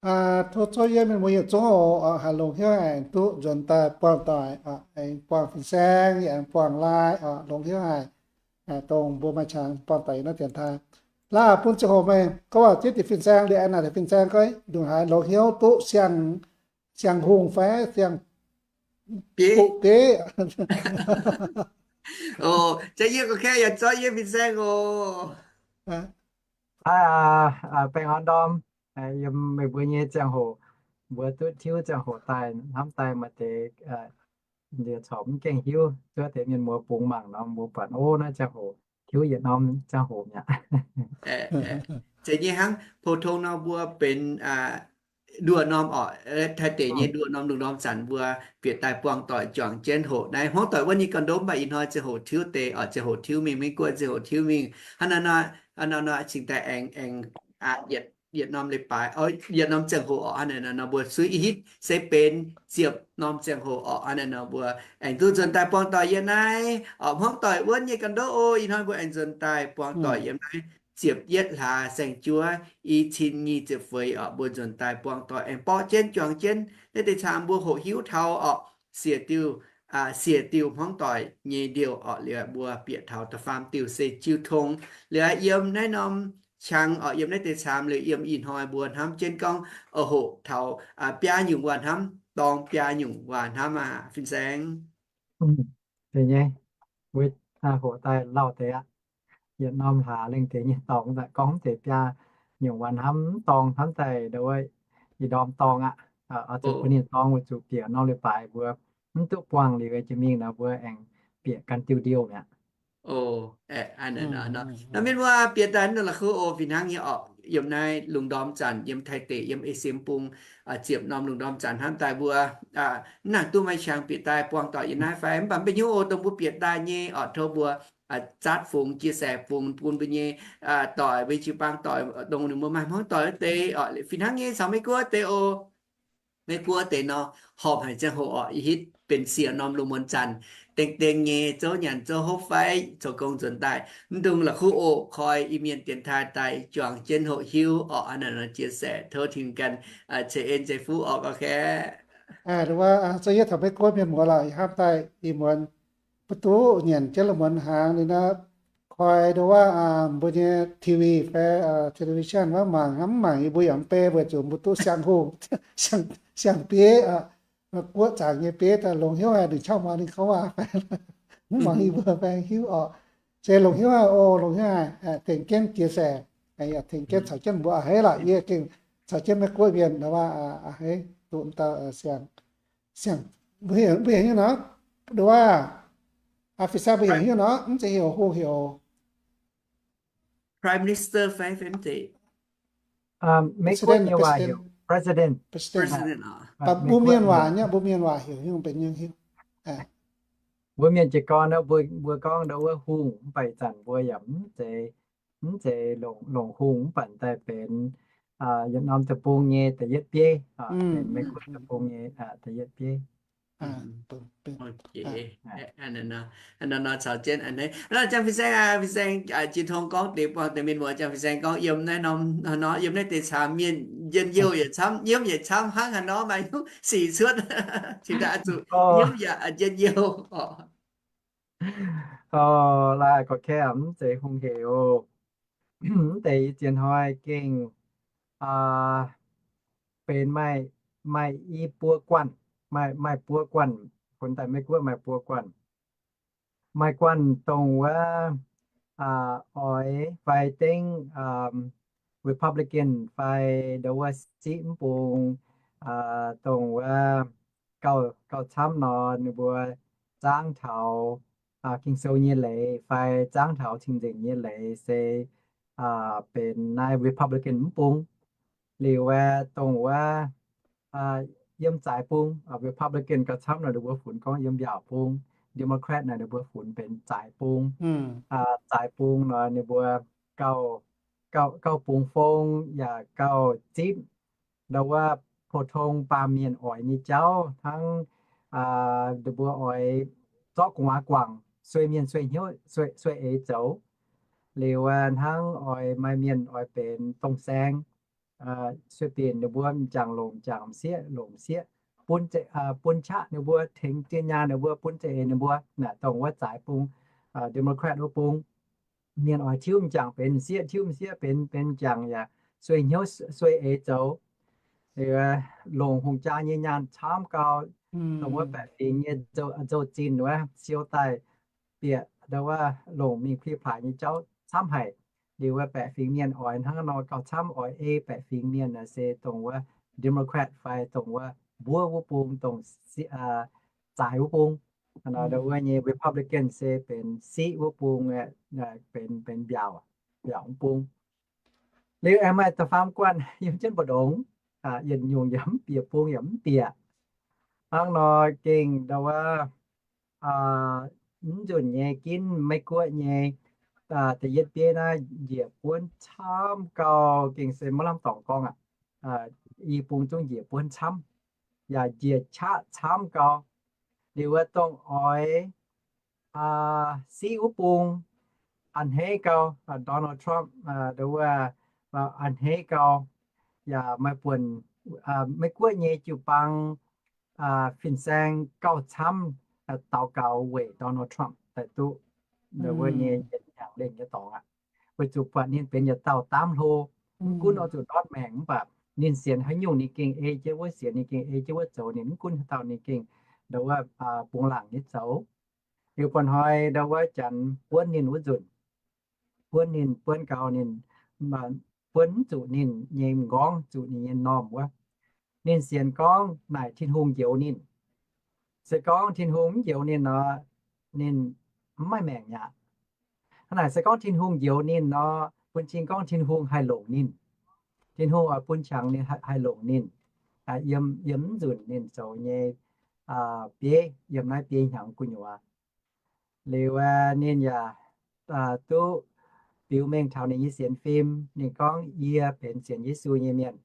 Tov zouv yie mienh muoz yietc zungv oc, haih longx hnyouv haic duqv nzuonx daaih buangh doic, aengx buangh fin-saeng, yaac aengx buangh lai oc, longx hnyouv haic. Dongh mbuo maaih qangx buangh doic yiem naaiv dienx taaih. Laaih bun ziangh hoc meih gorngv waac ziex diuc fin-saeng, liuz aengx naaic diuc fin-saeng gorngv ndongc haaix longx hnyouv duqv siang, siang-hungh fai siang bieqc. Jaax yie gorngv yaac zorqv yie fin-saeng oc. Baengh orn ndorm yiem meih mbuo nyei ziangh hoc, mbuo duqv tiuv ziangh hoc daaih hnamv daaih maaih deix corc mv gaengh hiuv, zuov deix mienh muoz bungx mangc nor mbuo buatc, o, naaiv ziangh hoc tiuv yietc norm ziangh hoc mi'aqv. Zeiz nyei hnangv, pou-tong nor mbuo benx nduoh norm oc, Taiv deic nyei nduoh norm lungh ndorm zanc mbuo bieqc daaih buangh doic juangc jienv hoqc naaiv hmuangv doic wuov nyei ganh ndoqv, mv baac ih hnoi ziangh hoc tiuv deix oc, ziangh hoc tiuv mingh, maiv guoqv ziangh hoc tiuv mingh. Hnangv naaiv nor, hnangv naaiv nor cingx daaih aengx, aengx yietc norm leiz-baaix, yietc norm ziangh hoc oc, hnangv naaiv nor mbuo suiv i hitv se benx ziepc norm ziangh hoc oc, hnangv naaiv nor mbuo aengx duqv nzuonx daaih buangh doic yiem naaiv oc, hmuangv doic wuov nyei ganh ndoqv oc. Ih hnoi mbuo aengx nzuonx daaih buangh doic yiem naaiv ziepc yietv hlaax saeng-juov, i cin nyic ziepc feix oc, mbuo nzuonx daaih buangh doic aengx borqv jienv juangc jienv naaiv deix camv mbuo hoqc hiuv taux oc, siec diuh, siec diuh hmuangv doic nyei ndiouh oc, liuz mbuo bieqc taux da'faam diuh se jiu tong. Liuz yiem naaiv norm qangx oc, yiem naaiv deix camv liuz yiem ih hnoi mbuo hnamv jienv gorngv hoqc taux biaa nyungc waac hnamv, dorng biaa nyungc waac hnamv aqv, fin-saeng. Deix nyei, mbuo hoqc daaih lauh deix aqv. Yietc norm hlaax lengh deix nyei dorngx daaih gorngv deix biaa nyungc waac hnamv, mv dorngx hnamv daaih ndo wuov, ih ndorm dorngx aqv. Oix zuqc bun ninh dorngx weic zuqc bieqc norm leiz-baaix mbuo mv duqv buangh liuz jiex mingh nor mbuo aengx bieqc ganh diuh ndiouh mi'aqv. Nor mienh muoz bieqc daaih mv la'kuqv oc, fih hnangv nyei oc, yiem naaiv lungh ndorm zanc yiem Taiv deic yiem Esie bung ziepc norm lungh ndorm zanc hnamv daaih mbuo mv nangc duqv maaih qangx bieqc daaih buangh doic yiem naaiv fai, mv baac mv baac hnyouv oc, dongh mbuo bieqc daaih nyei oc, tov mbuo zatv fungx, chia sẻ fungx bun mbuo nyei doic, mbuo jiu-baang doic, dongh ninh mbuo maaih hmuangv doic wuov deix oc, fih hnangv nyei caux Meiv Guoqv deix oc. Meiv Guoqv deix nor, horpc haic ziangh hoc oc, i hitv benx siec norm lungh muonz zanc, dengh dengh nyei zouv nyanc zouv hopv fai zoux gong nzuonx daaih, mv dungx la'kuqv oc, koi Iu-Mienh dienx taaih daaih juangc jienv hoqc hiuv oc, hnangv naaiv nor chia sẻ tov tingx ganh ceix en ceix fuqv oc, gorngv kaeqv. Wuov, za'gengh taux Meiv Guoqv mienh muoz lorqc, ih hnamv daaih ih muonz mbuo duqv nyanc jienv lungh muonz hnaangx liuz nor, koi ndo wuov mbuo nyei T V fai television wuov mangc, mv mangc yie mbuo yaac mv bei, weic zuqc mbuo duqv siang-hungh, siang-bieiv, guoqv zaangc nyei bieiv daaih longx hnyouv haic, ninh qauv muangx ninh gorngv waac fai mv muangx yie mbuo fai hiuv oc. Se longx hnyouv haic oc, longx hnyouv haic, tengx jienv chia sẻ, yaac tengx jienv caux jienv mbuo a'hneiv lorqc. Yie gengh caux jienv Meiv Guoqv mienh ndo wuov a'hneiv duqv dauh siang, siang, mbuo heuc, mbuo heuc nyei nor, ndo wuov, fin-saeng mbuo heuc nyei nor, mv zeiz heuc hungh, heuc Prime Minister fai, fai mv zeiz? Meiv Guoqv nyei waac heuc President. Mbuo Mienh waac nyei, mbuo Mienh waac heuc nyei benx nyei hiuv. Mbuo Mienh jiez gorn mbuo gorngv ndo wuov hungh, mv baac ih zanc mbuo yaac mv zeiz, mv zeiz longc hungh, mv baac daaih benx yietc norm deic-bung nyei da'yietv bieiv, benx Meiv Guoqv deic-bung nyei da'yietv bieiv. Nor caux jienv a'hneiv, nor ziangh fin-saeng, fin-saeng jiu tong gorngv deix buangh deix mienh muoz, ziangh fin-saeng gorngv yiem naaiv norm, nor yiem naaiv deix camv mienh njien-youh yietc camv, nyiemv yietc camv hnangv haaix nor maaih nyungc sic cuotv, cingx daaih zuqc nyiemv yaac njien-youh oc. Laaih gorqv-kaeqv mv zeiz hungh hec oc. Mv deix i ziex hnoi gengh benx maaih, maaih i buo guanh, maaih, maaih buo guanh, funx daaih Meiv Guoqv maaih buo guanh. Maaih guanh dongh wuov oix fai dengv Republican fai ndo wuov siqv mv bung, dongh wuov gauh, gauh camv nor ninh mbuo zangv taux Ging-Sou nyei leiz fai zangv taux cing-nzengc nyei leiz se benx naaiv Republican mv bung. Liuz aeqv, dongh wuov yiem zaaix bung, Republican gauh camv nor ninh mbuo funx gorngv yiem mbiaauc bung, Democrat naaic ninh mbuo funx benx zaaix bung. Zaaix bung nor ninh mbuo gauh, gauh bungx fong yaac gauh zipv ndo wuov pou-tong baamh mienh oix nyei jauv hnangv. Ninh mbuo oix zorqv gu'nguaaz guangc, sueih mienh sueih hnyouv, sueih eix zoux. Liuz hnangv oix maaih mienh oix benx dong-saeng, sueih binc ninh mbuo m'jangc longc m'jangc, m'sieqv longc m'sieqv, bun, bun qaqv ninh mbuo, tengx zinh nyaanh ninh mbuo, bun za'eix ninh mbuo, naaic dongh wuov zaaix bung, Democrat wuov bung. Mienh oix tiuv m'jangc benx m'sieqv, tiuv m'sieqv benx, benx m'jangc yaac sueih hnyouv sueih eix zoux. Longc hungh jaa nyei nyaanh camv gau, dongh wuov baeqc fingx nyei nzou-zinh wuov siou daaih bieqc ndau wuov longc mingh pliv paaix nyei jauv camv haic. Liuz wuov baeqc fingx mienh oix hnangv nor gauh camv, oix ei baeqc fingx mienh naaic se dongh wuov Democrat fai dongh wuov mbuov wuov bung, dongh zaaix wuov bung. Ndau wuov nyei Republican se benx siqv wuov bung, benx, benx mbiaauc, mbiaauc wuov bung. Liuz aengx maaih da'faam guanh yiem jienv mbu'ndongx, yietc nyungc yaac mv bieqc bung yaac mv bieqc. Hnangv nor gengh ndau wuov mv nzunc nyei ginv Meiv Guoqv nyei da'yietv bieiv naaiv njiec buonv camv gau, gengh se maiv lamh dorngc gorngv aqv. I bung zungv njiec buonv camv, yaac njiec qaqv camv gau. Liuz wuov dongh oix siqv wuov bung a'hneiv gau, Donald Trump, ndau wuov a'hneiv gau, yaac maaih buonc Meiv Guoqv nyei jiu-baang fin-saeng gauh camv daux gaux weic Donald Trump daaih duqv ndau wuov nyei yietc hnyangx lengh nyei dorngx aqv. Weic zuqc buatc ninh benx yietc dauh daamv hlo, mv gunv oix zuqc ndortv maengc mv baac ninh sienx haaix nyungc ninh gengh ei jienv wuov sienx, ninh gengh ei jienv wuov zoux, ninh mv gunv haaix dauh ninh gengh ndau wuov bungx laangc nyei zoux. Liuz ba'hnoi ndau wuov Janx buonv ninh wuov nzunc, buonv ninh, buonv gau ninh, buonv mv zuqc ninh nyei m'nqorngv, zuqc ninh nyei m'normh wuov. Ninh sienx gorngv naaic Tin-Hungh njoux ninh. Se gorngv Tin-Hungh mv njoux ninh nor, ninh mv maaih maengc aqv. Hnangv naaic se gorngv Tin-Hungh njoux ninh nor, bun cing gorngv Tin-Hungh haih longc ninh. Tin-Hungh oix bun qangx ninh haih longc ninh yiem, yiem mv nzunc ninh zoux nyei bieiv, yiem naaiv biei hnyangx gu'nyuoz. Liuz ninh yaac duqv biux mengh taux ninh nyei sienx fim. Ninh gorngv, yie benx sienx Yesu nyei mienh.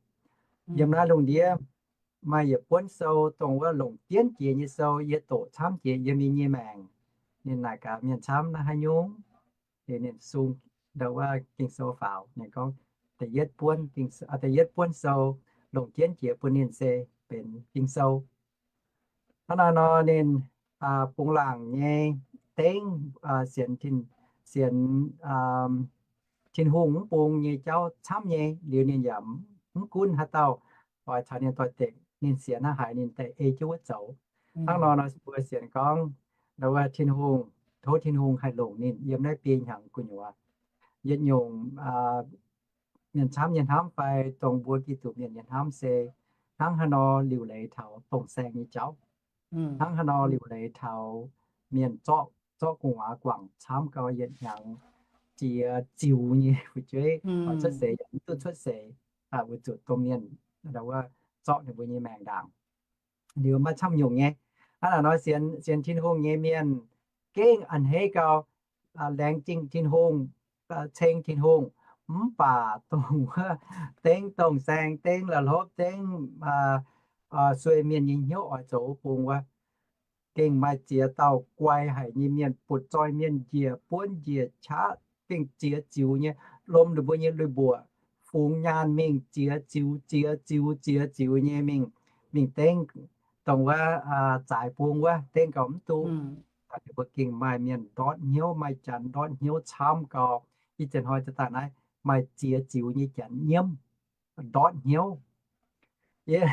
Yiem naaiv lungh ndiev maaih yietc buonv sou dongh wuov longc jienv jiex nyei sou, yie doqc camv jiex yiem yie nyei maengc. Ninh naaic gaax mienh camv, naaiv haaix nyungc? Ninh sung ndau wuov Ging-Sou faaux, ninh gorngv, da'yietv buonv, da'yietv buonv sou longc jienv jiex bun ninh se benx Ging-Sou. Hnangv naaiv nor ninh bungx laangc nyei dengv, sienx, sienx Tin-Hungh mv bung nyei jauv camv nyei. Liuz ninh yaac mv gunv haaix dauh oix caux ninh doix-dekc, ninh sienx hnangv haaix ninh daaih ei jienv wuov zoux. Hnangv nor nor mbuo sienx gorngv, ndau wuov Tin-Hungh, tov Tin-Hungh haih longc ninh yiem naaiv biei hnyangx gu'nyuoz. Yietc nyungc mienh camv nyei hnamv fai dongh mbuo Giduc mienh nyei hnamv se hnangv haaix nor liuc leiz taux dongh saeng nyei jauv, hnangv haaix nor liuc leiz taux mienh zorqv, zorqv gu'nguaaz guangc camv gau yietc hnyangx, jiex ziux nyei fu'jueiv, cuotv seix yaac mv duqv cuotv seix, weic zuqc domh mienh ndau wuov zorqv ninh mbuo nyei maengc ndaangc. Liuz maaih camv nyungc nyei. Hnangv naaic nor sienx, sienx Tin-Hungh nyei mienh gengh a'hneiv gau, laengz zingh Tin-Hungh, ceng Tin-Hungh, mv baac dongh wuov dengv dongh saeng, dengv la'hlopv, dengv sueih mienh nyei hnyouv oix zoux wuov bung wuov, gengh maaih ziex dauh guai haic nyei mienh, butv-zoih mienh njiec buonv njiec qaqv, gengh ziex ziux nyei, lomh ninh mbuo nyei lui-mbuoqc fungx nyaanh mingh ziex ziux, ziex ziux, ziex ziux nyei mingh, mingh dengv dongh wuov zaaix bung wuov, dengv gau mv duqv. Ninh mbuo gengh maaih mienh ndortv hnyouv, maaih janx ndortv hnyouv camv gau. Ih zanc hnoi za'daaih naaiv maaih ziex ziux nyei janx nyiemv ndortv hnyouv. Yie,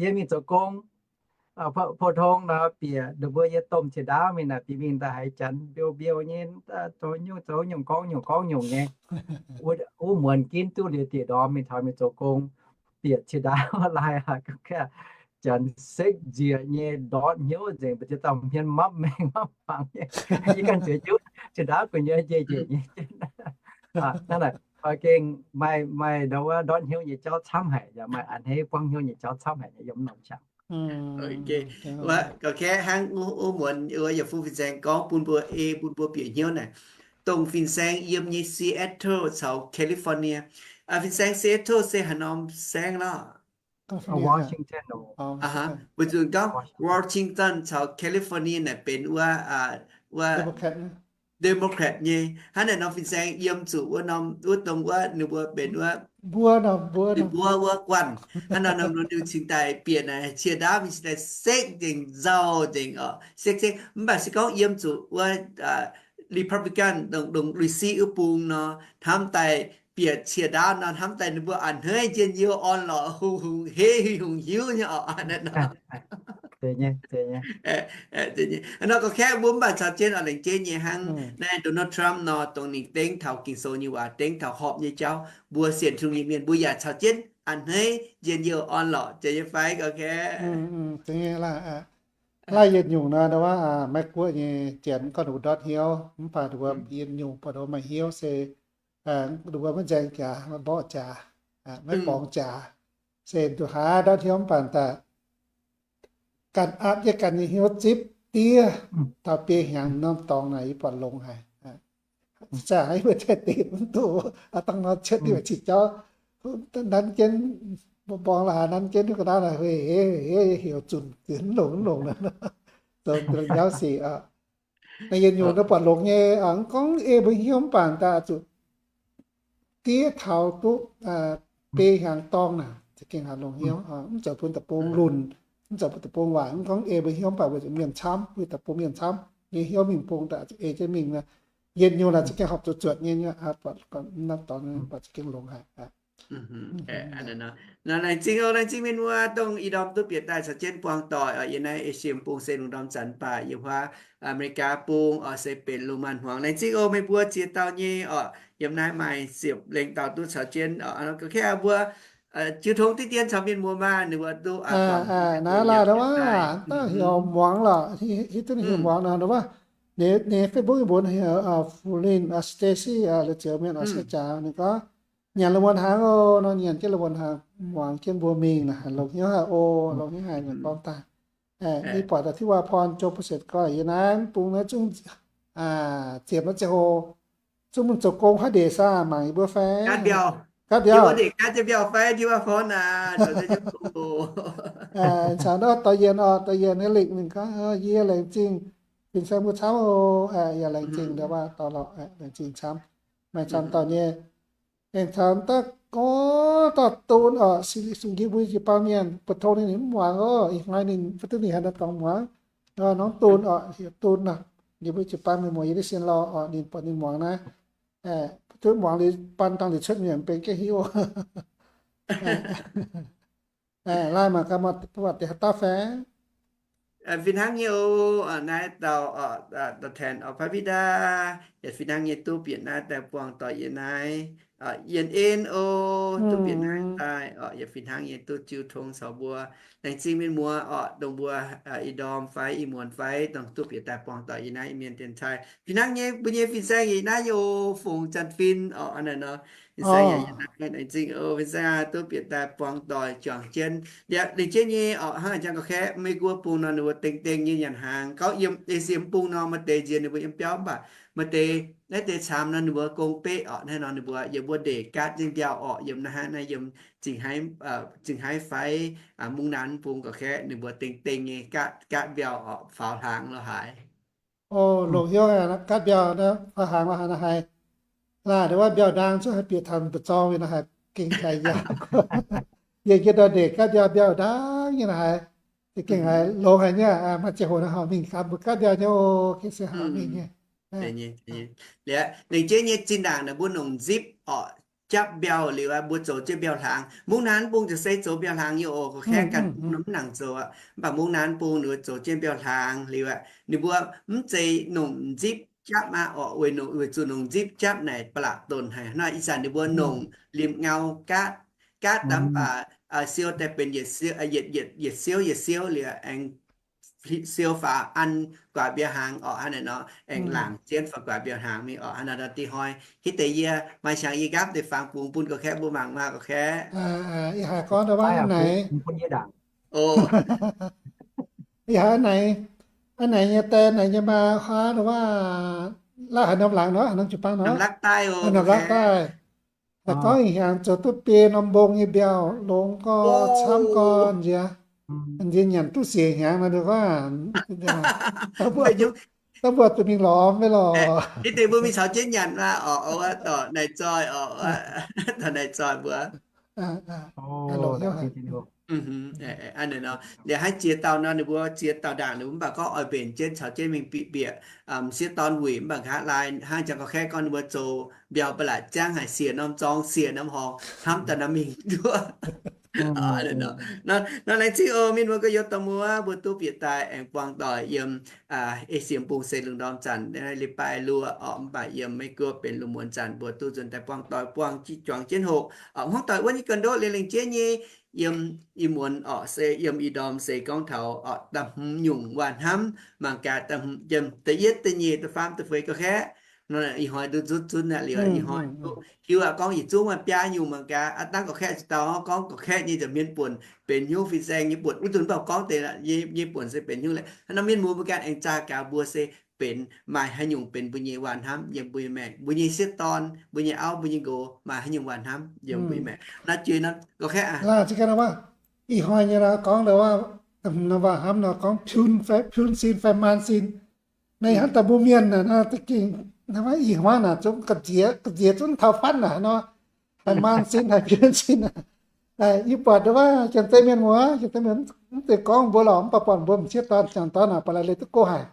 yie mingh zoux gong, pou-tong nor bieqc ninh mbuo nyei domh ciex ndaauv mingh naaic, bieqc mingh daaih haiz janx mbiouh mbiouh nyei, zoux nyungc zoux nyungc, gorngv nyungc gorngv nyungc nyei. Wuov muonz ginv duqv liuz diec ndorm mingh taux mingh zoux gong, bieqc ciex ndaauv lai aqv, janx sekv nzieqc nyei, ndortv hnyouv nzengc, mbu'ziex dauh hmien mapv maengx mapv fangx nyei. Yie ganh zueiz juv ciex ndaauv gu'nyuoz njiec njiec nyei. Hnangv naaic, gengh maaih, maaih ndau wuov ndortv hnyouv nyei jauv camv haic, yaac maaih a'hneiv buangv hnyouv nyei jauv camv haic nyei yiem norm qangx. Ga'kaeqv hnangv wuov muonz wuov yietc fuqv fin-saeng gorngv bun mbuo ei, bun mbuo bieqc hnyouv naaic, dongh fin-saeng yiem nyei Seattle caux California. Fin-saeng Seattle se haaix norm saengv lorqc? Washington. Weic zuqc gorngv Washington caux California naaic benx wuov, wuov Democrat nyei. Hnangv naaic nor fin-saeng yiem zuqc wuov norm, wuov dongh wuov ninh mbuo benx wuov, mbuo norm, mbuo ninh norm, mbuo wuov guanh. Hnangv nor norm ninh cingx daaih bieqc naaic, qiex ndaauv mingh cingx daaih sekv nzengc, nzauh nzengc oc, sekv sekv. Mv baac se gorngv yiem zuqc wuov Republican dongh, dongh Lucy wuov bung nor, hnamv daaih bieqc qiex ndaauv nor, hnamv daaih ninh mbuo a'hneiv njien-youh orn lorqc, hungh hungh heiv, hungh hiuv nyei oc. Nor gorngv kaeqv mbuo mv baac caux jienv oc, laengz jienv nyei hnangv naaiv Donald Trump nor, dongh ninh dengv taux Ging-Sou nyei waac, dengv taux horpc nyei jauv, mbuo sienx Tin-Hungh nyei mienh mbuo yaac caux jienv a'hneiv njien-youh orn lorqc, jiex nyei fai gorngv kaeqv. Laaiv yietc nyungc nor, maiv guoqv nyei janx gorngv ninh mbuo ndortv hnyouv, mv baac ninh mbuo yietc nyungc buatc ninh mbuo maaih hnyouv se ninh mbuo maiv nzaeng jaax, maiv mborqv jaax, maiv borngz jaax, se nduqc haaix ndortv hnyouv mv baac daaih ganh aapv jienv ganh nyei hnyouv zipv diev taux biei hnyangx norm dorngx naaic, yie buatc longx haic. Zaangc yie mbuo cai deix mv duqv, dangh nor cuotv diuh cing jauv, nanv jienv, mborngz la'haaix nanv jienv duqv ga'naaiv naaic, heuc, heuc, heuc zunc zinx longx longx, zoux jauv sic. Naaiv yietc nyungc buatc longx nyei, mv gorngv ei mbuo hnyouv mv baac daaih zuqc diev taux duqv biei hnyangx dorngx naaic, za'gengh haih longx hnyouv. Mv zoux bun deic-bung lunc, mv zoux bun deic-bung waaic. Mv gorngv ei mbuo hnyouv mv baac weic zuqc mienh camv, weic deic-bung mienh camv nyei hnyouv mingh bung daaih zuqc ei jienv mingh. Yietc nyungc naaic za'gengh horpc zuqc zuotc nyei, buatc, buatc za'gengh longx haic. Laengz zingh oc, laengz zingh mienh muoz dongh ih ndorm duqv bieqc daaih caux jienv buangh doic oc. Yiem naaiv Esie bung se lungh ndorm zanc baac yiem wuov Aa^me^li^gaa bung oc se benx lungh maanz-hmuangx. Laengz zingh oc, meih mbuo ziex dauh nyei oc, yiem naaiv maaih ziepc lengh dauh duqv caux jienv oc. Gorngv kaeqv mbuo jiu tong diqv dien caux mienh muoz maah, ninh mbuo duqv naaiv laaih wuov, daaih heuc muangx lorqc, hiuv duqv ninh heuc muangx nor, wuov, ninh Facebook nyei mbuox heuc Fu Linh, Stacy, la'zioux mienh oc, se jaax ninh gorngv nyanc la'muonz hnaangx oc nor, nyanc jienv la'muonz hnaangx muangx jienv mbuo mingh naaic, longx hnyouv haic oc, longx hnyouv haic, gorngv daaih. Ih buatc da'tiuv waac porn Joe Posek gorngv yie naaiv bung naaiv zungv ziepc naaiv ziangh hoc zungv mingh zoux gong haaix ndeic saah, mangc yie mbuo fai? Gaatv mbiauz. Caux naaiv dorh yienh oc, dorh yienh nyei lingc ninh gorngv, yie laengz zingh fin-saeng mbuo camv oc, yaac laengz zingh ndau waac dorh lorqc, laengz zingh camv, maaih camv dauh nyei. Aengx taux daaih gorngv dauh don oc, Singx Njiec mbuo jiu-baang mienh, mbu'ndongx ninh mv muangx oc. Ih hnoi ninh mv duqv, ninh haaix nor dorngx muangx. Norm don oc, heuc don nor, yie mbuo jiu-baang mienh muoz yie duqv sienx lorh oc, ninh buatc ninh muangx naaiv, duqv muangx liuz baan dangh liuz cuotv mienh benx ga'hiuv. Laai mangc gaax, mbuo buatc deix haaix dauh fai? Fih hnangv nyei oc, naaiv dauh, dauh Tan oc, Pavita, yaac fih hnangv nyei duqv bieqc naaiv daaih buangh doic yiem naaiv. Yien En oc, duqv bieqc naaiv daaih oc, yaac fih hnangv nyei duqv jiu tong caux mbuo. Laengz zingh mienh muoz oc, dongh mbuo ih ndorm fai ih muonz fai dongh duqv bieqc daaih buangh doic yiem naaiv Iu-Mienh dienx-taaix. Fih hnangv nyei mbuo nyei fin-saeng yiem naaiv nyei oc, Fongc Zanc Fin oc, aav naaic nor. Fin-saeng yaac yiem naaiv, laengz zingh oc, fin-saeng aac, duqv bieqc daaih buangh doic juangc jienv. Liuz, liuz jienv nyei oc, hnangv jang ga'kaeqv Meiv Guoqv bung nor, ninh mbuo dengh dengh nyei nyanc hnaangx. Gorngv yiem Esie bung nor, maaih deix nziex ninh mbuo yiem biauv, mv baac maaih deix, naaiv deix camv nor, ninh mbuo gong beqv oc. Naaiv nor ninh mbuo yiem wuov ndeic gaatv jienv mbiauh oc, yiem naaiv hnangv naaiv yiem Zingh Haaix, Zingh Haaix fai Mungv Naanv bung ga'kaeqv ninh mbuo dengh dengh nyei gaatv, gaatv mbiauh oc, faaux hnaangx lo haaix. O, longc hnyouv gaatv mbiauh faaux hnaangx lo haaix nor haiz. Laaic ndau wuov mbiauh ndaang zungv haih bieqc taux mbu'zorng mingh nor haiz gengh taaix yaac, yie jiex ndortv ndeic gaatv mbiauh, mbiauh ndaang nyei nor haiz, gengh haiz longx haic nyei. Maaih ziangh hoc nor horpc mingh gaax mbuo gaatv mbiauh nyei oc, gengh se horpc mingh nyei. Liuz, liuz jienv nyei zinh ndaangc naaic mbuo nongc nzipv oc, japv mbiauh liuz aqv, mbuo zoux jienv mbiauh hlaangx. Mungv Naanv bung ziouc se zoux mbiauh hlaangx nyei oc, ga'kaeqv ganh bung nor mv nangc zoux aqv. Mv baac Mungv Naanv bung ninh mbuo zoux jienv mbiauh hlaangx liuz aqv, ninh mbuo mv zeiz nongc nzipv japv aqv oc, weic, weic zuqc nongc nzipv japv naaic ba'laqc donc haic. Hnangv ih zanc ninh mbuo nongc limh ngau gaatv, gaatv daaih mv baac siou daaih benx yietc siou, yietc, yietc siou, yietc siou liuz aengx siou faaux an guaax mbiauh hnaangx oc. Hnangv naaic nor aengx laangc jienv faaux guaax mbiauh hnaangx mingh oc. Hnangv naaic nor dingh hnoi hitv deix yie maaih qangx yie nqaapv deix fangx bungx bun ga'kaeqv mbuo mangc maah ga'kaeqv. Ih haiz gorngv ndau wuov hnangv naaic. Ih haiz hnangv naaic, hnangv naaic nyei die naaic nyei maa huaav ndau wuov, laaih haaix norm laangz nor, haaix norm jiu-baang nor, norm laqv daaih. Daaih gorngv ih hnyangx zoux duqv biei norm mbong nyei mbiauh, longx gorx, camv gorx nziex, nziex nyanc duqv siec hnyangx nor, gorngv Da'buatc zuqc mingh lorz mv bei lorqc. Ih deix mbuo mingh caux jienv nyanc maah, oc, oc, dorh naaic zoih, oc, dorh naaic zoih mbuo. Liuz hnangv ziex dauh nor, ninh mbuo ziex dauh ndaangc ninh mbuo mv baac gorngv oix mbenc jienv caux jienv mingh bieqc bieqc m'sieqv dorn wuic, mv baac nqa'haav laai hnangv jangx gorqv-kaeqv gorngv ninh mbuo zoux mbiauh ba'laqc ziangv haic, siec norm zorng siec norm horngz hnamv daaih norm mingh nduov. Nor laengz zingh oc mienh muoz gorx-youz dorh muoz, mbuo duqv bieqc daaih aengx buangh doic yiem ei siem bung se lungh ndorm zanc, leiz-baaix luoqc oc, mv baac yiem Meiv Guoqv benx lungh muonz zanc mbuo duqv nzuonx daaih buangh doic buangh juangc jienv hoqc. Hnangv doic wuov nyei ga'ndorqv liuz lengc jeiv nyei yiem ih muonz oc, se yiem ih ndorm se gorngv taux da'hmz nyungc waac-hnamv, mangc gaax da'yietv, da'nyeic, da'faam, da'feix, gorqv-kaeqv. Ih hnoi duqv zunv zunv aqv liuz, ih hnoi duqv hiuv aqv, gorngv yietc zungv maaih biaa nyungc mangc gaax. Aav dangv gorqv-kaeqv ziouc dau gorngv gorqv-kaeqv nyei nza'hmien buonc benx hnyouv fin-saeng nyei buonc, wuov nzunc mv baac gorngv deix nyei buonc se benx hnyouv. Hnangv nor mienh muoz mbuo ganh aengx zaah gaax mbuo se benx maaih haaix nyungc benx mbuo nyei waac-hnamv yiem mbuo nyei maengc, mbuo nyei sieqv dorn, mbuo nyei auv, mbuo nyei nqox maaih haaix nyungc waac-hnamv yiem mbuo nyei maengc. Naaiv juiz nor gorqv-kaeqv aqv. Ih hnoi nyei nor gorngv waac-hnamv nor gorngv piun sin fai maan sin. Naaiv hnangv daaih mbuo mienh naaic, ih hmuangv naaic zungv ga'nziex, ga'nziex zungv taux fatv naaic nor, haih maan sin haih piun sin. Yie buatc wuov janx-zei mienh muoz, janx-zei mienh mv zeiz gorngv mbuo lorqc, mv baac buatc mbuo m'sieqv dorn, janx-dorn naaic ba'laqc leih duqv go haic.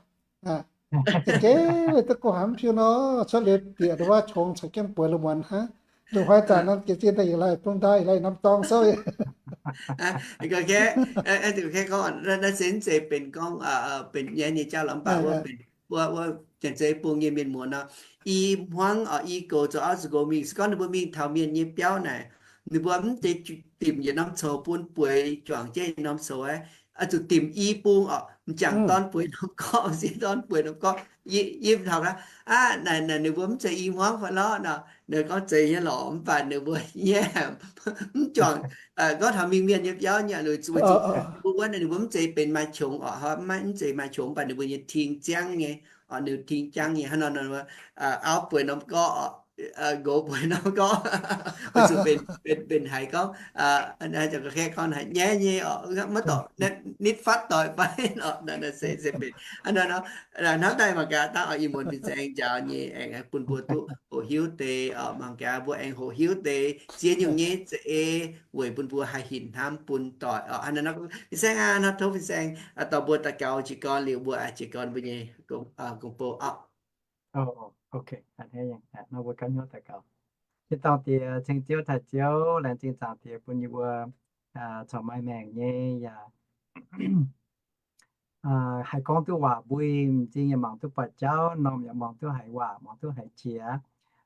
Ga'nziex leih duqv go haic mv piun nor, cuotv liuz bieqc wuov qongx caux jienv bueix lungh muonz hnangv. Ndongc hnoi zanc nor jiez sin daaih yietc laih bung ndau yietc laih norm dorng souv. Gorqv-kaeqv gorngv naaiv se mv zeiz benx gorngv benx nyaiv nyei jauv lorqc, mv baac wuov benx wuov janx-zei bung nyei mienh muoz nor, i hmuangv oc, i goux zoux auv zoux nqox mingh, se gorngv ninh mbuo mingh taux mienh nyei biauv naaic, ninh mbuo mv deix dimc yietc norm coux bun bueix juangc jienv yietc norm coux aqv. Zuqc dimc i bung oc, m'jangc dorn bueix norm gorqv, m'sieqv dorn bueix norm gorqv. Yie taux aqv, naaic ninh mbuo mv zeiz i hmuangv fai lorqc nor, ninh gorngv zeiz nyei lorqc, mv baac ninh mbuo nyaiv mv juangc. Gorngv taux mingh mienh nyei biauv nyei luic zuqc, mbuo wuov ninh mbuo mv zeiz benx maaih qongx oc, mv zeiz maaih qongx, mv baac ninh mbuo nyei ting ziangv nyei oc, ninh ting ziangv nyei hnangv nor, auv bueix norm gorqv oc, nqox bueix norm gorqv, weic zuqc benx haiz gorngv, gorqv-kaeqv gorngv haiz nyaiv nyei oc, maiv dorh nitv fatv doic fai oc, se benx hnamv daaih mangc gaax dangh oc, ih muonz fin-saeng njaaux nyei aengx bun mbuo duqv hoqc hiuv deix oc, mangc gaax mbuo aengx hoqc hiuv deix ziex nyungc nyei za'eix weic bun mbuo haih hinc hnamv bun doic oc. Hnangv nor fin-saeng aac, hnangv tov fin-saeng dorh mbuo daux gaux jiez gorn liuz mbuo jiez gorn mbuo nyei gong-bou oc. Tin-dorngh Diex, ceng Ziouv taaih Ziouv, laengz zingh zaangc Diex bun yie mbuo corc maaih maengc nyei yaac haih gorngv duqv waac mbui, m'zing yaac mangc duqv buatc jauv, m'normh yaac mangc duqv haiz waac, mangc duqv haiz qiex.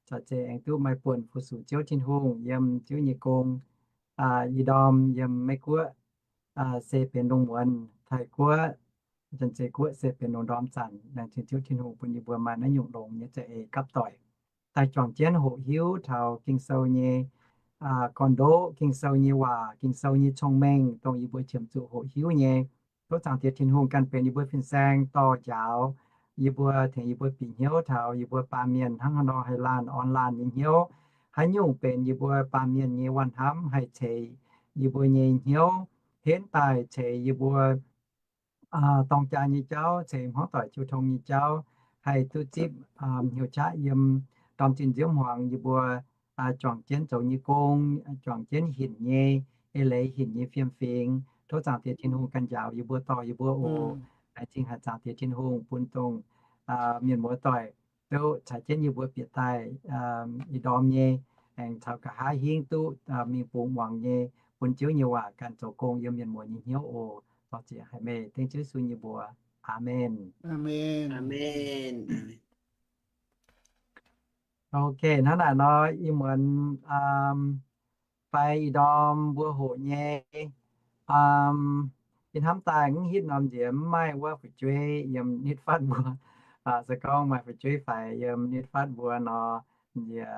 Corc zeiz aengx duqv maaih buonc fu-sux Ziouv Tin-Hungh yiem Ziouv nyei gong. Ih ndorm yiem Meiv Guoqv se benx lungh muonz, Taiv Guoqv, Janx-Zei Guoqv se benx lungh ndorm zanc. Laengz zingh Ziouv Tin-Hungh bun yie mbuo maaih naaiv nyungc longx nyei za'eix gapv doic daaih juangc jienv hoqc hiuv taux Ging-Sou nyei gorn-ndoqv, Ging-Sou nyei waac, Ging-Sou nyei cong-mengh, dongh yie mbuo qiemx zuqc hoqc hiuv nyei. Tov Zaangc Diex Tin-Hungh ganh benx yie mbuo fin-saeng dorh njaaux yie mbuo, tengx yie mbuo bieqc hnyouv taux yie mbuo baamh mienh hnangv haaix nor haih laanh orn laanh nyei hnyouv. Haaix nyungc benx yie mbuo baamh mienh nyei waac-hnamv haih ceix yie mbuo nyei hnyouv henv daaih, ceix yie mbuo dorng jaa nyei jauv, ceix hmuangv doic jiu tong nyei jauv, haih duqv zipv hnyouv qaqv yiem ndorm zinh nziouv hmuangx yie mbuo juangc jienv zoux nyei gong, juangc jienv hinc nyei, eix leiz hinc nyei fiem-fingx. Tov Zaangc Diex Tin-Hungh ganh njaaux yie mbuo, dorh yie mbuo oc. Laengz zingh haic Zaangc Diex Tin-Hungh bun dongh mienh muoz doic duqv caux jienv yie mbuo bieqc daaih ih ndorm nyei, aengx caux nqa'haav hingv duqv mingh bungx muangx nyei, bun Ziouv nyei waac ganh zoux gong yiem mienh muoz nyei hnyouv oc. Dorh ziex haic meih dengv Ziouv Yesu nyei mbuox. Aamen. Ok, hnangv naaic nor ih muonz fai ih ndorm mbuo hoqc nyei, yie hnamv daaih mv hitv norm nziex mv maaih wuov fu'jueiv yiem nitv fatv mbuo. Se gorngv maaih fu'jueiv faix yiem nitv fatv mbuo nor, nziex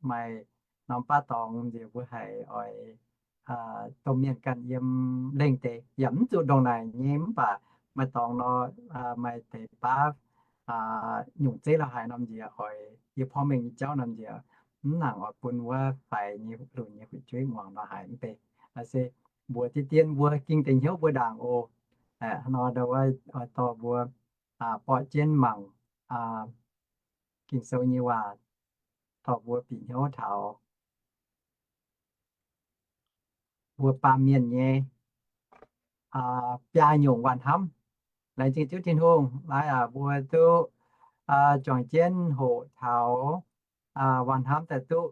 maaih norm baav dorngx nziex mbuo haiz oix domh mienh ganh yiem lengh deix, yaac mv zuqc ndongc naaic nyei mv baac maaih dorngx nor, maaih deix baav nyungc zeiv la'haaix norm nziex oix yie porv mengh nyei jauv norm nziex mv nangc oix bun wuov faix nyei lunx nyei fu'jueiv muangx la'haaix mv bei. Se mbuox deix dien mbuo ging deix hnyouv mbuo ndaangc oc. Nor ndau wuov oix dorh mbuo borqv jienv mangc Ging-Sou nyei waac, dorh mbuo bieqc hnyouv taux mbuo baamh mienh nyei biaa nyungc waac hnamv. Laengz zingh Ziouv Tin-Hungh, naaiv aac mbuo duqv juangc jienv hoqc taux waac hnamv daaih duqv,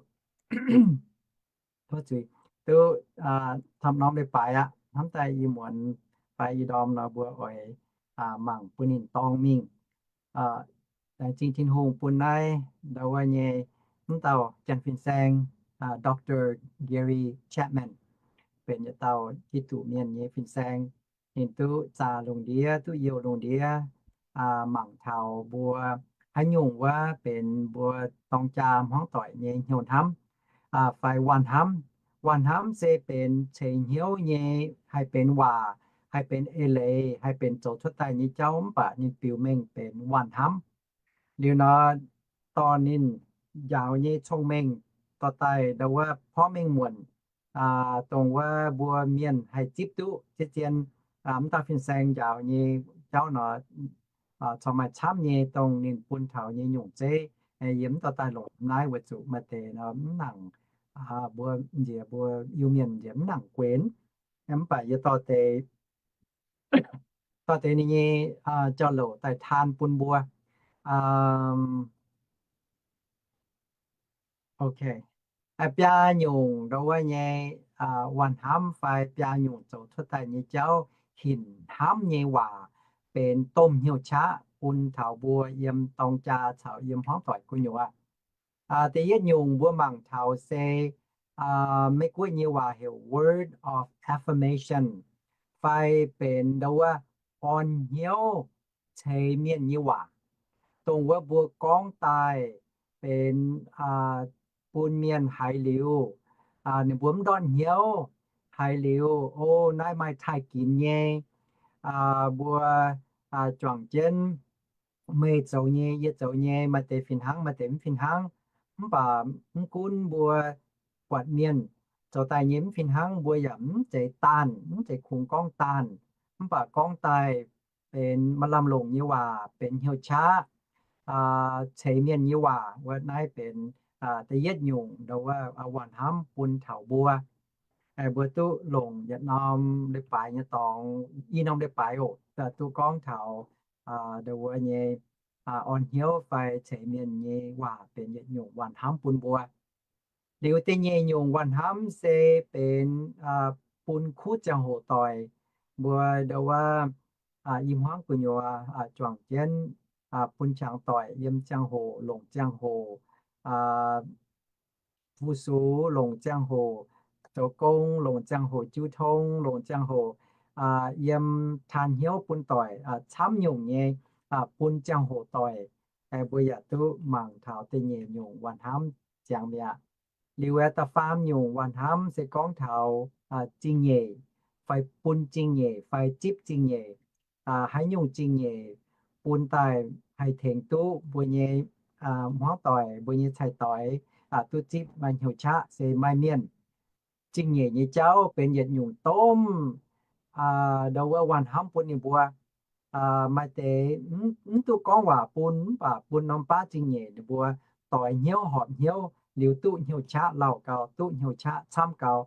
duqv camv norm leiz-baaix aqv. Hnamv daaih ih muonz fai ih ndorm nor mbuo oix mangc bun ninh dorng mingh. Laengz zingh Tin-Hungh bun naaiv ndau wuov nyei mv dauh janx fin-saeng, Doctor Gary Chapman, benx yietc dauh Giduc mienh nyei fin-saeng. Ninh duqv zaah lungh ndiev, duqv youh lungh ndiev, mangc taux mbuo haaix nyungc wuov benx mbuo dorng jaa hmuangv doic nyei hnyouv hnamv fai waac hnamv. Waac hnamv se benx ceix hnyouv nyei, haih benx waac, haih benx eix leiz, haih benx zoux cuotv daaih nyei jauv, mv baac ninh biux mengh benx waac hnamv. Liuz nor, dorh ninh njaaux nyei cong-mengh dorh daaih ndau wuov porv mengh muonc, dongh wuov mbuo mienh haih zipv duqv zien-zien, mv dauh fin-saeng njaaux nyei jauv nor, corc maaih camv nyei dongh ninh bun taux nyei nyungc zeiv. Yie mv dorh daaih longc naaiv weic zuqc maaih deix nor mv nangc, mbuo njiec mbuo Iu-Mienh njiec mv nangc guenx. Mv baac yie dorh deix, dorh deix ninh nyei jauv-louc daaih taan bun mbuo. Ok, biaa nyungc ndau wuov nyei waac hnamv fai biaa nyungc zoux cuotv daaih nyei jauv hinc hnamv nyei waac benx domh hnyouv qaqv bun taux mbuo yiem dorng jaa caux yiem hmuangv doic gu'nyuoz. Da'yietv nyungc mbuo mangc taux se Meiv-Guoqv nyei waac heuc word of affirmation, fai benx ndau wuov orn hnyouv ceix mienh nyei waac, dongh wuov mbuo gorngv daaih benx bun mienh haiz liuz, ninh mbuo mv ndortv hnyouv, haiz liuz, o, naaiv maaih taaih ginx nyei, mbuo juangc jienv meih zoux nyei, yie zoux nyei, maaih deix fih hnangv, maaih deix mv fih hnangv. Mv baac mv gunv mbuo buatc mienh zoux daaih nyei mv fih hnangv, mbuo yaac mv zeiz daanh, mv zeiz kungx gorngv daanh, mv baac gorngv daaih benx maaih lamh longc nyei waac, benx hnyouv qaqv ceix mienh nyei waac. Wuov naaiv benx da'yietv nyungc ndau wuov waac hnamv bun taux mbuo. Mbuo duqv longc yietc norm leiz-baaix nyei dorngx, i norm leiz-baaix oc, duqv gorngv taux ndau wuov nyei orn hnyouv fai ceix mienh nyei waac benx yietc nyungc waac hnamv bun mbuo. Liuz da'nyeic nyungc waac hnamv se benx bun kuv ziangh hoc doic. Mbuo ndau wuov i hmuangv gu'nyuoz juangc jienv bun qangx doic yiem ziangh hoc, longc ziangh hoc fu-sux, longc ziangh hoc zoux gong, longc ziangh hoc jiu tong, longc ziangh hoc yiem taan hnyouv bun doic, camv nyungc nyei bun ziangh hoc doic. Mbuo yaac duqv mangc taux da'nyeic nyungc waac hnamv ziangx mi'aqv. Liuz aeqv, da'faam nyungc waac hnamv se gorngv taux zingh nyeic, fai bun zingh nyeic, fai zipv zingh nyeic. Haaix nyungc zingh nyeic bun daaih haih tengx duqv mbuo nyei hmuangv doic, mbuo nyei cai-doix duqv zipv maaih hnyouv qaqv se maaih mienh. Zingh nyeic nyei jauv benx yietc nyungc domh ndau wuov waac hnamv bun ninh mbuo. Maaih deix mv duqv gorngv waac bun, mv baac bun norm baav zingh nyeic ninh mbuo doix hnyouv horpc hnyouv liuz duqv hnyouv qaqv lauh gau, duqv hnyouv qaqv camv gau.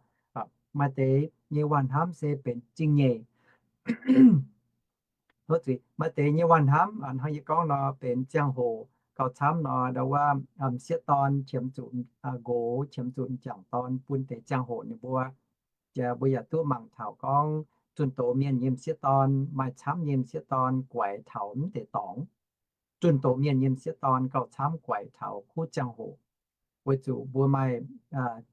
Maaih deix nyei waac hnamv se benx zingh nyeic. Maaih deix nyei waac hnamv hnangv yie gorngv nor benx ziangh hoc gauh camv nor, ndau wuov m'sieqv dorn qiemx zuqc nqox, qiemx zuqc m'jangc dorn bun deix ziangh hoc ninh mbuo. Mbuo yaac duqv mangc taux gorngv zunh doz mienh nyei m'sieqv dorn, maaih camv nyei m'sieqv dorn guaix taux mv deix dorngx. Zunh doz mienh nyei m'sieqv dorn gauh camv guaix taux kuv ziangh hoc. Weic zuqc mbuo maaih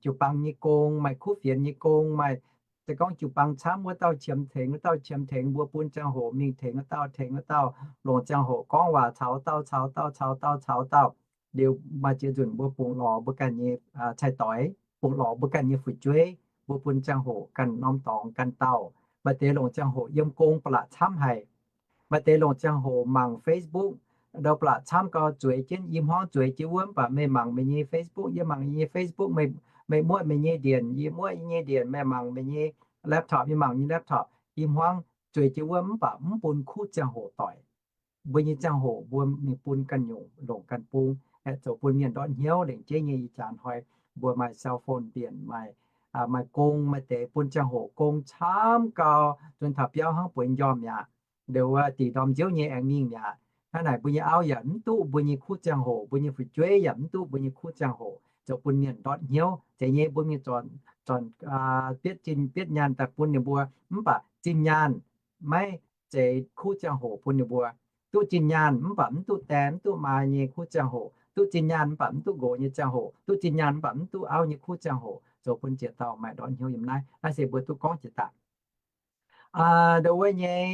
jiu-baang nyei gong, maaih kuv fienx nyei gong, maaih, se gorngv jiu-baang camv wuov dauh qiemx tengx wuov dauh, qiemx tengx mbuo, bun ziangh hoc mingh tengx wuov dauh, tengx wuov dauh, longc ziangh hoc gorngv waac caux dauh, caux dauh, caux dauh, caux dauh. Liuz maaih ziex nzunc mbuo bungx lorz mbuo ganh nyei cai-doix, bungx lorz mbuo ganh nyei fu'jueiv, mbuo bun ziangh hoc ganh norm dorngx ganh dauh. Maaih deix longc ziangh hoc yiem gong ba'laqc camv haic. Maaih deix longc ziangh hoc mangc Facebook, ndau ba'laqc camv gau, zueiz jienv, i hmuangv zueiz jienv wuov, mv baac meih mangc meih nyei Facebook, yie mangc yie nyei Facebook, meih muoqv meih nyei ndienc, yie muoqv yie nyei ndienc, meih mangc meih nyei laptop, yie mangc yie nyei laptop, i hmuangv zueiz jienv wuov, mv baac mv bun kuv ziangh hoc doic. mbuo nyei ziangh hoc mbuo mingh bun ganh nyungc longc ganh bung, aeqv, zoux bun mienh ndortv hnyouv. Lengc jeiv nyei ih jaax hnoi mbuo maaih cell phone mbienc, maaih, maaih gong, maaih deix bun ziangh hoc gong camv gau, zunh taux biauv hnangv bueix njormh mi'aqv. Nduov wuov dih ndorm nziouv nyei aengx mingh mi'aqv. Hnangv naaic mbuo nyei auv yaac mv duqv mbuo nyei kuv ziangh hoc, mbuo nyei fu'jueiv yaac mv duqv mbuo nyei kuv ziangh hoc zoux bun mienh ndortv hnyouv. Zeiz nyei mbuo mingh zornc, zornc bietv zinh bietv nyaanh daaih bun ninh mbuo, mv baac zinh nyaanh maiv zeiz kuv ziangh hoc bun ninh mbuo. Duqv zinh nyaanh mv baac mv duqv die mv duqv maa nyei kuv ziangh hoc. Duqv zinh nyaanh mv baac mv duqv nqox nyei ziangh hoc. Duqv zinh nyaanh mv baac mv duqv auv nyei kuv ziangh hoc, zoux bun ziex dauh maaih ndortv hnyouv yiem naaiv. Naaiv se mbuo duqv gorngv jiex daaih. Nduov wuov nyei,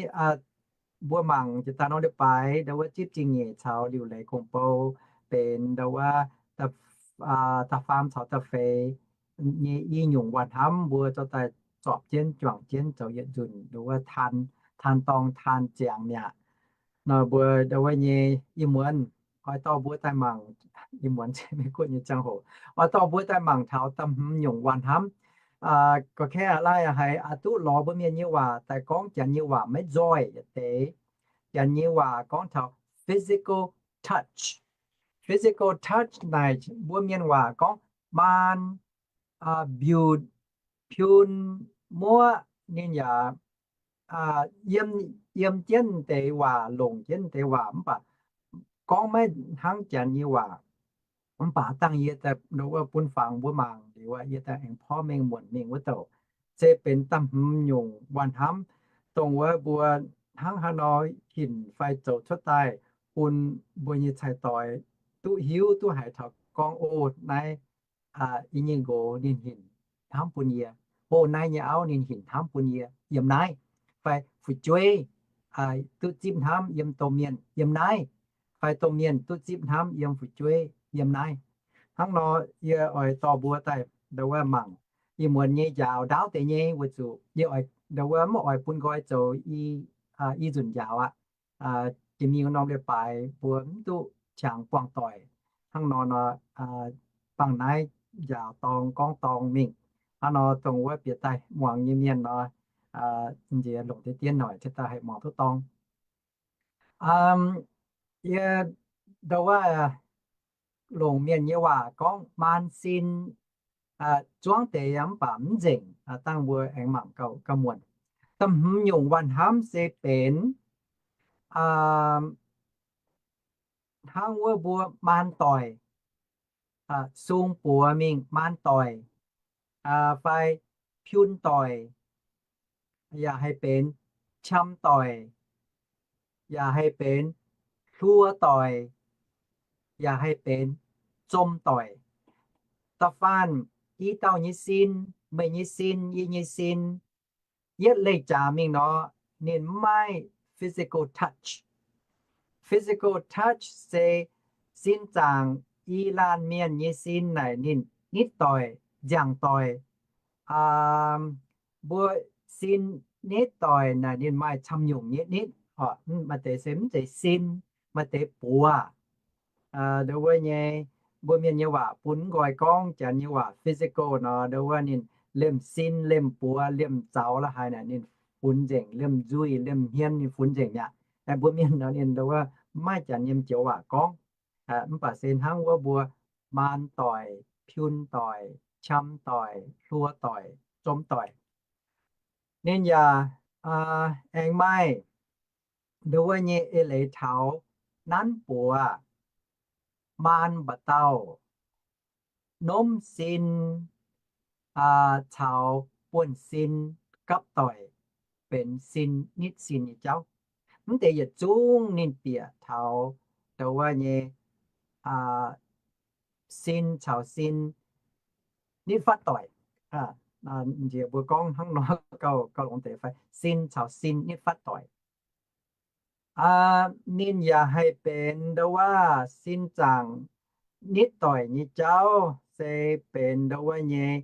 mbuo mangc jiex daaih norm leiz-baaix, nduov wuov zipv zingh nyeic caux liuc leiz gong-bou benx nduov wuov da'faam caux da'feix nyei i nyungc waac-hnamv mbuo zorqv daaih zorpc jienv juangc jienv zoux yietc nzunc nduov wuov taan, taan dorngh taan ziangx mi'aqv. Nor mbuo nduov wuov nyei ih muonz oix dorh mbuo daaih mangc, ih muonz se Meiv Guoqv nyei ziangh hoc, oix dorh mbuo daaih mangc taux da'hmz nyungc waac-hnamv. Gorqv-kaeqv laai haiz aqc duqv lorz mbuo mienh nyei waac daaih gorngv Janx nyei waac maiv nzoih yietc deix. Janx nyei waac gorngv taux physical touch. Physical touch naaic mbuo mienh waac gorngv maan, mbiutc, piun, muoqv, ninh yaac yiem, yiem jienv deix waac, longc jienv deix waac, mv baac gorngv maiv hnangv Janx nyei waac. Mv baac dangh yie daaih wuov bun fangx mbuo mangc liuz, yie daaih aengx porv mengh muonc mingh wuov douc, se benx da'hmz nyungc waac-hnamv, dongh wuov mbuo hnangv haaix nor hinc fai zoux cuotv daaih, bun mbuo nyei cai-doix duqv hiuv duqv haiz taux gorngv, o, naaiv yie nyei nqox ninh hinc hnamv bun yie, o, naaiv nyei auv ninh hinc hnamv bun yie yiem naaiv, fai fu'jueiv duqv zipv hnamv yiem domh mienh yiem naaiv, fai domh mienh duqv zipv hnamv yiem fu'jueiv yiem naaiv. Hnangv nor, yie oix dorh mbuo daaih nduov wuov mangc ih muonz nyei njaaux ndaauv deix nyei, weic zuqc yie oix nduov wuov mv oix bun nqoi zoux i nzunc njaaux aqv. Jiex mingh norm leiz-baaix mbuo mv duqv qangx buangh doic. Hnangv nor nor, bangh naaiv njaaux dorng gorngv dorng mingh. Hnangv nor dongh wuov bieqc daaih muangx nyei mienh nor, nziex longc deix dien noic cingx daaih haih muangx duqv dorng. Yie nduov wuov longc mienh nyei waac gorngv maan sin, zuangv deix yaac mv baac mv nzengc. Dangh mbuo aengx mangc gauh muonc. Da'hmz nyungc waac-hnamv se benx hnangv wuov mbuo maan doic, sung buoz mingh maan doic, fai piun doic, yaac haih benx qam doic, yaac haih benx hluo doic, yaac haih benx zom doic. Da'faanh i dauh nyei sin, meih nyei sin, yie nyei sin, yietv leih jaax mingh nor, ninh mv maaih physical touch. Physical touch se sin zaangc i laanh mienh nyei sin naaic ninh nitv doic, nziangh doic. Mbuo sin nitv doic naaic ninh maaih camv nyungc nyei nitv. Maaih deix se mv zeiz sin, maaih deix buoz. Nduov wuov nyei, mbuo mienh nyei waac bun mv nqoi gorngv Janx nyei waac physical nor, nduov wuov ninh liemh sin, liemh buoz, liemh zaux la'haaix naaic ninh funx nzengc, liemh nzuih, liemh hmien ninh funx nzengc mi'aqv. Mbuo mienh nor ninh nduov wuov mv maaih Janx nyei joux waac gorngv. Mv baac se hnangv wuov mbuo maan doic, piun doic, qam doic, hluo doic, zom doic. Ninh yaac aengx maaih nduov wuov nyei eix leiz taux nanv buoz, maan mba'dauh, nomv sin, caux buonv-sin gapv doic, benx sin nitv sin nyei jauv. Mv deix yietc zungv ninh bieqc taux nduov wuov nyei sin caux sin nitv fatv doic. Nziex mbuo gorngv hnangv nor gauh, gauh longx deix fai? Sin caux sin nitv fatv doic. Ninh yaac haih benx nduov wuov sin zaangc nitv doic nyei jauv se benx nduov wuov nyei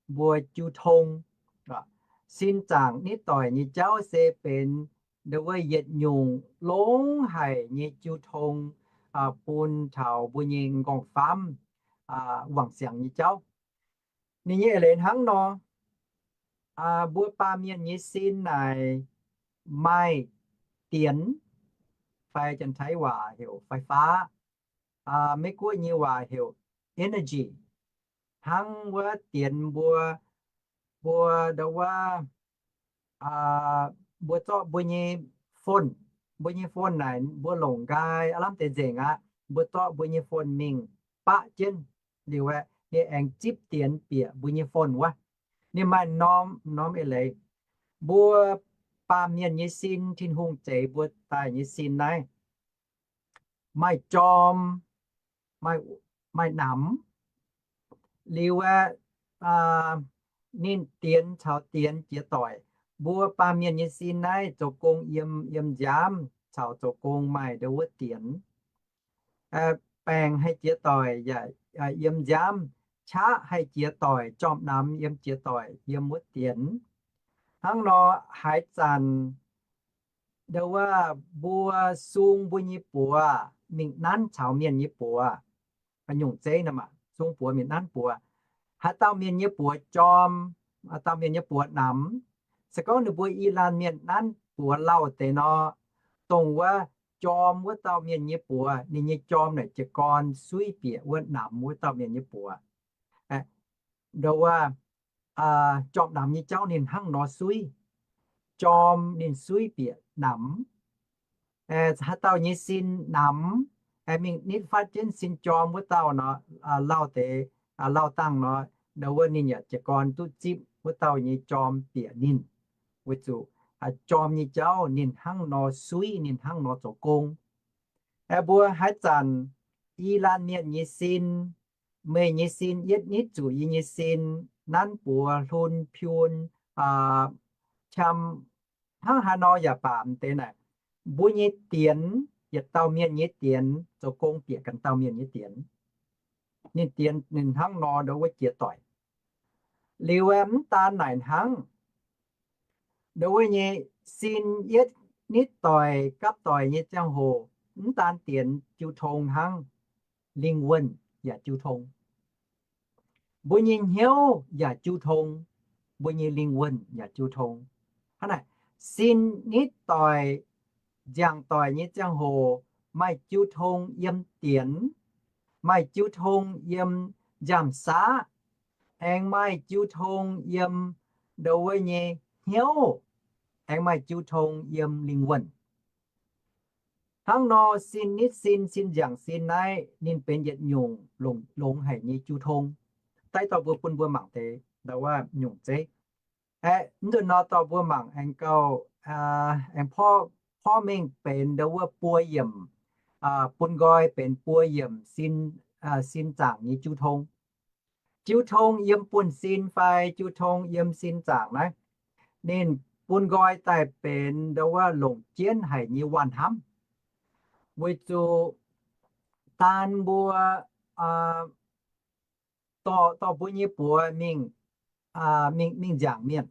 mbuo jiu tong. Sin zaangc nitv doic nyei jauv se benx nduov wuov yietc nyungc longx haic nyei jiu tong bun taux mbuo nyei m'nqorngv-famv wangc siangx nyei jauv. Ninh nyei eix leiz hnangv nor, mbuo baamh mienh nyei sin naaic maaih dienx, fai Janx-Taiv waac heuc ไฟฟ้า, Meiv-Guoqv nyei waac heuc energy. Hnangv wuov dienx mbuo, mbuo ndau wuov, mbuo zorqv mbuo nyei phone, mbuo nyei phone naaic mbuo longc nqaai aav lamh deix nzengc aqv. Mbuo zorqv mbuo nyei phone mingh baqv jienv liuz aeqv, ninh aengx zipv dienx bieqc mbuo nyei phone wuov. Ninh maaih norm norm eix leiz. Mbuo baamh mienh nyei sin, Tin-Hungh zeix mbuo daaih nyei sin naaiv, maaih jorm, maaih namx. Liuz aeqv, ninh dienx caux dienx jiex doic. Mbuo baamh mienh nyei sin naaiv zoux gong yiem, yiem nziaamv caux zoux gong maaih ndau wuov dienx. Baengc haih jiex doic yaac yiem nziaamv, qaqv haih jiex doic, jorm-namx yiem jiex doic yiem wuov dienx. Hnangv nor haaix zanc ndau wuov mbuo sung mbuo nyei buoz mingh nanv caux mienh nyei buoz, nyungc zeiv nor maah, sung buoz mingh nanv buoz, haaix dauh mienh nyei buoz jorm, haaix dauh mienh nyei buoz namx. Se gorngv ninh mbuo i laanh mienh nanv buoz lauh deix nor, dongh wuov jorm wuov dauh mienh nyei buoz, ninh nyei jorm naaic jiez gorn suiv bieqc wuov namx wuov dauh mienh nyei buoz. Ndau wuov jorm-namx nyei jauv ninh hnangv nor suiv, jorm ninh suiv bieqc namx. Haaix dauh nyei sin namx, mingh nitv fatv jienv sin jorm wuov dauh nor, lauh deix, lauh dangh nor, ndau wuov ninh yaac jiez gorn duqv zipv wuov dauh nyei jorm bieqc ninh. Weic zuqc jorm nyei jauv ninh hnangv nor suiv, ninh hnangv nor zoux gong. Mbuo haaix zanc i laanh mienh nyei sin, meih nyei sin, yietv nitv zuqc yie nyei sin, nanv buoz, hlun, piun, qam, hnangv haaix nor yaac baac m'deix naaic, mbuo nyei dienx, yietc dauh mienh nyei dienx zoux gong bieqc ganh dauh mienh nyei dienx. Ninh dienx ninh hnangv nor ndau wuov jiex doic. Liuz aeqv, mv daan naaic hnangv, ndau wuov nyei sin yietv nitv doic gapv doic nyei ziangh hoc, mv daan dienx jiu tong hnangv, lingh wuonh yaac jiu tong. Mbuo nyei hnyouv yaac jiu tong, mbuo nyei lingh wuonh yaac jiu tong. Hnangv naaic, sin nitv doic, nziangc doic nyei ziangh hoc, maaih jiu tong yiem dienx, maaih jiu tong yiem nziaamv-saqv, aengx maaih jiu tong yiem ndau wuov nyei hnyouv, aengx maaih jiu tong yiem lingh wuonh. Hnangv nor, sin nitv sin, sin nziangc sin naaiv, ninh benx yietc nyungc longx, longx haic nyei jiu tong. Daaih dorh mbuo bun mbuo mangc deix ndau wuov nyungc zeiv. Aeqv, mv nzunc nor dorh mbuo mangc aengx gauh, aengx porv, porv mengh benx ndau wuov buo yiemc, bun nqoi benx buo yiemc sin, sin zaangc nyei jiu tong. Jiu tong yiem buonv-sin fai jiu tong yiem sin zaangc naaiv, ninh bun nqoi daaih benx ndau wuov longc jienv haic nyei waanh hnamv. Weic zuqc daan mbuo dorh, dorh mbuo nyei buoz mingh, mingh, mingh nziaangc mienh.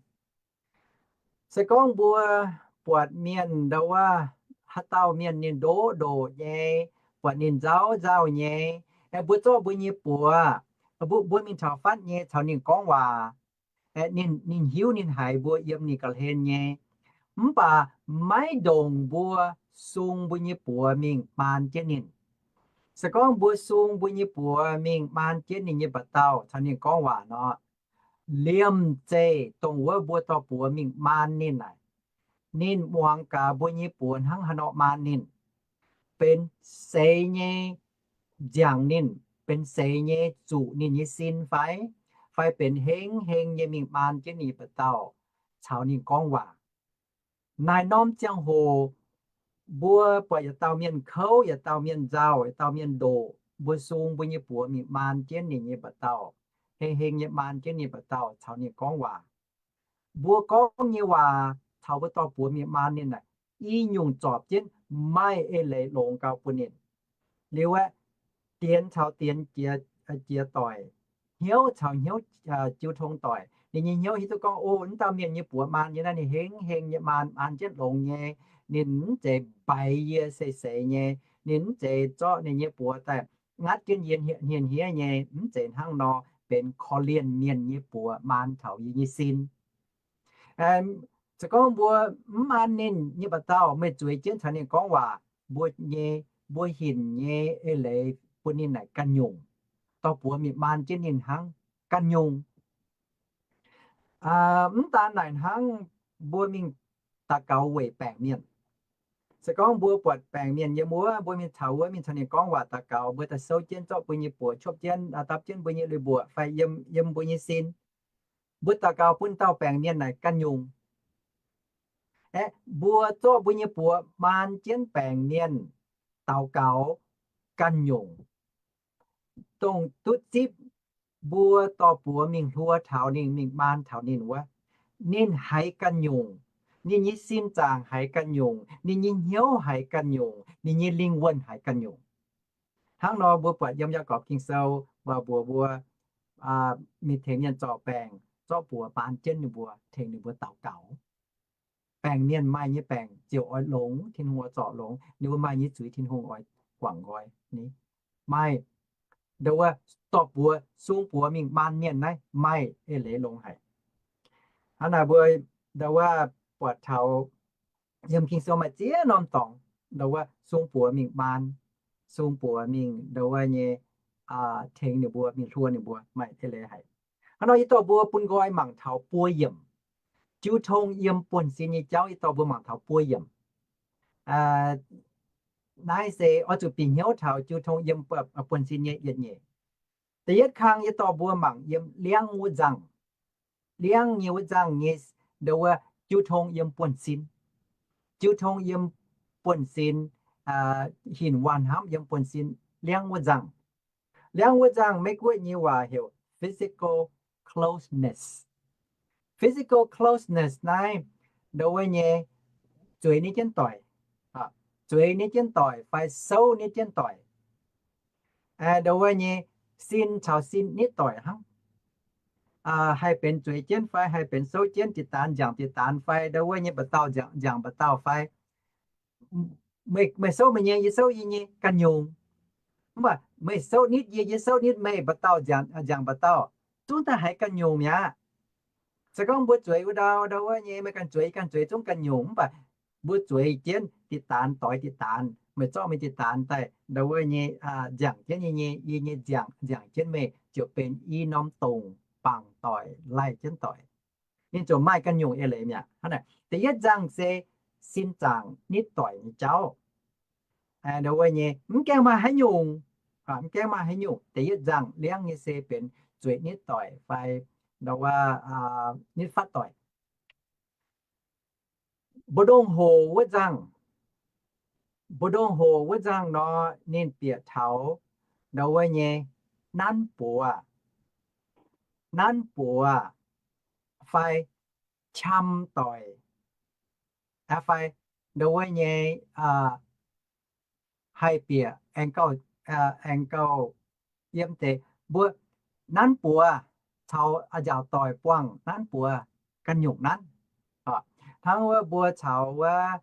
Se gorngv mbuo buatc mienh ndau wuov, haaix dauh mienh ninh ndoqv ndoqc nyei, buatc ninh nzauh nzauh nyei, aeqv, mbuo zorqv mbuo nyei buoz, mbuo, mbuo mingh taux fatv nyei caux ninh gorngv waac, aeqv, ninh, ninh hiuv ninh haiz mbuo yiem ninh ga'hlen nyei. Mv baac maiv ndongc mbuo sung mbuo nyei buoz mingh maan jienv ninh. Se gorngv mbuo sung mbuo nyei buoz mingh maan jienv ninh nyei mba'dauh caux ninh gorngv waac nor, liemh zeih dongh wuov mbuo dorh buoz mingh maan ninh naaic, ninh muangx gaax mbuo nyei buoz hnangv haaix nor maan ninh, benx seix nyei nziaangc ninh, benx seix nyei zuqc ninh nyei sin fai, fai benx hengv heng nyei mingh maan jienv ninh nyei mba'dauh caux ninh gorngv waac. Naaiv norm ziangh hoc mbuo buatc yietc dauh mienh kouv, yietc dauh mienh nzauh, yietc dauh mienh ndoqc, mbuo sung mbuo nyei buoz mingh maan jienv ninh nyei mba'dauh, hengh heng nyei maan jienv ninh mba'dauh caux ninh gorngv waac. Mbuo gorngv nyei waac taux mbuo dorh buoz mingh maan ninh naaic, i nyungc zorpc jienv maiv eix leiz longx gau bun ninh. Liuz aeqv, dienx caux dienx jiex, jiex doic, hnyouv caux hnyouv jiu tong doic. Ninh nyei hnyouv hiuv duqv gorngv, o, wuov dauh mienh nyei buoz maan yie naaiv ninh hengh heng nyei maan, maan jienv longx nyei. Ninh mv zeiz mbaix yie seix seix nyei. Ninh mv zeiz zorqv ninh nyei buoz daaih ngatv jienv yie hniev hniev nyei. Mv zeiz hnangv nor, benx korv-lienh mienh nyei buoz maan taux yie nyei sin. Se gorngv mbuo mv maan ninh nyei mba'dauh, meih zueiz jienv caux ninh gorngv waac, mbuo nyei, mbuo hinc nyei eix leiz bun ninh naaic ganh nyungc. Dorh buoz mingh maan jienv ninh hnangv ganh nyungc. Mv daan naaic hnangv, mbuo mingh daux gaux weic baengc mienh. Se gorngv mbuo buatc baengc mienh yiem wuov, mbuo mingh taux wuov, mingh caux ninh gorngv waac daux gaux, mbuo daaih souv jienv zorqv mbuo nyei buoz, cuopv jienv, dapv jienv mbuo nyei lui-mbuoqc fai yiem, yiem mbuo nyei sin, mbuo daux gaux bun dauh baengc mienh naaic ganh nyungc. Aeqv, mbuo zorqv mbuo nyei buoz maan jienv baengc mienh daux gaux ganh nyungc, dongh duqv zipv mbuo dorh buoz mingh hluo taux ninh, mingh maan taux ninh wuov, ninh haiz ganh nyungc. Ninh nyei sin zaangc haiz ganh nyungc, ninh nyei hnyouv haiz ganh nyungc, ninh nyei lingh wuonh haiz ganh nyungc. Hnangv nor mbuo buatc yiem Yaagorpc Ging-Sou waac mbuox mbuo, mingh tengx mienh zorc baengc, zorqv buoz maan jienv ninh mbuo, tengx ninh mbuo daux gaux. Baengc mienh maaih nyei baengc ziouc oix longx, Tin-Hungh oix zorc longx. Ninh mbuo maaih nyei zuiz, Tin-Hungh oix guangc nqoi ni. Maaih, ndau wuov, zorqv buoz, sung buoz mingh maan mienh naaiv maaih eix leiz longx haic. Hnangv naaic mbuo, ndau wuov, buatc taux yiem Ging-Sou maaih ziex norm dorngx, ndau wuov, sung buoz mingh maan, sung buoz mingh, ndau wuov nyei, tengx ninh mbuo, mingh hluo ninh mbuo, maaih eix leiz haic. Hnangv nor yie dorh mbuo bun nqoi mangc taux buo yiemc. Jiu tong yiem buonv-sin nyei jauv yie dorh mbuo mangc taux buo yiemc. Naaiv se oix zuqc bieqc hnyouv taux jiu tong yiem buonv-sin nyei yietc nyeic. Da'yietv kang yie dorh mbuo mangc yiem liangv wuov nzangh. Liangv nyei wuov nzangh nyei, ndau wuov, jiu tong yiem buonv-sin. Jiu tong yiem buonv-sin, hinc waanh hnamv yiem buonv-sin, liangv wuov nzangh. Liangv wuov nzangh Meiv-Guoqv nyei waac heuc physical closeness. Physical closeness naaiv, ndau wuov nyei, zueiz nitv jienv doic, zueiz nitv jienv doic fai souv nitv jienv doic. Ndau wuov nyei, sin caux sin nitv doic hnangv. Haih benx zueiz jienv fai haih benx souv jienv, diqc daanz nziangc diqc daanz fai, ndau wuov nyei, mba'dauh nziangc mba'dauh fai. Meih souv meih nyei, yie souv yie nyei ganh nyungc. Mv baac meih souv nitv yie, yie souv nitv meih, mba'dauh nziangc mba'dauh, zungv daaih haiz ganh nyungc mi'aqv. Se gorngv mbuo zueiz wuov ndau, ndau wuov nyei, meih ganh zueiz, yie ganh zueiz, zungv ganh nyungc. Mv baac mbuo zueiz jienv diqc daanz doix diqc daanz, meih zorqv meih diqc daanz daaih, ndau wuov nyei, nziangc jienv yie nyei, yie nyei nziangc nziangc jienv meih, ziouc benx i norm dongc bangc doic, laih jienv doic. Ninh ziouc maaih ganh nyungc eix leiz mi'aqv. Hnangv naaic, da'yietv nzangh se sin zaangc nitv doic nyei jauv. Ndau wuov nyei, mv gaengh maaih haaix nyungc, mv gaengh maaih haaix nyungc. Da'yietv nzangh liangv nyei se benx zueiz nitv doic fai ndau wuov, nitv fatv doic. Mbu'ndongx hoc wuov nzangh, mbu'ndongx hoc wuov nzangh nor, ninh bieqc taux ndau wuov nyei nanv buoz, nanv buoz fai qam doic, fai ndau wuov nyei, haih bieqc aengx gauh, aengx gauh yiem deix mbuo nanv buoz caux a'nziaauc doic buangh nanv buoz ganh nyungc nanv. Hnangv wuov mbuo caux wuov,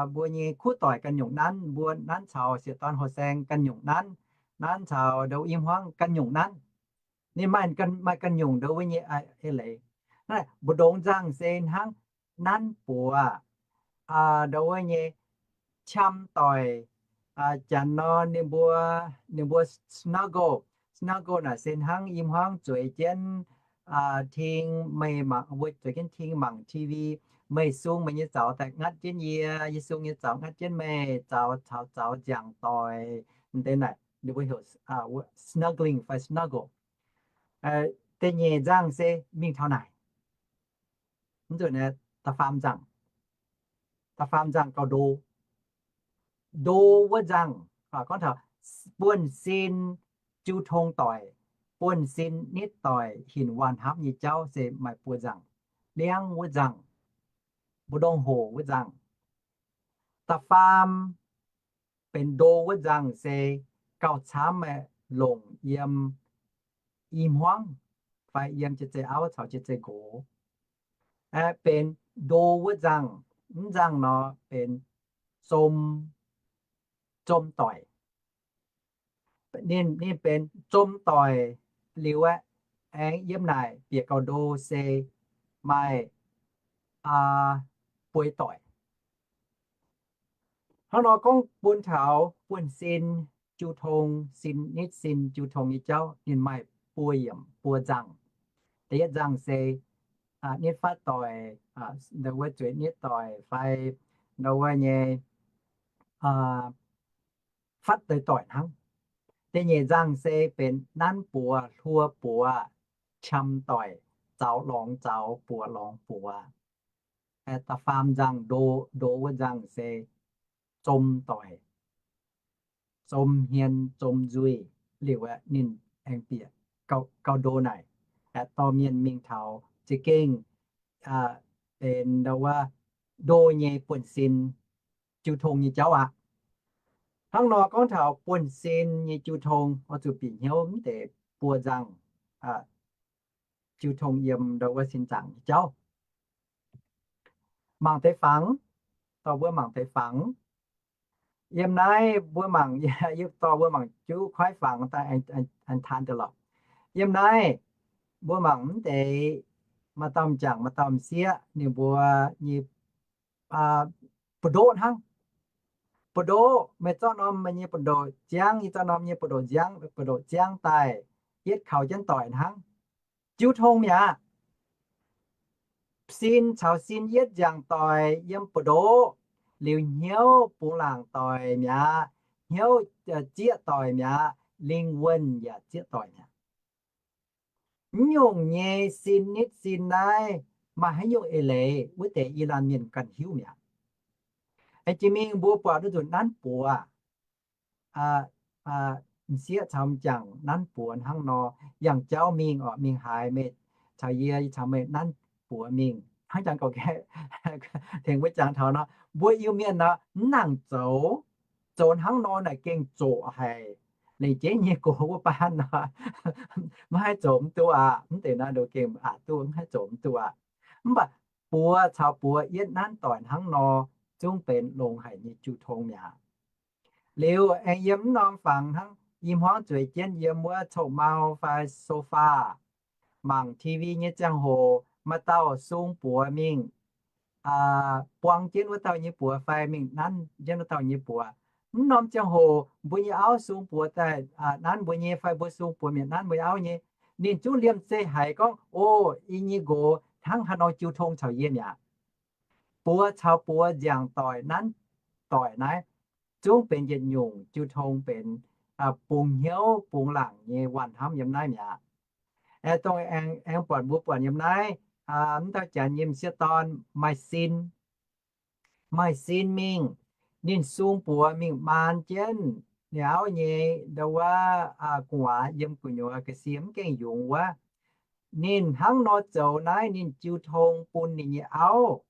mbuo nyei kuv doic ganh nyungc nanv, mbuo nanv caux sieqv dorn houh saeng ganh nyungc nanv, nanv caux ndau i hmuangv ganh nyungc nanv. Ninh maaih, maaih ganh nyungc ndau wuov nyei eix leiz. Mbu'ndongx nzangh se hnangv nanv buoz, ndau wuov nyei qam doic. Janx nor ninh mbuo, ninh mbuo snuggle, snuggle naaic se hnangv i hmuangv zueiz jienv ting, meih mangc, mbuo zueiz jienv ting mangc T V, meih sung meih nyei zaux daaih ngatv jienv yie, yie sung nyei zaux ngatv jienv meih, zaux caux zaux nziangc doic. Deix naaic ninh mbuo heuc snuggling fai snuggle. Da'nyeic nzangh se mingh taux naaic, mv nzunc da'faam nzangh, da'faam nzangh gauh ndo, ndo wuov nzangh, gorngv taux buonv-sin jiu tong doic, buonv-sin nitv doic hinc waanh hnamv nyei jauv se maaih buo nzangh. Liangv wuov nzangh, mbu'ndongx hoc wuov nzangh. Da'faam benx ndo wuov nzangh se gauh camv aeqv, longc yiem i hmuangv fai yiem jiex zeiv auv caux jiex zeiv nqox. Aeqv, benx ndo wuov nzangh, mv nzangh nor benx zom, zom doic. Ninh, ninh benx zom doic liuz aeqv, aengx yiem naaic bieqc gauh ndo se maaih bueix doic. Hnangv nor gorngv bun taux buonv-sin jiu tong, sin nitv sin jiu tong nyei jauv, ninh maaih buo yiemc buo nzangc. Da'yietv nzangc se nitv fatv doic, ndau wuov zueiz nitv doic fai ndau wuov nyei fatv doic doic hnangv. Da'nyeic nzangc se benx nanv buoz, hluo buoz, qam doic, zaux lorngx zaux, buoz lorngx buoz. Da'faam nzangc, ndo, ndo wuov nzangc se zom doic, zom hmien, zom nzuih. Liuz aeqv, ninh aengx bieqc gauh ndo naaic, aeqv, dorh mienh mingh taux za'gengh benx ndau wuov ndo nyei buonv-sin jiu tong nyei jauv aqv. Hnangv nor gorngv taux buonv-sin nyei jiu tong, oix zuqc bieqc hnyouv mv deix buo nzangc jiu tong yiem ndau wuov sin zaangc nyei jauv. Mangc deix fangx, dorh mbuo mangc deix fangx. Yiem naaiv mbuo mangc, yie dorh mbuo mangc juv kuaaiv fangx daaih aengx taan deix lorqc. Yiem naaiv mbuo mangc mv deix maaih dauh m'jangc maaih dauh m'sieqv, ninh mbuo nyei buoz-ndoqv hnangv. Buoz-ndoqv, meih zorqv norm meih nyei buoz-ndoqv ziangv, yie zorqv norm nyei buoz-ndoqv ziangv, buoz-ndoqv ziangv daaih, yietv kaux jienv doic hnangv. Jiu tong mi'aqv. Sin caux sin yietv nziangc doic yiem buoz-ndoqv, liuz hnyouv bungx laangc doic mi'aqv, hnyouv zieqv doic mi'aqv, lingh wuonh yaac zieqv doic mi'aqv. Mv nyungc nyei sin nitv sin naaiv maaih haaix nyungc eix leiz, wuov deix yie laanh mienh ganh hiuv mi'aqv. Aengx jiex mingh mbuo buatc wuov nzunc nanv buoz, m'sieqv caux m'jangc nanv buoz hnangv nor, yangh jauv mingh orqc, mingh haaix meih caux yie, yie caux meih nanv buoz mingh hnangv jangx gauh gaeqv. Tengx mbuo jangx taux nor, mbuo Iu-Mienh nor mv nangc zoux. Zoux hnangv nor naaic gengh zoqc haic. Lengc jeiv nyei gox wuov baan nor, maiv haih zoux mv duqv aqv. Mv deix naaiv ndoqc gengh aqc duqv, mv haih zoux mv duqv aqv. Mv baac buoz caux buoz yietv nanv doic hnangv nor, zungv benx longx haic nyei jiu tong mi'aqv. Liuz aengx yiem mv norm fangx hnangv, i hmuangv zueiz jienv yiem wuov coqv-mau fai sofa, mangc T V nyei ziangh hoc, maaih dauh sung buoz mingh buang jienv wuov dauh nyei buoz fai mingh nanv jienv wuov dauh nyei buoz. Mv norm ziangh hoc mbuo nyei auv sung buoz daaih nanv mbuo nyei fai mbuo sung buoz mingh nanv mbuo nyei auv nyei, ninh zungv liemh zeih haiz gorngv, O, yie nyei nqox hnangv haaix nor jiu tong caux yie mi'aqv. Buoz caux buoz nziangc doic nanv doic naaiv zungv benx yietc nyungc jiu tong, benx bungx hnyouv bungx laangc nyei waanh hnamv yiem naaiv mi'aqv. Aengx dongh aengx buatc mbuo buatc yiem naaiv, mv dauh janx nyei m'sieqv dorn maaih sin, maaih sin mingh, ninh sung buoz mingh maan jienv ninh auv nyei ndau wuov gu'nguaaz yiem gu'nyuoz ga'sie mv gaengh yungz wuov. Ninh hnangv nor zoux naaiv ninh jiu tong bun ninh nyei auv.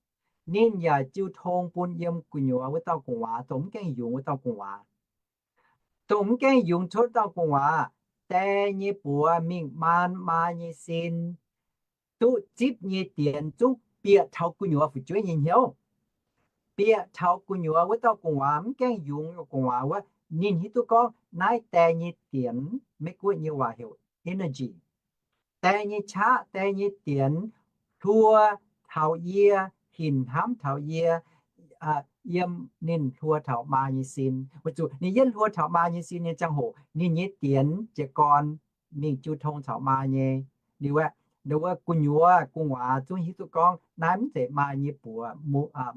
Ninh yaac jiu tong bun yiem gu'nyuoz wuov dauh gu'nguaaz, dongh mv gaengh yungz wuov dauh gu'nguaaz. Dongh mv gaengh yungz cuotv dauh gu'nguaaz, die nyei buoz mingh maan maa nyei sin, duqv zipv nyei dienx zungv bieqc taux gu'nyuoz fu'jueiv nyei hnyouv. Bieqc taux gu'nyuoz wuov dauh gu'nguaaz, mv gaengh yungz gu'nguaaz wuov, ninh hiuv duqv gorngv naaiv die nyei dienx, Meiv-Guoqv nyei waac heuc energy. Die nyei qaqv, die nyei dienx hluo taux yie, hinc hnamv taux yie, yiem ninh hluo taux maa nyei sin. Weic zuqc ninh yietv hluo taux maa nyei sin nyei ziangh hoc, ninh nyei dienx jiez gorn mingh jiu tong caux maa nyei. Liuz aeqv, ndau wuov gu'nyuoz gu'nguaaz zungv hiuv duqv gorngv naaiv mv zeiz maa nyei buoz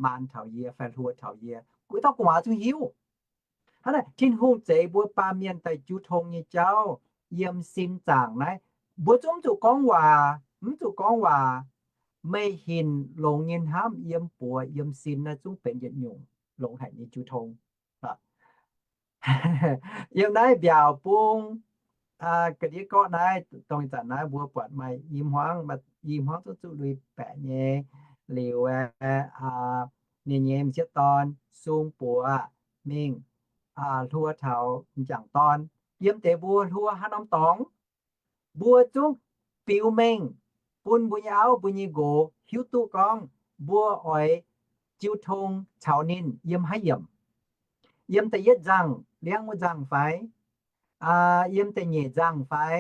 maan taux yie fai hluo taux yie. Wuov dauh gu'nguaaz zungv hiuv. Hnangv naaic, Tin-Hungh zeix mbuo baamh mienh daaih jiu tong nyei jauv yiem sin zaangc naaiv, mbuo zungv mv zuqc gorngv waac, mv zuqc gorngv waac. Meih hinc longx nyei hnamv yiem buoz yiem sin naaiv zungv benx yietc nyungc longx haic nyei jiu tong. Yiem naaiv mbiaauc bung ga'ndiev gorqv naaiv, dongh ih zanc naaiv mbuo buatc maaih i hmuangv, i hmuangv zungv zuqv lui baeqc nyei. Liuz aeqv, ninh nyei m'sieqv dorn sung buoz mingh hluo taux m'jangc dorn. Yiem deix mbuo hluo haaix norm dorngx, mbuo zungv biux mengh bun mbuo nyei auv mbuo nyei nqox hiuv duqv gorngv mbuo oix jiu tong caux ninh yiem haaix yiemc. Yiem da'yietv nzangc, liangv wuov nzangc fai? Yiem da'nyeic nzangc fai?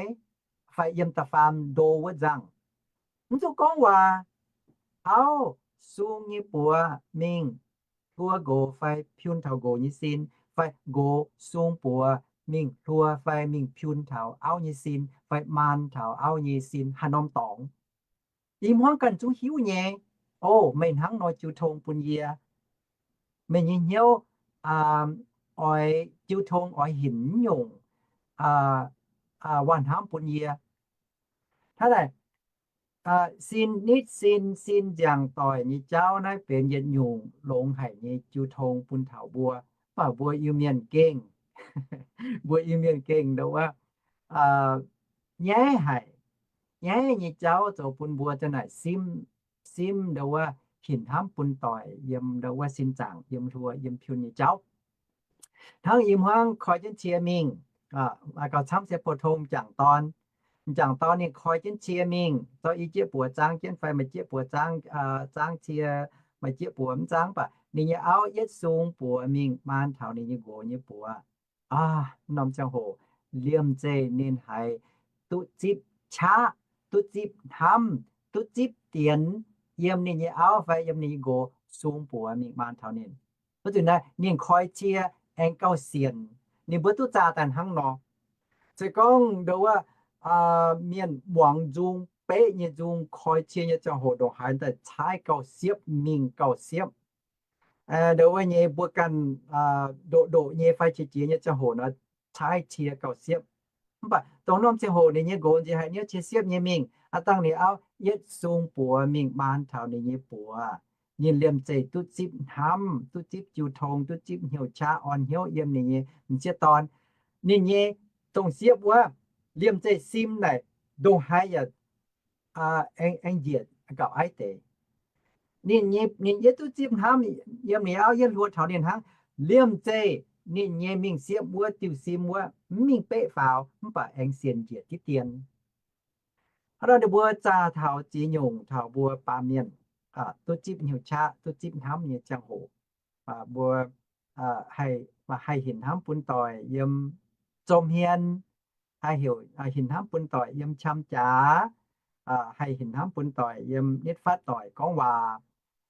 Fai yiem da'faam ndo wuov nzangc? Mv zuqc gorngv waac. Auv sung nyei buoz mingh hluo nqox fai piun taux nqox nyei sin, fai nqox sung buoz mingh hluo fai mingh piun taux auv nyei sin, fai maan taux auv nyei sin haaix norm dorngx. Yie hmuangv ganh zungv hiuv nyei. O, meih hnangv nor jiu tong bun yie. Meih nyei hnyouv oix jiu tong, oix hinc nyungc waac hnamv bun yie. Hnangv naaic, sin nitv sin, sin nziangc doic nyei jauv naaiv benx yietc nyungc longx haic nyei jiu tong bun taux mbuo. Mv baac mbuo Iu-Mienh gengh, mbuo Iu-Mienh gengh ndo wuov nyaiv haic, nyaiv nyei jauv zoux bun mbuo za'naaic simv, simv ndo wuov hinc hnamv bun doic yiem ndo wuov sin zaangc, yiem hluo, yiem piun nyei jauv. Hnangv yie hmuangv koi jienv cie mingh, gauh camv se pou-tong m'jangc dorn. M'jangc dorn ninh koi jienv cie mingh, zorqv i jieqv buoz zaangv jienv fai maaih jieqv buoz zaangv, zaangv cie, maaih jieqv buoz mv zaangv, mv baac ninh nyei auv yietv sung buoz mingh maan taux ninh nyei nqox nyei buoz. Aa, norm ziangh hoc liemh zeih ninh haiz duqv zipv qaqv, duqv zipv hnamv, duqv zipv dienx yiem ninh nyei auv fai yiem ninh nyei nqox sung buoz mingh maan taux ninh. Wuov zanc naaiv ninh koi cie aengx gauh sienx. Ninh mbuo duqv zaah daaih hnangv nor. Se gorngv ndo wuov mienh muangx nzung, beqv nyei nzung, koi cie nyei ziangh hoc ndongc haaix daaih caaiv gauh siepv, mingh gauh siepv. Ndo wuov nyei mbuo ganh ndoqv ndoqv nyei fai qiex jiez nyei ziangh hoc nor, caaiv cie gauh siepv. Mv baac dongh norm ziangh hoc ninh nyei nqox nziex haiz niouv cie siepv nyei mingh, aa, dangh ninh auv yietv sung buoz mingh maan taux ninh nyei buoz. Ninh liemh zeih duqv zipv hnamv, duqv zipv jiu tong, duqv zipv hnyouv qaqv, orn hnyouv yiem ninh nyei m'sieqv dorn. Ninh nyei dongh siepv wuov, liemh zeih sim naaic ndongc haaix yaac aengx njiec gauh aiv deix. Ninh, ninh yietv duqv zipv hnamv yiem ninh auv yietv hluo taux ninh hnangv. Liemh zeih ninh nyei mingh siepv wuov diuh sim wuov mv mingh beqv faaux, mv baac aengx sienx njiec diqv dien. Hnangv nor ninh mbuo zaah taux ziex nyungc taux mbuo baamh mienh duqv zipv hnyouv qaqv, duqv zipv hnamv nyei ziangh hoc, mbuo haih hinc hnamv bun doic yiem zom hmien, haih hinc hnamv bun doic yiem qam jaax, haih hinc hnamv bun doic yiem nitv fatv doic gorngv waac.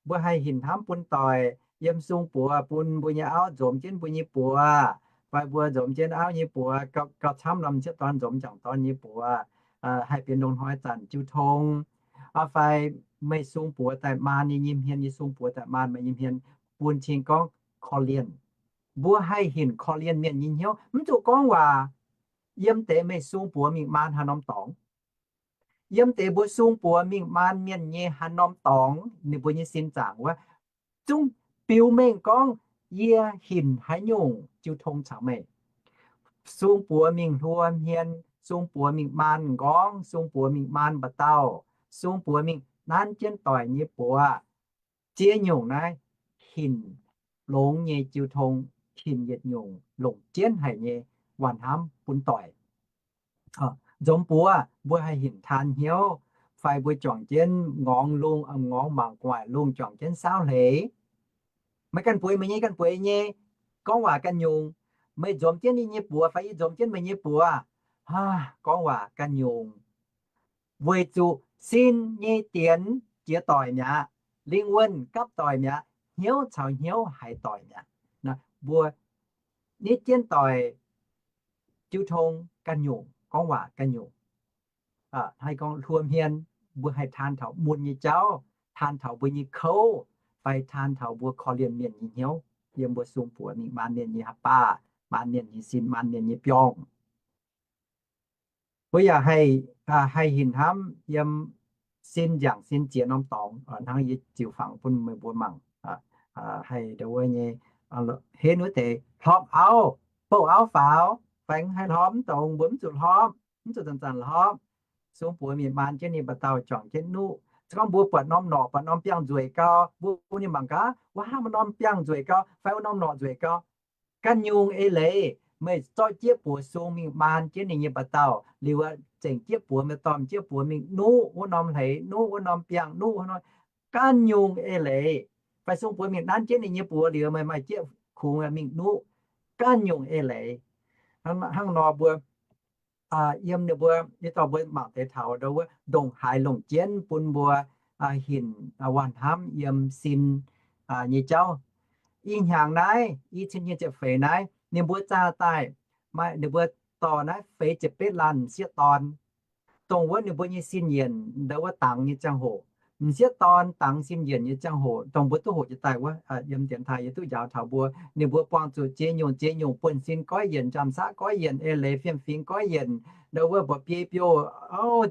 Mbuo haih hinc hnamv bun doic yiem sung buoz bun mbuo nyei auv nzomz jienv mbuo nyei buoz, fai mbuo nzomz jienv auv nyei buoz, gauh camv norm m'sieqv dorn nzomz m'jangc dorn nyei buoz, haih benx ndongc hnoi zanc jiu tong. Fai meih sung buoz daaih maan yie nyei hmien, yie sung buoz daaih maan meih nyei hmien, bun cing gorngv korv-lienh. Mbuo haih hinc korv-lienh mienh nyei hnyouv, mv zuqc gorngv waac. Yiem deix meih sung buoz mingh maan haaix norm dorngx, yiem deix mbuo sung buoz mingh maan mienh nyei haaix norm dorngx, ninh mbuo nyei sin zaangc wuov, zungv biux mengh gorngv yie hinc haaix nyungc jiu tong caux meih. Sung buoz mingh hluo hmien, sung buoz mingh maan m'nqorngv, sung buoz mingh maan mba'dauh, sung buoz mingh nanv jienv doic nyei buoz. Ziex nyungc naaiv hinc longx nyei jiu tong, hinc yietc nyungc longc jienv haic nyei waac hnamv bun doic. Nzomz buoz mbuo haih hinc taan hnyouv, fai mbuo juangc jienv ngorngx lungh, ngorngx mangc gu'nguaaic lungh, juangc jienv saauv hleix. Meih ganh bueix meih nyei, ganh bueix nyei, gorngv waac ganh nyungc. Meih nzomz jienv yie nyei buoz fai yie nzomz jienv meih nyei buoz, gorngv waac ganh nyungc. Weic zuqc sin nyei dienx jiex doic mi'aqv, lingh wuonh gapv doic mi'aqv, hnyouv caux hnyouv haiz doic mi'aqv. Mbuo nitv jienv doic, jiu tong ganh nyungc, gorngv waac ganh nyungc. Haih gorngv hluo hmien, mbuo haih taan taux mun nyei jauv, taan taux mbuo nyei kouv, fai taan taux mbuo korv-lienh mienh nyei hnyouv, yiem mbuo sung buoz mingh maan mienh nyei haaix baac, maan mienh nyei sin, maan mienh nyei biorngh. Mbuo yaac haih hinc hnamv yiem sin nziangc sin ziex norm dorngx, hnangv yie ziux fangx bun meih mbuo mangc. Haih ndo wuov nyei, henv wuov deix hlorpv auv, bouh auv faaux, fai haih hlorpv mv dongz, mbuo mv zuqc hlorpv, mv zuqc zanc-zanc hlorpv. Sung buoz mingh maan jienv ninh mba'dauh juangc jienv nuqv. Se gorngv mbuo buatc norm norqc, buatc norm biangh nzueic gau, mbuo bun ninh mangc gaax, wuov hnangv maaih norm biangh nzueic gau, fai wuov norm norqc nzueic gau. Ganh nyungc eix leiz, meih zorqv jieqv buoz sung mingh maan jienv ninh nyei mba'dauh liuz, zengc jieqv buoz, meih dorh jieqv buoz mingh nuqv wuov norm hleix, nuqv wuov norm biangh, nuqv wuov norm, ganh nyungc eix leiz. Fai sung buoz mingh nanv jienv ninh nyei buoz liuz, meih maaih jieqv kungx mingh nuqv, ganh nyungc eix leiz. Hnangv nor mbuo yiem ninh mbuo, yie dorh mbuo mangc deix taux ndo wuov ndongc haaix longc jienv bun mbuo hinc waac hnamv yiem sin nyei jauv. i hnyangx naaiv, i cin nyic ziepc feix naaiv, ninh mbuo zaah daaih, maaih ninh mbuo dorh naaiv feix ziepc betv laanh m'sieqv dorn, dongh wuov ninh mbuo nyei sin yienc ndau wuov dangx nyei ziangh hoc. M'sieqv dorn dangx sin yienc nyei ziangh hoc, dongh mbuo duqv hoqc jiex daaih wuov, yiem dienx taaih yie duqv njaaux taux mbuo, ninh mbuo buangh zuqc ziex nyungc ziex nyungc buonv-sin goiv yienc, njang-saqv goiv yienc, eix leiz fiem-fingx goiv yienc, ndau wuov mba'biei biouv,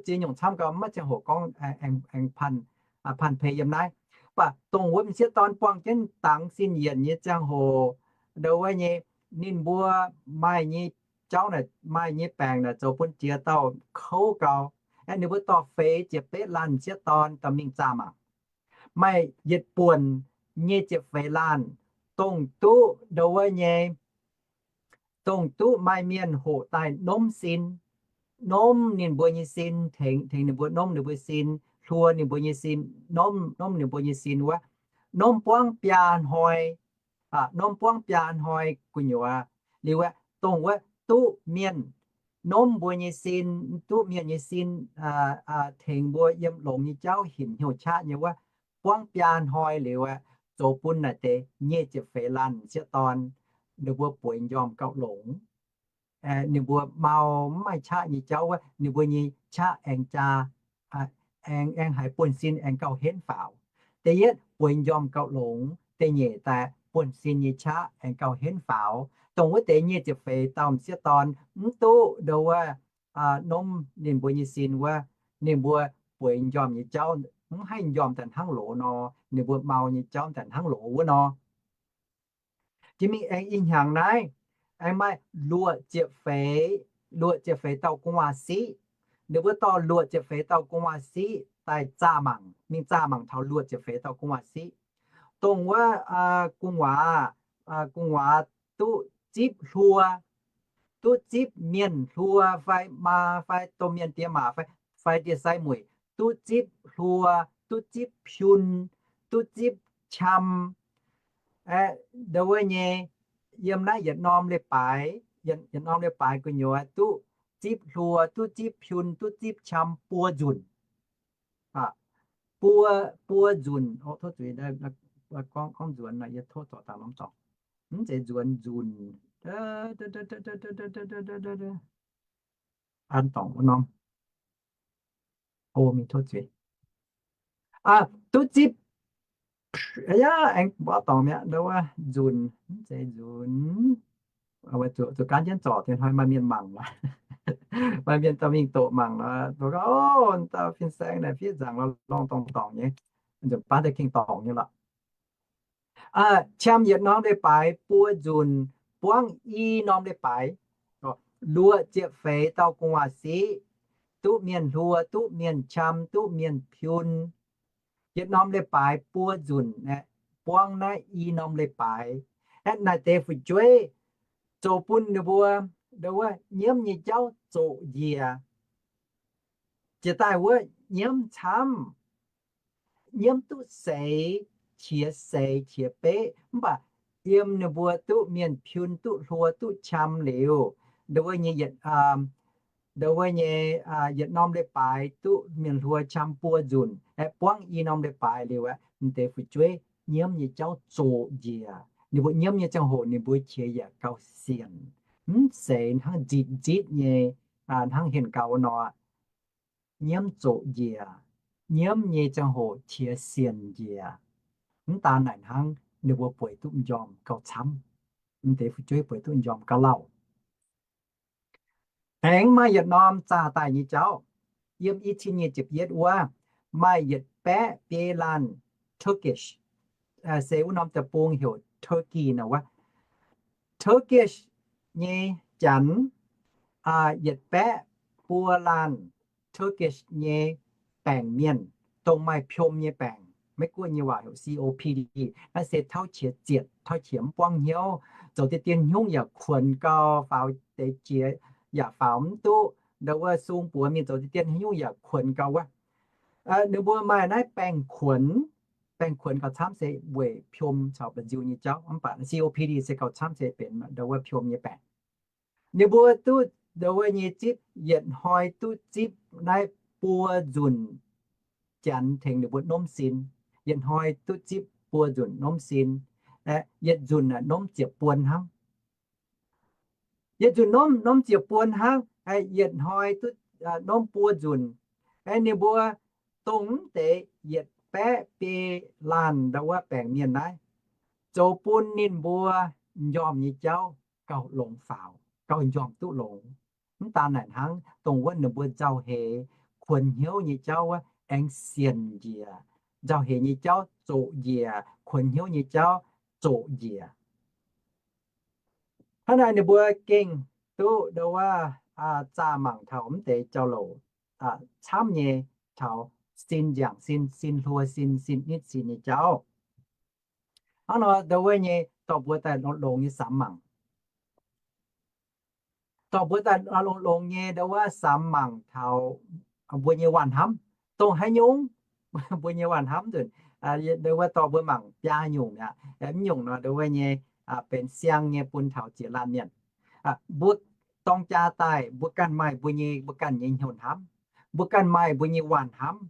ziex nyungc camv gau, maiv ziangh hoc gorngv aengx panh pei yiem naaiv. Mv baac dongh wuov m'sieqv dorn buangh jienv dangx sin yienc nyei ziangh hoc, ndau wuov nyei, ninh mbuo maaih nyei jauv naaic, maaih nyei baengc naaic zoux bun jiex dauh kouv gau. Aeqv, ninh mbuo dorh feix ziepc betv laanh m'sieqv dorn dorh mingh zaah mangc. Maaih yietc buonc nyei ziepc feix laanh, dongh duqv ndau wuov nyei, dongh duqv maaih mienh hoqc daaih nomv sin, nomv ninh mbuo nyei sin, tengx, tengx ninh mbuo nomv ninh mbuo sin, hluo ninh mbuo nyei sin, nomv, nomv ninh mbuo nyei sin wuov, nomv buangv biaa hnoi, nomv buangv biaa hnoi gu'nyuoz liuz aeqv, dongh wuov duqv mienh nomv mbuo nyei sin, duqv mienh nyei sin, tengx mbuo yiem longx nyei jauv hinc hnyouv qaqv nyei wuov, buangv biaa hnoi liuz aeqv, zoux bun naaic deix nyic ziepc feix laanh m'sieqv dorn ninh mbuo bueix m'njormh gauh longx. Ninh mbuo mau mv maaih qaqv nyei jauv wuov, ninh mbuo nyei qaqv aengx jaa, aengx, aengx haiz buonv-sin aengx gauh henv faaux. Da'yietv bueix m'njormh gauh longx, da'nyeic daaih buonv-sin nyei qaqv aengx gauh henv faaux. Dongh wuov deix nyic ziepc feix dauh m'sieqv dorn mv duqv ndau wuov nomv ninh mbuo nyei sin wuov, ninh mbuo bueix m'njormh nyei jauv mv haih m'njormh daaih hnangv loz nor, ninh mbuo mau nyei jauv daaih hnangv loz wuov nor. Jiex mingh aengx i hnyangx naaiv, aengx maaih luoqc ziepc feix, luoqc ziepc feix dauh gu'nguaaz-siqv. Ninh mbuo dorh luoqc ziepc feix dauh gu'nguaaz-siqv daaih zaah mangc, mingh zaah mangc taux luoqc ziepc feix dauh gu'nguaaz-siqv. Dongh wuov gu'nguaaz, gu'nguaaz duqv zipv hluo, duqv zipv mienh hluo fai maa fai domh mienh diex maac fai, fai ndie-sai mueic, duqv zipv hluo, duqv zipv piun, duqv zipv qam. Aeqv, ndau wuov nyei, yiem naaiv yietc norm leiz-baaix, yietc norm leiz-baaix gu'nyuoz duqv zipv hluo, duqv zipv piun, duqv zipv qam buo nzunc. Buo, buo nzunc, tov zuiz, gorngv, gorngv nzuonx nor yie tov zorc dangx norm dorngc. Mv zeiz nzuonx, nzunc. An dorngc wuov norm. O, mingh tov zuiz. Duqv zipv, yaac aengx mborqv dorngc mi'aqv, ndau wuov nzunc, mv zeiz nzunc. Zuqc gaanv jienv zorc, dien hnoi maaih mienh mangc, maaih mienh dorh mingh doqc mangc nor, mbuo gorngv, o, dauh fin-saeng naaic fiev nzaangc lorh lorngh dorngc dorngc nyei, nzunc baav deix gengh dorngc nyei lorqc. Qam yietc norm leiz-baaix buo nzunc, buangv i norm leiz-baaix, luoqc ziepc feix dauh gu'nguaaz-siqv, duqv mienh hluo, duqv mienh qam, duqv mienh piun. Yietc norm leiz-baaix buo nzunc aeqv, buangv naaiv i norm leiz-baaix. Aeqv, naaic deix fu'jueiv zoux bun ninh mbuo, ndau wuov, nyiemv nyei jauv zoqc njiec. Jiex daaih wuov nyiemv camv, nyiemv duqv seix, qiex seix qiex beqv, mv baac yiem ninh mbuo duqv mienh piun, duqv hluo, duqv qam liuz, ndau wuov nyei yietc, ndau wuov nyei yietc norm leiz-baaix duqv mienh hluo qam buo nzunc aeqv, buangv i norm leiz-baaix liuz aeqv, m'deix fu'jueiv nyiemv nyei jauv zoqc njiec. Ninh mbuo nyiemv nyei ziangh hoc ninh mbuo qiex yaac gauh sienc, mv zeiz hnangv nzitc nzitv nyei, hnangv henh gau nor. Nyiemv zoqc njiec, nyiemv nyei ziangh hoc qiex sienc njiec. Mv daan naaic hnangv, ninh mbuo bueix duqv m'njormh gauh camv. M'deix fu'jueiv bueix duqv m'njormh gauh lauh. Aengx maaih yietc norm zaah daaih nyei jauv. Yiem i cin nyic ziepc yietv wuov, maaih yietc baeqv biei laanh Turkish, se wuov norm deic-bung heuc Turkey nor wuov. Turkish nyei Janx, yietc baeqv buo laanh Turkish nyei baengc mienh, dongh maaih piom nyei baengc, Meiv-Guoqv nyei waac heuc C O P D, naaiv se tauv qiex zietc, tauv qiex mv buangv hnyouv, zoux deix dien hnyungv yaac kuonx gau, faaux deix jiex yaac faaux mv duqv, ndau wuov sung buoz mingh zoux deix dien hnyungv yaac kuonx gau wuov. Ninh mbuo maaih naaiv baengh kuonx, baengh kuonx gauh camv se weic piom caux ba'nziu nyei jauv, mv baac C O P D se gauh camv se benx ndau wuov piom nyei baengc. Ninh mbuo duqv ndau wuov nyei zipv, yietc hnoi duqv zipv naaiv buo nzunc Janx tengx ninh mbuo nomv sin. Yietc hnoi duqv zipv buo nzunc nomv sin. Yietc nzunc norm ziepc buon hnangv. Yietc nzunc norm, norm ziepc buon hnangv. Yietc hnoi duqv norm buo nzunc. Ninh mbuo dongh mv deix yietc baeqv biei laanh ndau wuov baengc mienh naaiv, zoux bun ninh mbuo m'njormh nyei jauv gauh longx faaux, gauh m'njormh duqv longx. Mv daan naaic hnangv, dongh wuov ninh mbuo nzauh heix kuonx hnyouv nyei jauv wuov aengx sienc njiec, nzauh heix nyei jauv zoqc njiec, kuonx hnyouv nyei jauv zoqc njiec. Hnangv naaic ninh mbuo gengh duqv ndau wuov zaah mangc taux mv deix jauv-louc camv nyei, taux sin nziaangc sin, sin hluo sin, sin nitv sin nyei jauv. Hnangv nor ndau wuov nyei dorh mbuo daaih longx nyei samx mangc. Dorh mbuo daaih longx-longx nyei ndau wuov samx mangc taux mbuo nyei waanh hnamv dongh haaix nyungc. Mbuo nyei waanh hnamv nzunc, ndau wuov dorh mbuo mangc biaa nyungc mi'aqv. Mv nyungc nor ndau wuov nyei benx siang nyei bun taux ziex laanh mienh. Mbuo dorng jaa daaih mbuo ganh maaih mbuo nyei, mbuo ganh nyei hnyouv hnamv, mbuo ganh maaih mbuo nyei waanh hnamv,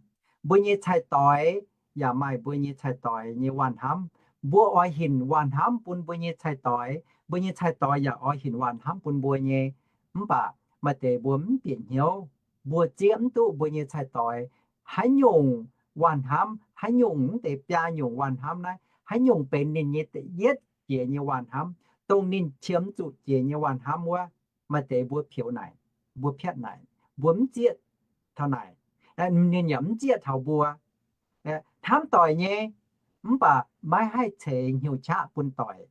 mbuo nyei cai-doix yaac maaih mbuo nyei cai-doix nyei waanh hnamv. Mbuo oix hinc waanh hnamv bun mbuo nyei cai-doix, mbuo nyei cai-doix yaac oix hinc waanh hnamv bun mbuo nyei. Mv baac maaih deix mbuo mv bieqc hnyouv, mbuo zieqv mv duqv mbuo nyei cai-doix haaix nyungc waanh hnamv, haaix nyungc mv deix biaa nyungc waanh hnamv naaiv, haaix nyungc benx ninh nyei da'yietv jiex nyei waanh hnamv, dongh ninh qiemx zuqc jiex nyei waanh hnamv wuov. Maaih deix mbuo piouv naaic, mbuo piatv naaic, mbuo mv zieqv taux naaic, ninh yaac mv zieqv taux mbuo. Hnamv doic nyei, mv baac maiv haih ceix hnyouv qaqv bun doic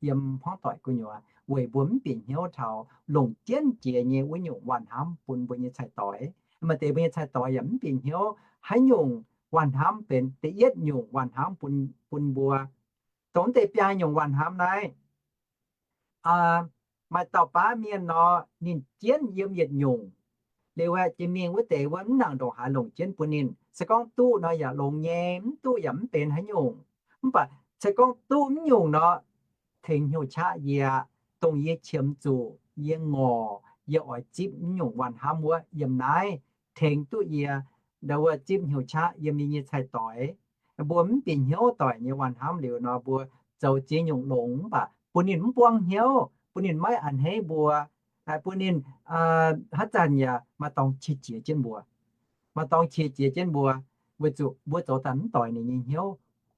yiem hmuangv doic gu'nyuoz, weic mbuo mv bieqc hnyouv taux longc jienv jiex nyei wuov nyungc waanh hnamv bun mbuo nyei cai-doix. Maaih deix mbuo nyei cai-doix yaac mv bieqc hnyouv haaix nyungc waanh hnamv benx da'yietv nyungc waanh hnamv bun, bun mbuo. Dongh mv deix biaa nyungc waanh hnamv naaiv, maaih dauh baav mienh nor, ninh jienv yiem yietc nyungc. Liuz aeqv, jiex mingh wuov deix wuov mv nangc ndongc haaix longc jienv bun ninh. Se gorngv duqv nor yaac longx nyei, mv duqv yaac mv benx haaix nyungc. Mv baac se gorngv duqv mv nyungc nor, tengx hnyouv qaqv yie, dongh yie qiemx zuqc, yie ngorc, yie oix zipv mv nyungc waanh hnamv wuov yiem naaiv tengx duqv yie, ndau wuov zipv hnyouv qaqv yiem yie nyei cai-doix. Mbuo mv bieqc hnyouv doic nyei waanh hnamv liuz nor, mbuo zoux ziex nyungc longx mv baac bun ninh mv buangv hnyouv, bun ninh maiv a'hneiv mbuo, bun ninh haaix zanc yaac maaih dorngx qiex jiez jienv mbuo. Maaih dorngx qiex jiez jienv mbuo, weic zuqc mbuo zoux daaih mv doic ninh nyei hnyouv,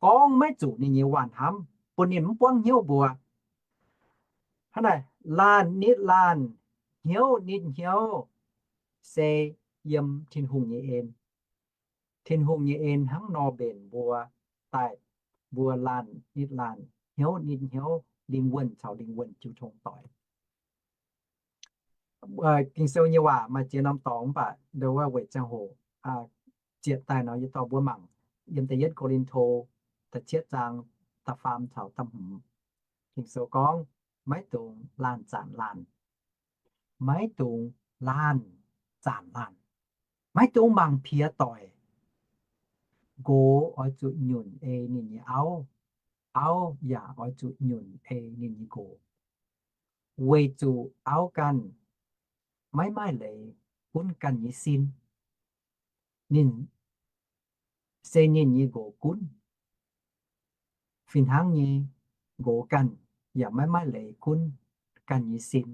gorngv maiv zuqc ninh nyei waanh hnamv, bun ninh mv buangv hnyouv mbuo. Hnangv naaic, laanh nitv laanh, hnyouv nitv hnyouv, se yiem Tin-Hungh nyei en. Tin-Hungh nyei en hnangv nor mbenc mbuo daaih, mbuo laanh nitv laanh, hnyouv nitv hnyouv, lingh wuonh caux lingh wuonh jiu tong doic. Ging-Sou nyei waac maaih ziex norm dorngx mv baac ndo wuov weic ziangh hoc zietc daaih nor yie dorh mbuo mangc yiem da'yietv Ko^lin^to da'cietv zaang da'faam caux da'hmz. Ging-Sou gorngv, maiv dungx laanh zaanc laanh, maiv dungx laanh zaanc laanh, maiv dungx mangc piex doic. Nqox oix zuqc nyunc ei ninh nyei auv, auv yaac oix zuqc nyunc ei ninh nyei nqox, weic zuqc auv ganh maiv maaih leiz gunv ganh nyei sin. Ninh, se ninh nyei nqox gunv. Fih hnangv nyei, nqox ganh yaac maiv maaih leiz gunv ganh nyei sin,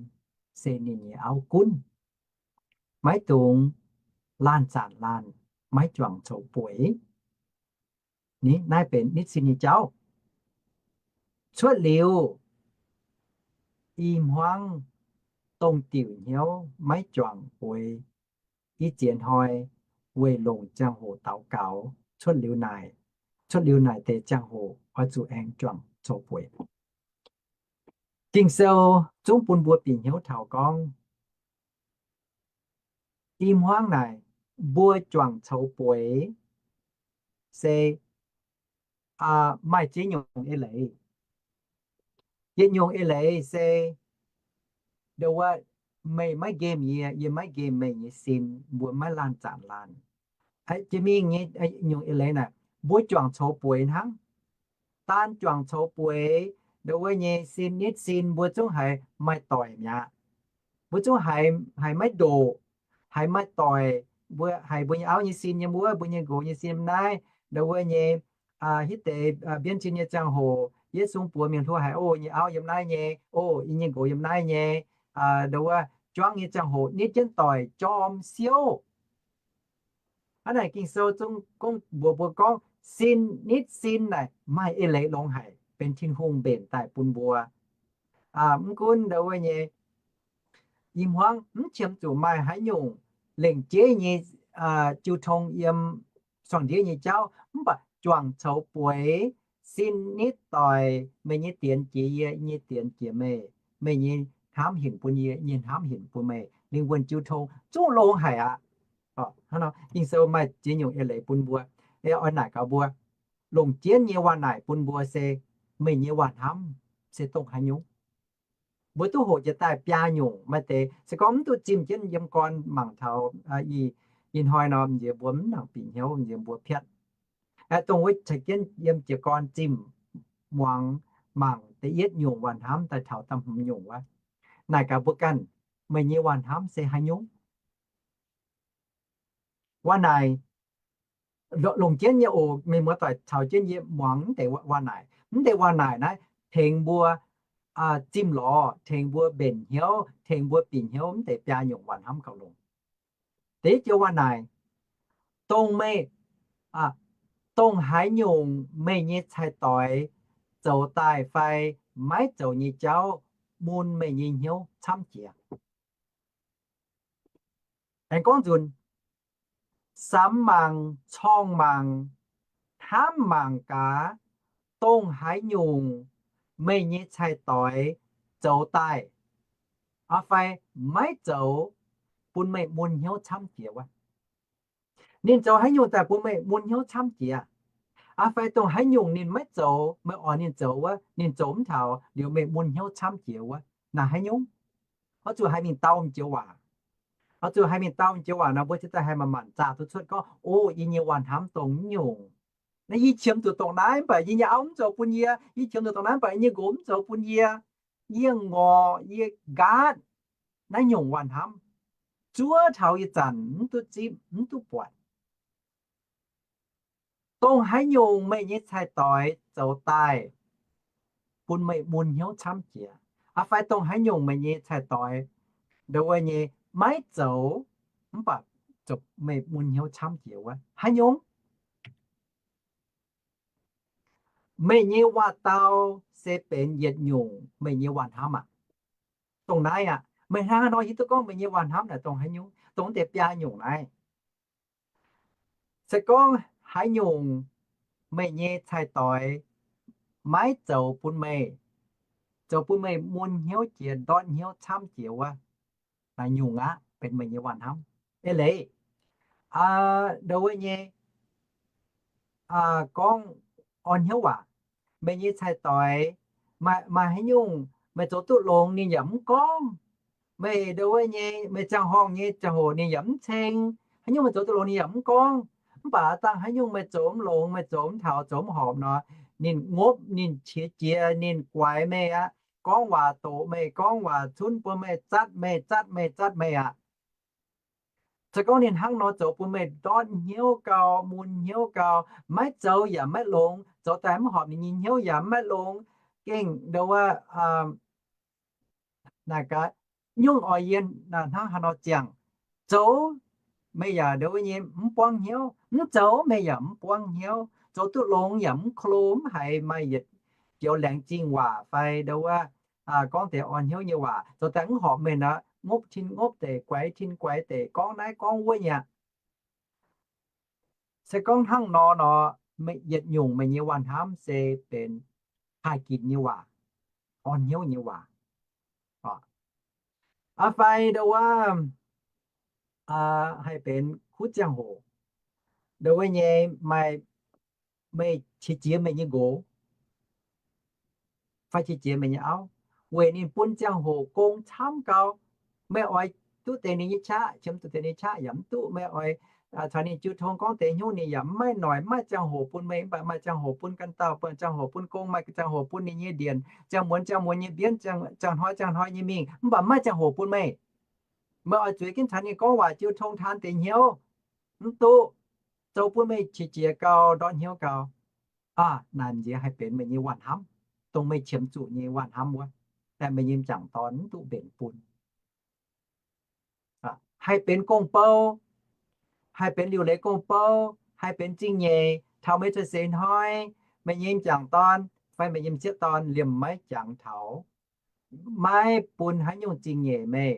se ninh nyei auv gunv. Maiv dungx laanh zaanc laanh, maiv juangc coux bueix. Ni, naaiv benx nitv sin nyei jauv. Cuotv liuz i hmuangv dongh diuc hnyouv maiv juangc bueix, i ziex hnoi weic longc ziangh hoc daux gaux, cuotv liuz naaic, cuotv liuz naaic deix ziangh hoc oix zuqc aengx juangc coux bueix. Ging-Sou zungv bun mbuo bieqc hnyouv taux gorngv, i hmuangv naaic mbuo juangc coux bueix se maaih ziex nyungc eix leiz. Yietc nyungc eix leiz se, ndo wuov, meih maiv nqemh yie, yie maiv nqemh meih nyei sin, mbuo maiv laanh zaanc laanh. Jiex mingh nyei nyungc eix leiz naaic, mbuo juangc coux bueix hnangv. Daan juangc coux bueix, ndo wuov nyei sin nitv sin, mbuo zungv haiz maaih doic mi'aqv. Mbuo zungv haiz, haiz maiv ndoqc, haiz maaih doic, mbuo haiz mbuo nyei auv nyei sin yiem wuov, mbuo nyei nqox nyei sin yiem naaiv, ndo wuov nyei, hitv deix mbienv cin nyei ziangh hoc, Yietv sung buoz mingh hluo haic, o, yie nyei auv yiem naaiv nyei, o, yie nyei nqox yiem naaiv nyei, ndo wuov juangv nyei ziangh hoc nitv jienv doic jorm siouv. Hnangv naaic Ging-Sou zungv gorngv mbuox mbuo gorngv sin, nitv sin naaic maaih eix leiz longx haic, benx Tin-Hungh mbenc daaih bun mbuo. Mv gunv ndo wuov nyei, ih hmuangv mv qiemx zuqc maaih haaix nyungc lengc jeiv nyei jiu tong yiem sorng-ndiev nyei jauv, mv baac juangc coux bueix, sin nitv doic, meih nyei dienx jiex yie, yie nyei dienx jiex meih, meih nyei hnamv hinc bun yie, yie nyei hnamv hinc bun meih, lingh wuonh jiu tong zungv longx haic aqv. Ging-Sou maaih ziex nyungc eix leiz bun mbuo. Oix naaic gaax mbuo, longc jienv nyei waac-naaic bun mbuo se, meih nyei waac-hnamv se dongh haaix nyungc? Mbuo duqv hoqc jiex daaih biaa nyungc. Maaih deix se gorngv mv duqv zimh jienv yiem gorn mangc taux ih hnoi nor, nziex mbuo mv nangc bieqc hnyouv, nziex mbuo piatv. Dongh wuov caux jienv yiem jiez gorn zimh muangx mangc da'yietv nyungc waac-hnamv daaih taux da'hmz nyungc wuov. Naaic gaax mbuo ganh, meih nyei waac-hnamv se haaix nyungc? Waac-naaic, longc jienv nyei oc, meih muoz-doic caux jienv yie muangx mv deix waac-naaic. Mv deix waac-naaic naaiv tengx mbuo zimh lorz, tengx mbuo mbenc hnyouv, tengx mbuo bieqc hnyouv mv deix biaa nyungc waac-hnamv gauh longx. Da'yietv joux waac-naaic, dongh meih, dongh haaix nyungc meih nyei cai-doix zoux daaih fai maiv zoux nyei jauv mun meih nyei hnyouv camv jiex. Aengx gorngv nzunc, samx mangc, corngh mangc, hnamv mangc gaax, dongh haaix nyungc meih nyei cai-doix zoux daaih fai maiv zoux bun meih mun hnyouv camv jiex wuov. Ninh zoux haaix nyungc daaih bun meih mun hnyouv camv jiex? Fai dongh haaix nyungc ninh maiv zoux, meih oix ninh zoux wuov, ninh zoux mv taux liuz meih mun hnyouv camv jiex wuov, naaiv haaix nyungc? Oix zuqc haih mingh dau joux waac. Oix zuqc haih mingh dau joux waac nor, mbuo ziouc daaih haih manc-manc zaah duqv cuotv gorngv, o, yie nyei waac-hnamv dongh naaiv nyungc. Naaiv yie qiemx zuqc dongh naaiv, mv baac yie nyei auv mv zoux bun yie. Yie qiemx zuqc dongh naaiv, mv baac yie nyei nqox mv zoux bun yie. Yie ngorc, yie nqaatv naaiv nyungc waac-hnamv, zuov taux ih zanc mv duqv zipv, mv duqv buatc. Dongh haaix nyungc meih nyei cai-doix zoux daaih bun meih mun hnyouv camv jiex, fai dongh haaix nyungc meih nyei cai-doix ndo wuov nyei maiv zoux, mv baac zoux meih mun hnyouv camv jiex wuov, haaix nyungc? Meih nyei waac-dau se benx yietc nyungc meih nyei waac-hnamv aqv. Dongh naaiv aqv, meih hnangv haaix nor hiuv duqv gorngv meih nyei waac-hnamv naaic dongh haaix nyungc? Dongh deix biaa nyungc naaiv. Se gorngv haaix nyungc meih nyei cai-doix maiv zoux bun meih, zoux bun meih mun hnyouv jiex, ndortv hnyouv camv jiex wuov, naaiv nyungc aqv benx meih nyei waac-hnamv. Eix leiz, ndo wuov nyei, gorngv orn hnyouv waac, meih nyei cai-doix maaih haaix nyungc meih zoux duqv longx ninh yaac mv gorngv. Meih ndo wuov nyei, meih ziangh horngh nyei ziangh hoc ninh yaac mv ceng. Haaix nyungc meih zoux duqv longx ninh yaac mv gorngv. Mv baac dangh haaix nyungc meih zoux mv longx, meih zoux mv taux, zoux mv horpc nor, ninh ngopv, ninh qiex jiez, ninh guaix meih aqv. Gorngv waac doqc meih, gorngv waac cunv bun meih, zatv meih, zatv meih, zatv meih aqv. Se gorngv ninh hnangv nor zoux bun meih ndortv hnyouv gau, mun hnyouv gau, maiv zoux yaac maiv longx, zoux daaih mv horpc ninh nyei hnyouv yaac maiv longx, gengh ndo wuov, naaic gaax, nyungc oix yie hnangv haaix nor ziangh. Zoux meih yaac ndo wuov nyei mv buangv hnyouv, mv zoux meih yaac mv buangv hnyouv, zoux duqv longx yaac mv klo, mv haiz maaih yietc joux laengz zingh waac fai ndo wuov gorngv deix orn hnyouv nyei waac, zoux daaih mv horpc meih nor, ngopv tin ngopv deix, guaix tin guaix deix, gorngv naaiv gorngv wuov nyei aqv. Se gorngv hnangv nor nor, yietc nyungc meih nyei waac-hnamv se benx haih ginx nyei waac, orn hnyouv nyei waac. Fai ndo wuov, haih benx kuv ziangh hoc, ndo wuov nyei maaih, meih qiex jiez meih nyei nqox fai qiex jiez meih nyei auv, weic ninh bun ziangh hoc gong camv gau. Meih oix duqv deix ninh nyei qaqv, qiemx duqv deix ninh nyei qaqv yaac mv duqv. Meih oix caux ninh jiu tong gorngv deix hnyouv ninh yaac mv maaih noic, mv maaih ziangh hoc bun meih, mv baac maaih ziangh hoc bun ganh dauh, maaih ziangh hoc bun gong, maaih ziangh hoc bun ninh nyei ndienc, ziangh muonz ziangh muonz nyei mbienv, ziangh hnoi ziangh hnoi nyei mingh, mv baac mv maaih ziangh hoc bun meih. Meih oix zueiz jienv caux ninh gorngv waac, jiu tong, taan deix hnyouv, mv duqv. Zoux bun meih qiex jiez gau, ndortv hnyouv gau. Aa, naaic nziex haih benx meih nyei waac-hnamv. dongh meih qiemx zuqc nyei waac hnamv wuov, daaih meih nyei m'jangc dorn mv duqv mbenc bun. Haih benx gong-bou, haih benx liuc leiz gong-bou, haih benx zingh nyeic taux meih cuotv seix hnoi, meih nyei m'jangc dorn fai meih nyei m'sieqv dorn liemh maiv jangx taux, maiv bun haaix nyungc zingh nyeic meih.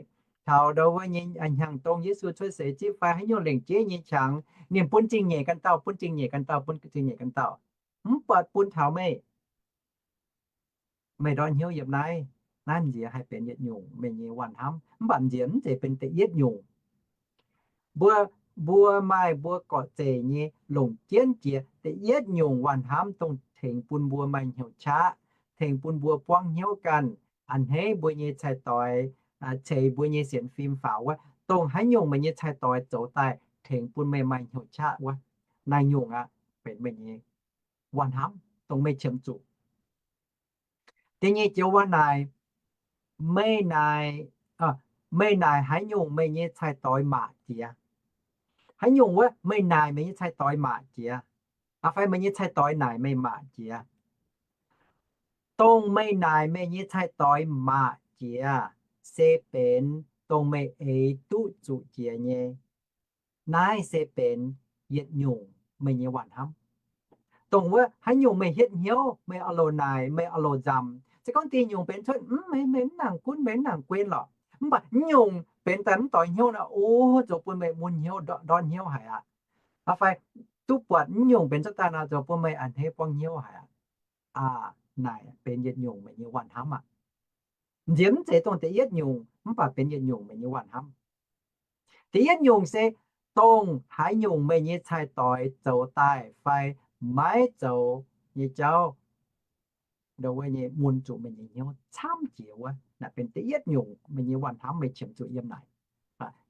Taux ndau wuov nyei hnyangx-dongh Yesu cuotv seix zipv fai haaix nyungc lengc jeiv nyei qangx, ninh bun zingh nyeic ganh dauh, bun zingh nyeic ganh dauh, bun zingh nyeic ganh dauh, mv buatc bun taux meih. Meih ndortv hnyouv yiem naaiv, naaiv nziex haih benx yietc nyungc meih nyei waac hnamv, mv baac nziex mv zeiz benx da'yietv nyungc. Mbuo, mbuo maaih mbuo gorqv zeic nyei longc jienv jiex da'yietv nyungc waac hnamv dongh tengx bun mbuo maaih hnyouv qaqv, tengx bun mbuo buangv hnyouv ganh, a'hneiv mbuo nyei cai-doix, ceix mbuo nyei sienx fim faaux wuov, dongh haaix nyungc meih nyei cai-doix zoux daaih tengx bun meih maaih hnyouv qaqv wuov, naaiv nyungc aqv benx meih nyei waac hnamv dongh meih qiemx zuqc. Da'nyeic joux waac naaic, meih naaic, meih naaic haaix nyungc meih nyei cai-doix maac jiex? Haaix nyungc wuov meih naaic meih nyei cai-doix maac jiex, fai meih nyei cai-doix naaic meih maac jiex? Dongh meih naaic meih nyei cai-doix maac jiex se benx dongh meih eix duqv zuqc jiex nyei. Naaiv se benx yietc nyungc meih nyei waac hnamv. Dongh wuov haaix nyungc meih hietv hnyouv, meih oix loc naaic, meih oix loc nzamc, se gorngv diuh nyungc benx cuotv, meih mv nangc gunv, meih mv nangc guen lorqc. Mv baac mv nyungc benx daaih mv doix hnyouv nor, o, zoux bun meih mun hnyouv, ndortv hnyouv haic aqv. Fai duqv buatc mv nyungc benx cuotv daaih nor, zoux bun meih a'hneiv buangv hnyouv haic aqv. Naaic benx yietc nyungc meih nyei waac hnamv aqv. Nziex mv zeiz dongh da'yietv nyungc, mv baac benx yietc nyungc meih nyei waac hnamv. Da'yietv nyungc se dongh haaix nyungc meih nyei cai-doix zoux daaih fai maiv zoux nyei jauv, ndau wuov nyei mun zuqc meih nyei hnyouv camv jiex wuov, naaiv benx da'yietv nyungc meih nyei waac hnamv meih qiemx zuqc yiem naaic.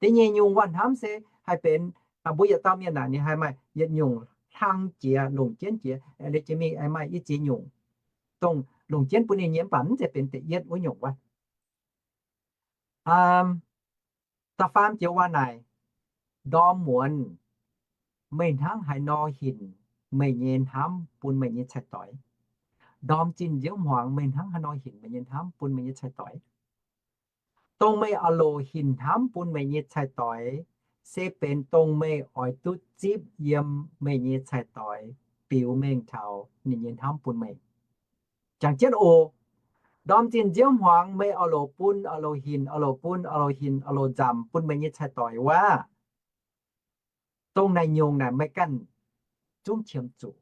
Da'nyeic nyungc waac hnamv se haih benx, mbuo yietc dauh mienh naaic ninh haih maaih yietc nyungc hlang jiex, longc jienv jiex, liuz jiex mingh maaih i ziex nyungc dongh longc jienv bun ninh nyei, mv baac mv zeiz benx da'yietv wuov nyungc wuov. Da'faam joux waac naaic, ndorm muonz meih hnangv haaix nor hinc meih nyei hnamv bun meih nyei cai-doix. Ndorm zinh nziouv hmuangx meih hnangv haaix nor hinc meih nyei hnamv bun meih nyei cai-doix. Dongh meih oix loc hinc hnamv bun meih nyei cai-doix, se benx dongh meih oix duqv zipv yiem meih nyei cai-doix biux mengh taux ninh nyei hnamv bun meih. Jangx jienv oc. Ndorm zinh nziouv hmuangx meih oix loc bun, oix loc hinc, oix loc bun, oix loc hinc, oix loc nzamc bun meih nyei cai-doix wuov, dongh naaiv nyungc naaic meih ganh zungv qiemx zuqc,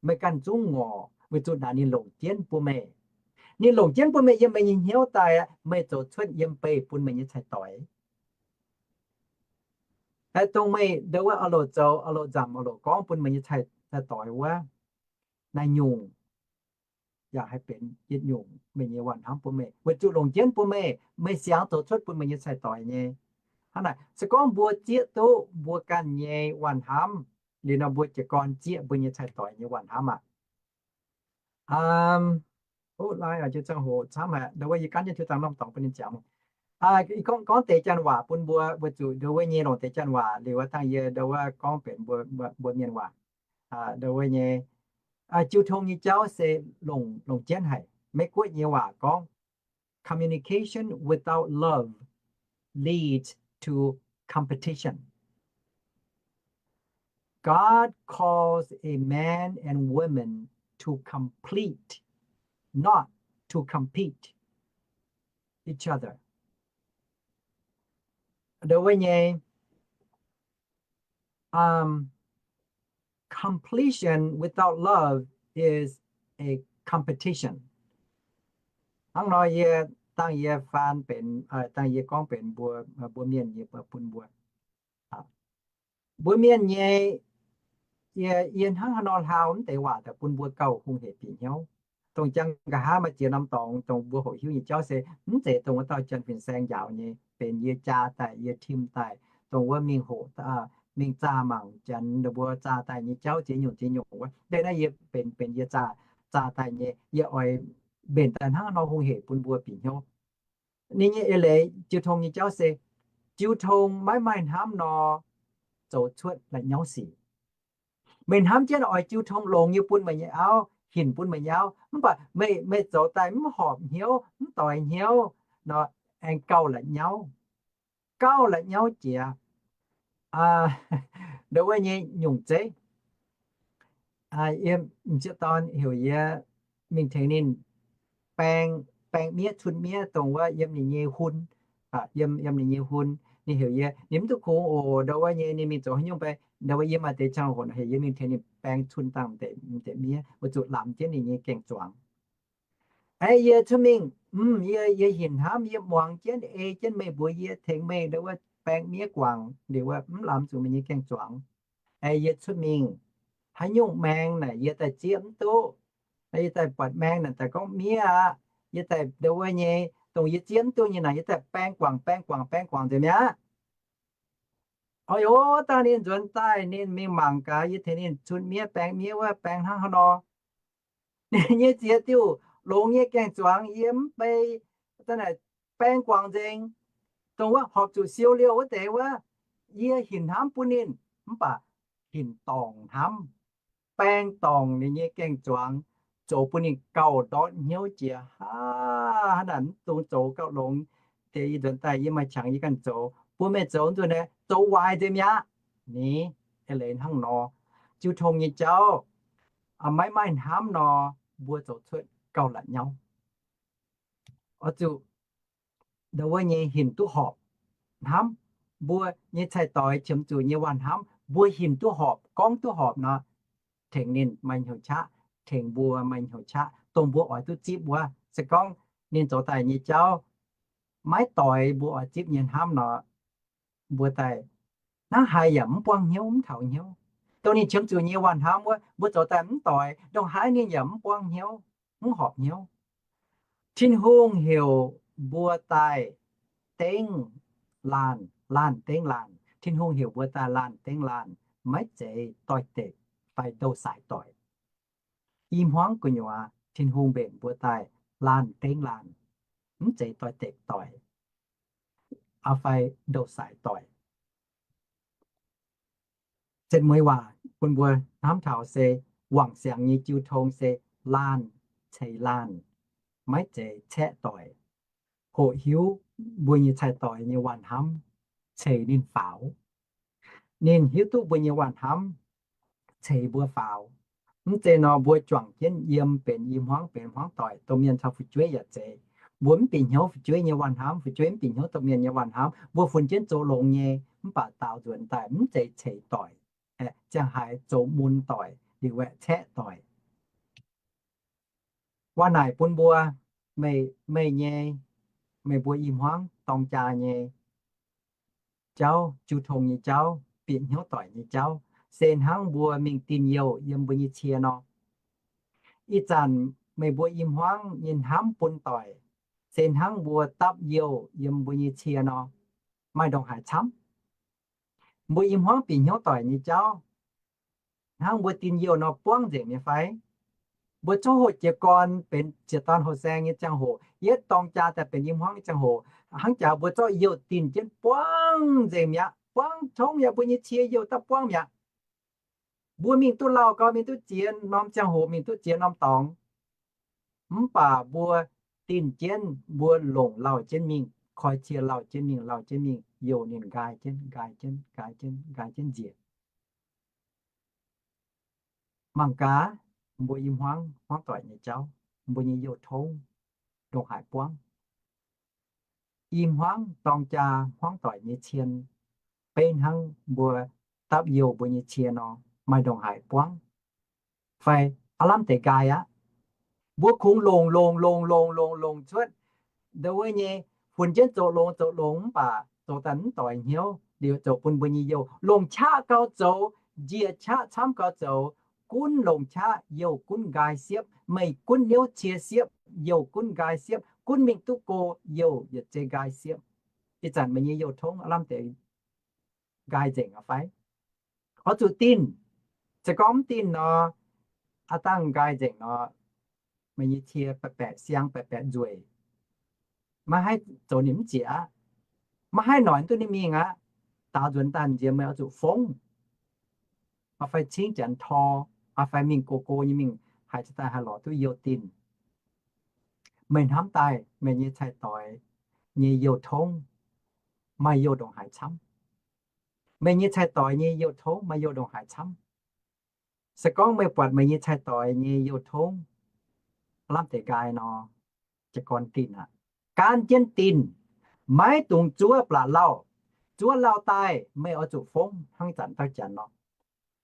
meih ganh zungv ngorc, weic zuqc naaic ninh longc jienv bun meih. Ninh longc jienv bun meih yiem meih nyei hnyouv daaih aqv, meih zoux cuotv yiem beih bun meih nyei cai-doix. Dongh meih ndau wuov oix loc zoux, oix loc nzamc, oix loc gorngv bun meih nyei cai-doix wuov, naaiv nyungc yaac haih benx yietc nyungc meih nyei waac hnamv bun meih, weic zuqc longc jienv bun meih, meih siangx zoux cuotv bun meih nyei cai-doix nyei. Hnangv naaic, se gorngv mbuo zieqv duqv mbuo ganh nyei waac hnamv liuz nor, mbuo jiez gorn zieqv mbuo nyei cai-doix nyei waac hnamv aqv. Ov, lai oix jienv ziangh hoc camv haic, ndau wuov yie gaanv jienv jiu zaangc norm dorngx bun ninh ziangx. Gorngv, gorngv deix janx waac bun mbuo, weic zuqc ndau wuov nyei longc deix janx waac liuz wuov dangh yie ndau wuov gorngv benx mbuo, mbuo mienh waac. Ndau wuov nyei jiu tong nyei jauv se longc, longc jienv haic. Meiv Guoqv nyei waac gorngv, communication without love leads to competition. God calls a man and woman to complete, not to compete each other. Ndau wuov nyei, um, completion without love is a competition. Hnangv nor yie, dangh yie faan benx, dangh yie gorngv benx mbuo, mbuo mienh nyei bun mbuo. Mbuo mienh nyei, yie, yie hnangv haaix nor hlaau mv deix waac daaih bun mbuo gauh hungh hec bieqc hnyouv. Dongh jangx nqa'haav maaih ziex norm dorngx dongh mbuo hoqc hiuv nyei jauv se mv zeiz dongh wuov dauh Janx-Fin-Saeng njaaux nyei, benx yie jaa daaih, yie tim daaih, dongh wuov mingh hoqc, mingh zaah mangc Janx ninh mbuo zaah daaih nyei jauv ziex nyungc ziex nyungc wuov. Deix naaiv yie benx, benx yie zaah, zaah daaih nyei, yie oix mbenc daaih hnangv nor hungh hec bun mbuo bieqc hnyouv. Ninh nyei eix leiz jiu tong nyei jauv se, jiu tong maiv maaih hnamv nor, zoux cuotv la'nyauv sic. Meih hnamv jienv oix jiu tong longx nyei bun meih nyei auv, hinc bun meih nyauv. Mv baac meih, meih zoux daaih mv horpc hnyouv, mv doix hnyouv nor, aengx gauh la'nyauv, gauh la'nyauv jiex. Ndo wuov nyei nyungc zeiv, yiem m'sieqv dorn heuc yie mingh tengx ninh baeng, baeng miev, cun miev, dongh wuov yiem ninh nyei hun, yiem, yiem ninh nyei hun. Ninh heuc yie, ninh mv duqv kungx oc, ndo wuov nyei ninh mingh zoux haaix nyungc bei, ndo wuov yie maaih deix ziangh hoc heuc yie mingh tengx ninh baeng cun dangh deix miev, weic zuqc lamz jienv ninh nyei gaeng-zuangx. Aeqv, yie cuotv mingh, yie, yie hinc hnamv, yie muangx jienv, ei jienv meih mbuox yie, tengx meih ndo wuov baeng miev guangc liuz wuov mv lamz zuqc meih nyei gaeng-zuangx. Aeqv, yie cuotv mingh, haaix nyungc maeng naaic yie daaih zieqv mv duqv. Yie daaih buatc maeng naaic daaih gorngv miev aqv. Yie daaih ndo wuov nyei, dongh yie zieqv mv duqv nyei naaic yie daaih baeng guangc, baeng guangc, baeng guangc nzengc mi'aqv. Oix, o, dangh ninh nzuonx daaih ninh mingh mangc gaax, yie tengx ninh cun miev, baeng miev wuov, baeng hnangv haaix nor. Ninh nyei ziex diuh longx nyei gaeng-zuangx yie mv bei, da'naaic baeng guangc nzengc. Dongh wuov horpc zuqc siou liouh wuov deix wuov, yie hinc hnamv bun ninh, mv baac hinc dorngc hnamv, baeng dorngc ninh nyei gaeng-zuangx, zoux bun ninh gauh ndortv hnyouv jiex. Haa, hnangv naaic mv dungx zoux gauh longx. Deix yie nzuonx daaih yie maaih qangx yie ganh zoux, bun meih zoux nzunc naaiv zoux waaic nzengc mi'aqv. Ni, eix leiz hnangv nor, jiu tong nyei jauv, maiv maaih hnamv nor, mbuo zoux cuotv gauh la'nyauv. Oix zuqc ndo wuov nyei hinc duqv horpc hnamv. Mbuo nyei cai-doix qiemx zuqc nyei waac-hnamv mbuo hinc duqv horpc, gorngv duqv horpc nor, tengx ninh maaih hnyouv qaqv, tengx mbuo maaih hnyouv qaqv, dongh mbuo oix duqv zipv wuov. Se gorngv ninh zoux daaih nyei jauv maiv doix mbuo oix zipv nyei hnamv nor, mbuo daaih hnangv haaix yaac mv buangv hnyouv, mv taux hnyouv. Dongh ninh qiemx zuqc nyei waac-hnamv wuov, mbuo zoux daaih mv doix, ndongc haaix ninh yaac mv buangv hnyouv, mv horpc hnyouv. Tin-Hungh heuc mbuo daaih dengv laanh, laanh dengv laanh. Tin-Hungh heuc mbuo daaih laanh dengv laanh, maiv zeiz doix-dekc fai ndou-saaix doic. I hmuangv gu'nyuoz Tin-Hungh mbenc mbuo daaih laanh dengv laanh, mv zeiz doix-dekc doic fai ndou-saaix doic. Setv mueiz waac bun mbuo hnamv taux se wangc siangx nyei jiu tong se laanh ceix laanh, maiv zeiz caeqv doic. Hoqc hiuv mbuo nyei cai-doix nyei waac-hnamv ceix ninh faaux. Ninh hiuv duqv mbuo nyei waac-hnamv ceix mbuo faaux. Mv zeiz nor mbuo juangc jienv yiem benx i hmuangv, benx hmuangv doic, domh mienh caux fu'jueiv yaac zeiz. Mbuo mv bieqc hnyouv fu'jueiv nyei waac-hnamv, fu'jueiv mv bieqc hnyouv domh mienh nyei waac-hnamv, mbuo funx jienv zoux longx nyei, mv baac daaux nzuonx daaih mv zeiz ceix doic, ziangh haaix zoux mun doic liuz aeqv, caeqv doic. Waac naaic bun mbuo, meih, meih nyei, meih mbuo i hmuangv dorng jaa nyei jauv, jiu tong nyei jauv, bieqc hnyouv doic nyei jauv, se hnangv mbuo mingh dinh youh yiem mbuo nyei cie nor. Ih zanc meih mbuo i hmuangv nyei hnamv bun doic, se hnangv mbuo dapv youh yiem mbuo nyei cie nor, maaih ndongc haaix camv? Mbuo i hmuangv bieqc hnyouv doic nyei jauv, hnangv mbuo dinh youh nor buangv nzengc nyei fai? Mbuo coqv hoqc jiez gorn benx ziex dorn hoqc saeng nyei ziangh hoc, yietv dorng jaa daaih benx i hmuangv nyei ziangh hoc, hnangv jaax mbuo zorqv youh dinh jienv buangv nzengc mi'aqv, buangv tongv yaac mbuo nyei cie youh daaih buangv mi'aqv. Mbuo mingh duqv lauh gau, mingh duqv ziex norm ziangh hoc, mingh duqv ziex norm dorngx. Mv baac mbuo dinh jienv, mbuo longc lauh jienv mingh, koi cie lauh jienv mingh, lauh jienv mingh, youh ninh nqaai jienv, nqaai jienv, nqaai jienv, nqaai jienv njiec. Mangc gaax, mbuo i hmuangv, hmuangv doic nyei jauv, mbuo nyei youh tongv ndongc haaix buangv. I hmuangv dorng jaa hmuangv doic nyei cien, beiv hnangv mbuo dapv youh mbuo nyei cie nor, maaih ndongc haaix buangv fai aav lamh deix nqaai aqv. Mbuo kungx longc, longc, longc, longc, longc, longc cuotv ndo wuov nyei, funx jienv zoux longx, zoux longx mv baac zoux daaih mv doix hnyouv liuz, zoux bun mbuo nyei youh longc qaqv gau zoux, njiec qaqv camv gau zoux, gunv longc qaqv youh gunv nqaai siepv, meih gunv niouv cie siepv, youh gunv nqaai siepv, gunv mingh duqv go, youh yietc zei nqaai siepv. Ih zanc meih nyei youh tongv aav lamh deix nqaai nzengc aqv fai? Oix zuqc dinh. Se gorngv mv dinh nor, aav dangh nqaai nzengc nor, meih nyei cie baeqc baeqc siang, baeqc baeqc nzueic, maiv haih zoux ninh mv zieqc aqv. Maiv haih noic duqv ninh mingh aqv. Daaux nzuonx daaih nziex meih oix zuqc fongv, oix fai cingv janx tor, oix fai mingh go go nyei mingh haiz cingx daaih haih lorz duqv youh dinc. Meih hnamv daaih meih nyei cai-doix nyei youh tongv maaih youh ndongc haaix camv? Meih nyei cai-doix nyei youh tongv maaih youh ndongc haaix camv? Se gorngv meih buatc meih nyei cai-doix nyei youh tongv lamh deix nqaai nor, jiez gorn dinc aqv. Gaanv jienv dinc, maiv dungx zuov blatc lauh. Zuov lauh daaih meih oix zuqc fongv hnangv zanc dauh janx nor.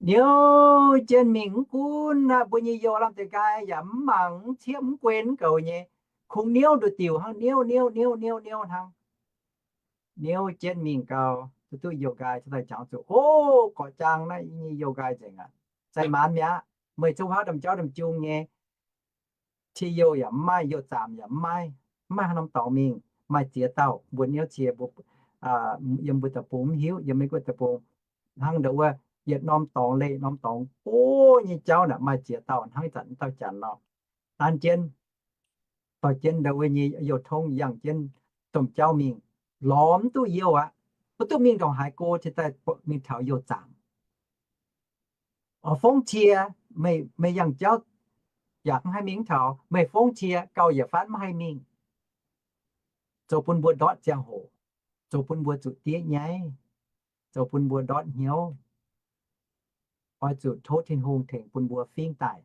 Niouv jienv mingh, mv gunv naaiv mbuo nyei youh lamh deix nqaai yaac mv mangc, mv ciepv, mv guen, mv goux nyei, kungx niouv nduqc diuc hnangv, niouv niouv niouv niouv niouv hnangv. Niouv jienv mingh gau, duqv duqv youh nqaai, cingx daaih jangx zuqc, o, gorqv-jaang naaiv nyei youh nqaai nzengc aqv. Zaih maanz mi'aqv. Meih zungv huaav domh jauv domh jung nyei, qiex youh yaac mv maaih, youh zaamc yaac mv maaih, mv maaih haaix norm dorngx mingh. Maaih ziex dauh mbuo niouv cie, mbuo, yiem mbuo deic-bung mv hiuv, yiem Meiv Guoqv deic-bung, hnangv ndau wuov yietc norm dorngx leih norm dorngx go nyei jauv naaic, maaih ziex dauh hnangv zanc dauh janx nor. Nanv jienv, dorh jienv ndau wuov nyei youh tongv yangh jienv domh jauv mingh, lorz mv duqv youh aqv. Mv duqv mingh ndongc haaix go, cingx daaih mingh taux youh zaamc. Oix fongv cie, meih yangh jauv yaac mv haih mingh taux, meih fongv cie gauh yietc fatv mv haih mingh. Zoux bun mbuo ndortv ziangh hoc, zoux bun mbuo zuqc diev nyaiv, zoux bun mbuo ndortv hnyouv. Oix zuqc tov Tin-Hungh tengx bun mbuo fingx daaih,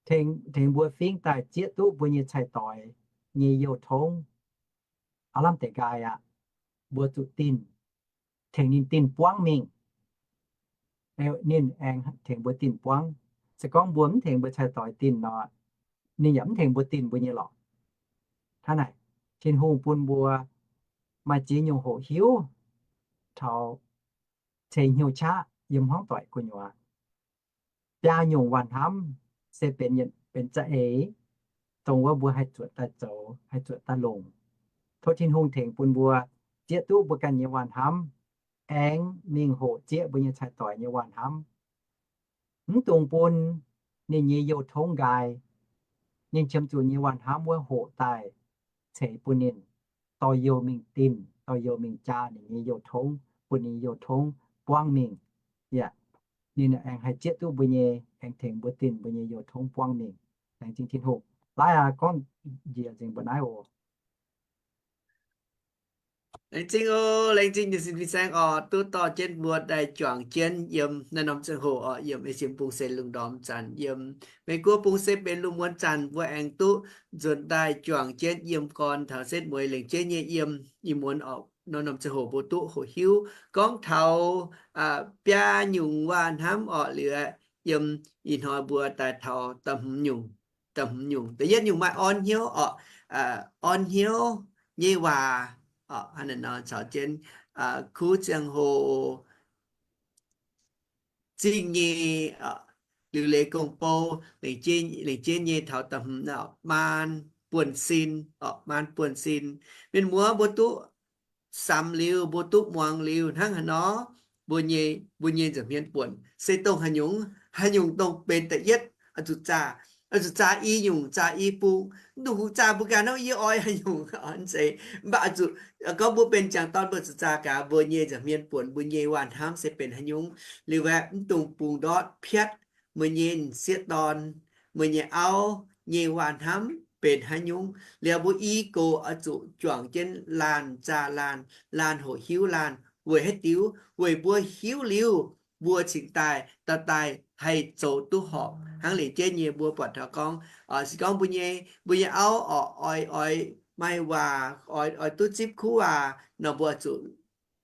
tengx mbuo fingx daaih zieqv duqv mbuo nyei cai-doix nyei youh tongv. Aav lamh deix nqaai aqv. Mbuo zuqc dinc, tengx ninh dinc buangv mingh. Ninh aengx tengx mbuo dinc buangv. Se gorngv mbuo mv tengx mbuo cai-doix dinc nor, ninh yaac mv tengx mbuo dinc mbuo nyei lorqc. Hnangv naaic, Tin-Hungh bun mbuo maaih ziex nyungc hoqc hiuv taux ceix hnyouv qaqv yiem hmuangv doic gu'nyuoz. Biaa nyungc waac-hnamv se benx, benx za'eix, dongh wuov mbuo haih zuotc daaih zoux, haih zuotc daaih longc. Tov Tin-Hungh tengx bun mbuo zieqv duqv mbuo ganh nyei waac-hnamv, aengx mingh hoqc zieqv mbuo nyei cai-doix nyei waac-hnamv. Mv dungx bun ninh nyei youh tongv nqaai. Ninh qiemx zuqc nyei waac-hnamv wuov hoqc daaih ceix bun ninh, dorh youh mingh dinc, dorh youh mingh jaa ninh nyei youh tongv, bun ninh youh tongv buangv mingh. Yaac ninh aengx haih zieqv duqv mbuo nyei, aengx tengx mbuo dinc mbuo nyei youh tongv buangv mingh. Laengz zingh Tin-Hungh. Laaix aqv, gorngv njiec nzengc mbuo naaiv oc. Laengz zingh oc, laengz zingh nyei sin fin-saeng oc, duqv dorh jienv mbuo daaih juangc jienv yiem naaiv norm ziangh hoc oc, yiem ei siem bung se lungh ndorm zanc, yiem Meiv Guoqv bung se benx lungh muonz zanc, mbuo aengx duqv nzuonx daaih juangc jienv yiem gorn taux setv mueiz lengc jeiv nyei yiem ih muonz oc, naaiv norm ziangh hoc mbuo duqv hoqc hiuv gorngv taux biaa nyungc waac-hnamv oc, liuz yiem ih hnoi mbuo daaih taux da'hmz nyungc. Da'hmz nyungc, da'yietv nyungc maaih orn hnyouv oc, orn hnyouv nyei waac oc, hnangv naaiv nor caux jienv kuv ziangh hoc zingh nyei liuz leiz gong-bou, lengc jeiv nyei taux da'hmz naaiv, maan buonv-sin oc, maan buonv-sin. Mienh muoz mbuo duqv samx liuz, mbuo duqv muangx liuz hnangv haaix nor, mbuo nyei, mbuo nyei nza'hmien buonc se dongh haaix nyungc, haaix nyungc dongh benx da'yietv, oix zuqc zaah, oix zuqc zaah i nyungc, zaah i bung. Mv dungx kungx zaah mbuo ganh nor, yie oix haaix nyungc, mv zeiz. Mv baac oix zuqc, gorngv mbuo benx jangc dorn mbuo zuqc zaah gaax, mbuo nyei nza'hmien buonc, mbuo nyei waac-hnamv se benx haaix nyungc. Liuz aeqv, mv dungx bungx ndortv piatv meih nyei m'sieqv dorn, meih nyei auv nyei waac-hnamv benx haaix nyungc. Liuz mbuo i gox oix zuqc juangc jienv laanh zaah laanh, laanh hoqc hiuv laanh. Weic haaix diuc? Weic mbuo hiuv liuz, mbuo cingx daaih, daaih, daaih haih zoux duqv horpc. Hnangv lengc jeiv nyei mbuo buatc taux gorngv, se gorngv mbuo nyei, mbuo nyei auv oc, oix, oix maaih waac, oix, oix duqv zipv kuv waac nor, mbuo zuqc,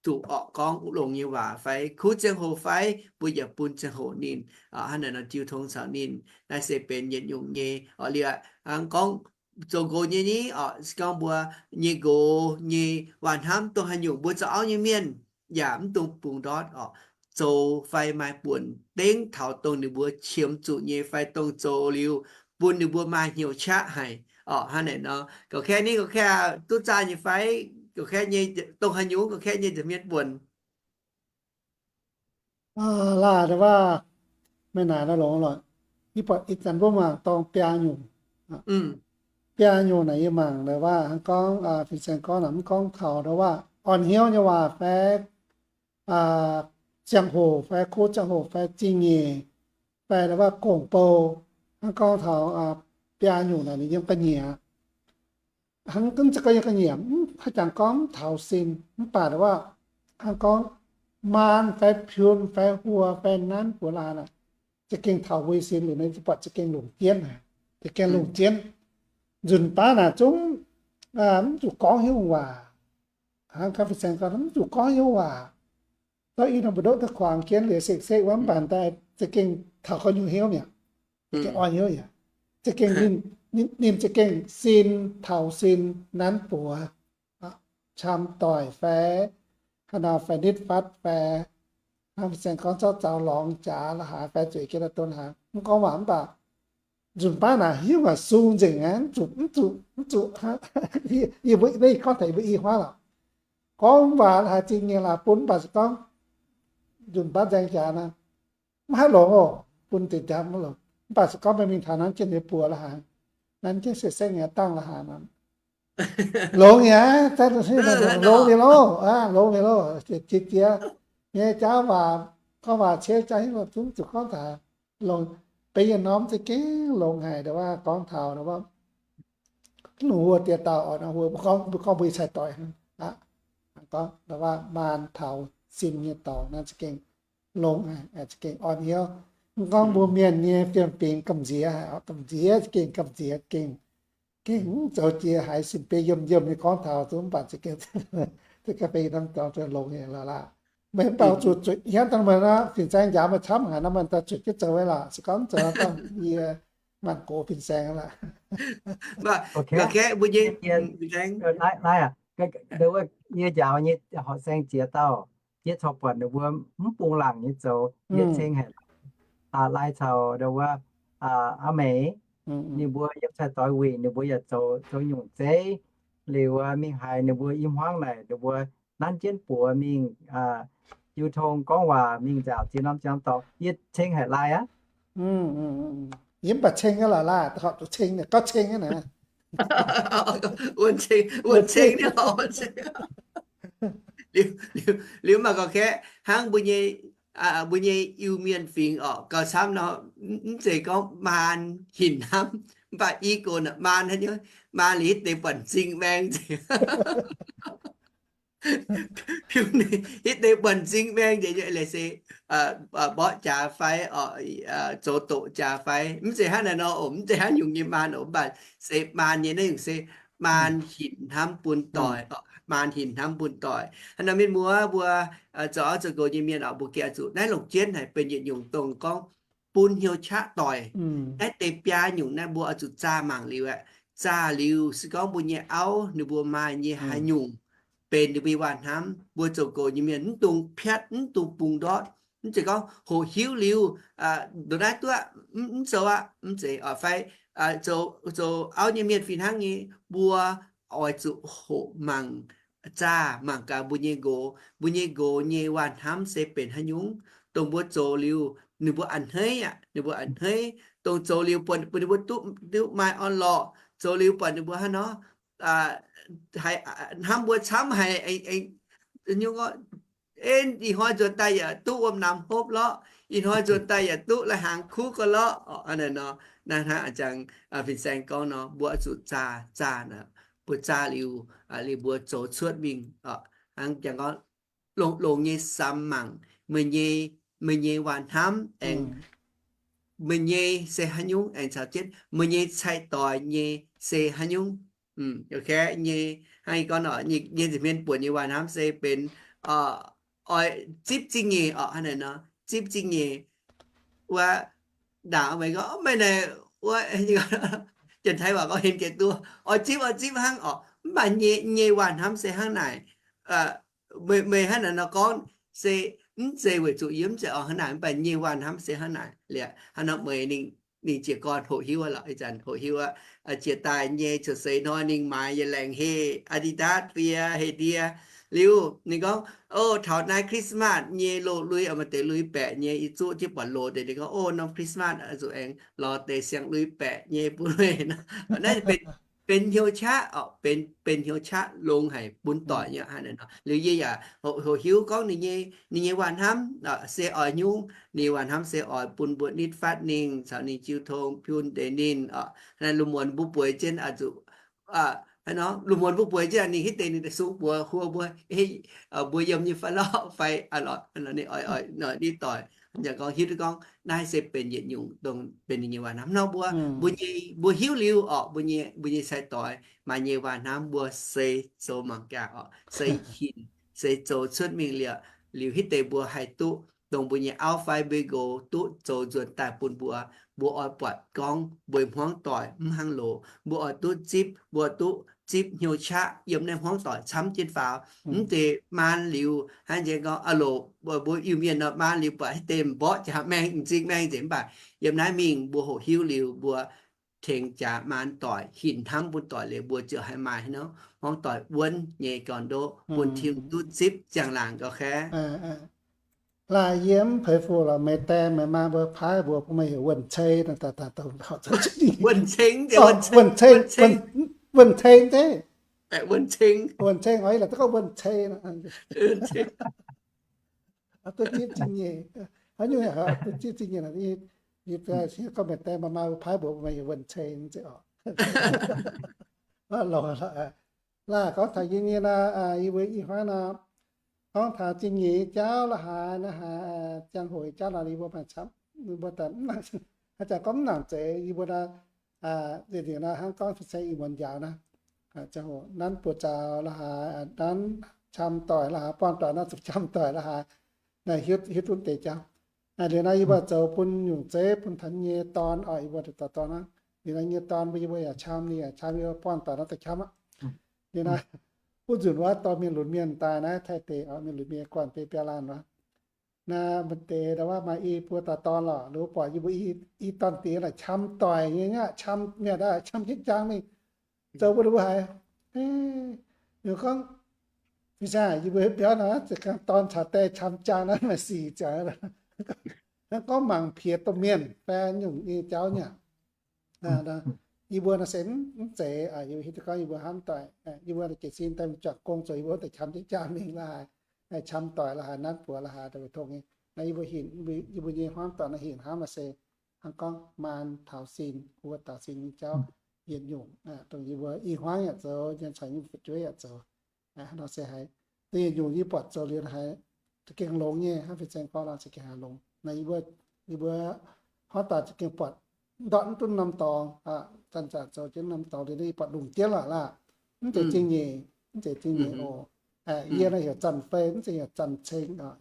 zuqc orqc gorngv longx nyei waac fai kuv ziangh hoc fai mbuo yaac bun ziangh hoc ninh, hnangv naaiv nor jiu tong caux ninh. Naaiv se benx yietc nyungc nyei oc. Liuz hnangv gorngv zoux nqox nyei ni oc, se gorngv mbuo nyei nqox nyei waac-hnamv dongh haaix nyungc, mbuo zoux auv nyei mienh yaac mv dungx bungx ndortv oc, zoux fai maaih buonc dengv taux dongh ninh mbuo qiemx zuqc nyei fai dongh zoux liuz bun ninh mbuo maaih hnyouv qaqv haic oc. Hnangv naaic nor, ga'kaeqv ni, ga'kaeqv duqv zaah nyei fai, ga'kaeqv nyei dongh haaix nyungc, ga'kaeqv nyei nza'hmien buonc. Laah, ndau waac, meih naaic longx lorqc. Yie buatc ih zanc mbuo mangc dorng biaa nyungc. Biaa nyungc naaic yie mangc ndau waac hnangv gorngv fin-saeng gorngv naaic mv gorngv taux ndau waac orn hnyouv nyei waac fai ziangh hoc fai kuv ziangh hoc fai zingh nyeic fai ndau waac gong-bou, Hnangv gorngv taux biaa nyungc naaic ninh yiem ga'nyiec, hnangv gunv za'gengh yiem ga'nyiec, haaix jangx gorngv mv taux sin, mv baac waac hnangv gorngv maan fai piun fai huo fai nanv buoz laanh, za'gengh taux mbuo sin liuz, ninh buatc za'gengh longc jienv, za'gengh longc jienv. Nzunc baav naaic zungv mv zuqc gorngv hnyouv waac. Hnangv gaav fin-saeng gorngv, mv zuqc gorngv hnyouv waac. Da'yietv norm mbu'ndongv da'kuangx jienv liuz sekv-sekv wuov, mv baac daaih za'gengh taux gorngv nyungc hnyouv mi'aqv. Za'gengh orn hnyouv yaac, za'gengh ninh, ninh za'gengh sin, taux sin, nanv buoz, qam doic fai, haaix nor fai nitv fatv fai, hnangv fin-saeng gorngv zorqv zaux lorngx jaax la'haaix fai zueiz jienv daaih don la'haaix, mv gorngv waac mv baac nzunc baav naaic hnyouv waac sung nzengc aqv, mv zuqc, mv zuqc, mv zuqc, yie mbuo, gorngv taux yie mbuo i hmuangv lorqc. Gorngv waac la'haaix zingh nyei laaix bun, mv baac se gorngv nzunc baav nzaeng jaax naaic, mv haih longx oc, bun deix jaax mv longx. Mv baac se gorngv meih mingh taux nanv jienv nyei buoz la'haaix, nanv jienv sekv-sekv nyei dangh la'haaix nor, longx yaac, longx mi'aqv loh, longx mi'aqv loh, jiex jiex nyei jauv waac, gorngv waac ciev jaax hingv zungv zuqc gorngv taux longx. Benx yietc norm za'gengh longx haic, ndongc wuov gorngv taux ndongc wuov, longc huo diex dauh oc, nor huo mbuo gorngv, mbuo gorngv mbuo cai-doic hnangv aqv. Gorngv ndongc wuov maan taux sin nyei dorngx naaiv za'gengh longx haic, za'gengh orn hnyouv. Mv gorngv mbuo mienh nyei fiem-fingx gamh nziex haic oc, gamh nziex, za'gengh gamh nziex, gengh, gengh mv zoux jiex haiz sin-beiv yiem yiem nyei gorngv taux zungv mv baac za'gengh, za'gengh benx norm dorngx longx haic lorqc laah. Meih mv baac zuqc zuqc hietv dangh meih nor, fin-saeng njaaux meih camv haic nor, meih daaih zuqc jienv zoux wuov lorqc. Se gorngv zoux dangh yie maanc gox fin-saeng aqv. Naaiv, naaiv aac, ndongc wuov yie njaaux nyei horqc saeng ziex dauh, yie corc buatc ninh mbuo mv bung laangc nyei zoux, yie ceng haic. Aa, lai caux ndongc wuov, aa, aa meiz, ninh mbuo yiem cai-doix wuic ninh mbuo yaac zoux, zoux nyungc zeiv. Liuz mingh haiz ninh mbuo i hmuangv naaic ninh mbuo nanv jienv buoz mingh jiu tong gorngv waac mingh nzaaux ziex norm ziangx dorngx, yie ceng haic lai aqv. Yie mv baac ceng aqv lorqc laah, horpc zuqc ceng, gauh ceng aqv naaic. Wuonh ceng, liuz maaih gorngv kaeqv hnangv mbuo nyei, mbuo nyei Iu-Mienh fingx orqc, gauh camv nor, mv zeiz gorngv maan hinc hnamv, mv baac i gox maan, maan liuz hitv deix buonc m'zing maeng nzengc. Hitv deix buonc m'zing maeng nzengc nyei, leiz se mborqv jaax fai, zoux doqc jaax fai, mv zeiz hnangv naaiv nor oc, mv zeiz hnangv nyungc nyei maan oc, mv baac se maan nyei naaiv nyungc se maan hinc hnamv bun doic, maan hinc hnamv bun doic. Hnangv nor mienh muoz mbuo zoux auv zoux nqox nyei mienh oc, mbuo gengh zuqc naaiv longc jienv haic benx yietc nyungc dongh gorngv bun hnyouv qaqv doic. Naaiv deix biaa nyungc naaiv mbuo oix zuqc zaah mangc liuz aqv. Zaah liuz se gorngv mbuo nyei auv ninh mbuo maaih nyei haaix nyungc benx ninh mbuo nyei waac-hnamv, mbuo zoux nqox nyei mienh mv dungx piatv, mv dungx bungx ndortv. Mv zeiz gorngv hoqc hiuv liuz, ndongc naaiv duqv, mv zoux aqv, mv zeiz oc. Fai zoux auv nyei mienh fih hnangv nyei, mbuo oix zuqc hoqc mangc, zaah mangc gaax mbuo nyei nqox, mbuo nyei nqox nyei waac-hnamv se benx haaix nyungc, dongh mbuo zoux liuz ninh mbuo a'hneiv aqv, ninh mbuo a'hneiv, dongh zoux liuz buatc ninh mbuo duqv, duqv maaih orn-lorqc, zoux liuz buatc ninh mbuo hnangv nor, hnamv mbuo camv haic, nyungc gorngv, ih hnoi nzuonx daaih yaac duqv wuom-namx hopv lorqc, ih hnoi nzuonx daaih yaac duqv lai-hnaangx kuv gau lorqc. Naaiv hnangv a'jangc fin-saeng gorngv nor, mbuo oix zuqc zaah, zaah, mbuo zaah liuz, liuz mbuo zoux cuotv mingh. Hnangv jangx gorngv, longx, longx nyei samx mangc meih nyei, meih nyei waac-hnamv aengx meih nyei se haaix nyungc, aengx caux jienv meih nyei cai-doix nyei se haaix nyungc. Nyei, hnangv gorngv nyei, nyei nza'hmien buonc nyei waac-hnamv se benx oix zipv zingh nyeic orqc, hnangv naaic nor, zipv zingh nyeic. Wuov ndaangc meih gorngv meih naaic, wuov, Janx-Taiv waac gorngv hemx jiex duqv, oix zipv oix zipv hnangv orqc. Mv baac nyei, nyei waac-hnamv se hnangv naaic. Meih, meih hnangv naaic nor gorngv se mv zeiz weic zuqc yie mv zeiz oix hnangv naaic, mv baac nyei waac-hnamv se hnangv naaic liuz, hnangv nor meih ninh, ninh jiez gorn hoqc hiuv aqv lorqc. Ih zanc hoqc hiuv aqv. Jiex daaih nyei cuotv seix hnoi ninh maaiz yietc laengz heh Adidas fiev heh ndie. Liuz ninh gorngv, o, taux naaiv Christmas nyei loz-lui, maaih deix lui-baeqc nyei, yie zuqv jienv buatc loz deix, ninh gorngv, o, norm Christmas zuqc aengx lorz deix siang lui-baeqc nyei bun meih nor. Naaiv benx benx hnyouv qaqv oc, benx, benx hnyouv qaqv longx haic bun doic nyei hnangv naaiv nor. Liuz yie yaac hoqc, hoqc hiuv gorngv ninh nyei, ninh nyei waac hnamv se oix nyungc, ninh nyei waac hnamv se oix bun mbuo nitv fatv ninh caux ninh jiu tong piun deix ninh oc. Naaiv lungh muonz mbuo bueix jienv oix zuqc, haaix nor, lungh muonz mbuo bueix jienv ninh hitv deix ninh daaih sung mbuox huo mbuo, mbuo yiem nyei fai lorqc fai, ninh oix, oix, oix nitv doic. Hnangv jangx gorngv hiuv duqv gorngv naaiv se benx yietc nyungc dongh benx ninh nyei waac hnamv nor mbuo, mbuo nyei, mbuo hiuv liuz oc, mbuo nyei, mbuo nyei sai-doic maaih nyei waac hnamv mbuo se zoux mangc gaax oc, se hinc, se zoux cuotv mingh liuz, liuz hitv deix mbuo haih duqv dongh mbuo nyei auv fai mbuo nqox duqv zoux nzuonx daaih bun mbuo. Mbuo oix buatc gorngv mbuo hmuangv doic mv hnangv loz, mbuo oix duqv zipv, mbuo duqv zipv hnyouv qaqv yiem naaiv hmuangv doic camv jienv faaux. Mv deix maan liuz hnangv jiex gorngv, aa loc, mbuo Iu-Mienh nor maan liuz buatc hitv deix mborqv jaax maengh, m'zing maengh nzengc, mv baac yiem naaiv mingh mbuo hoqc hiuv liuz mbuo tengx jaax maan doic, hinc hnamv bun doic liuz mbuo ziouc haih maaih haaix nor hmuangv doic wuonv nyei gorn-ndoqv bun Tin-Hungh duqv zipv ziangh laangc gauh kaav. Laaih yie mv peix fuc lorqc, meih die meih maa mbuo paaiv mbuox bun meih heuc Wuonh Cei. Wuonh Ceng, Wuonh Ceng, Wuonh Ceng, Wuonh Ceng, Wuonh Ceng oix la'duqv gorngv Wuonh Cei. Duqv zipv zingh nyeic, haaix nyungc duqv zipv zingh nyeic, yie gorngv meih die meih maa mbuo paaiv mbuox bun meih heuc Wuonh Cei zeiz oc. Laaih gorngv taux yie nyei nor, yie mbuo ih hnoi nor, gorngv taux zingh nyeic nyei jauv la'haaix, naaiv haaix, ziangh hoc nyei jauv nor, yie mbuo maaih camv, yie mbuo haaix zanc gorngv mv nangc zeiz, yie mbuo nor, nzengc nor hnangv gorngv fin-saeng ih muonz njaaux naaiv, ziangh hoc nanv buoz-zaux la'haaix, nanv qam doic la'haaix, buangh doic nor zuqc qam doic la'haaix, naaiv hiuv, hiuv duqv deix jauv. Liuz nor yie mbuo zoux bun nyungc zeiv bun taux nyei dorn oc, yie mbuo deix dorn aqv. Liuz nor nyei dorn mbuo yie mbuo yaac qam, ninh yaac qam, yie mbuo buangh doic nor daaih qam aqv. Liuz nor wuov nzunc wuov dorh mienh lunx mienh daaih naaiv Taiv deic oc, mienh lunx mienh guanh biei biaa laanh wuov. Naaiv maaih deix ndau wuov maaih i buo dauh dorn lorqc, ninh mbuo buatc yie mbuo i dorn diex naaic qam doic nyei aqv, qam mi'aqv, qam jienv jaang mingh, zoux mbuo ninh mbuo haiz, ninh gorngv, fin-saeng, yie mbuo biauv nor, za'gengh dorn caux die qam jaang naaiv maaih sic ziangx, hnangv gorngv mangc piex domh mienh fai nyungc nyei jauv nyei. Yie mbuo nor se mv zeiz, yie mbuo hiuv duqv gorngv yie mbuo hnamv doic, yie mbuo jiez sin daaih juangc gong zoux yie mbuo daaih qam jienv jaang mingh la'haaix, qam doic la'haaix, nanv buoz la'haaix, daaih weic tongx nyei. Naaiv yie mbuo hinc, yie mbuo nyei hnamv doic naaiv hinc hnamv se hnangv gorngv maan taux sin, wuov dauh sin nyei jauv yietc nyungc, dongh yie mbuo i hmuangv yaac zoux, yiem caux nyei fu'jueiv yaac zoux. Nor se haiz da'yietv nyungc yie buatc zoux liuz haiz za'gengh longx nyei, hnangv fin-saeng gorngv nor za'gengh haiz longx. Naaiv yie mbuo, yie mbuo hnamv doic za'gengh buatc ndortv mv duqv norm dorngx, zanc-zanc zoux jienv norm dorngx liuz naaiv yie buatc lungh diev lorqc laah. Mv zeiz zingh nyeic, mv zeiz zingh nyeic oc. Yie naaiv heuc Zanc Fei, mv zeiz heuc Zanc Ceng oc.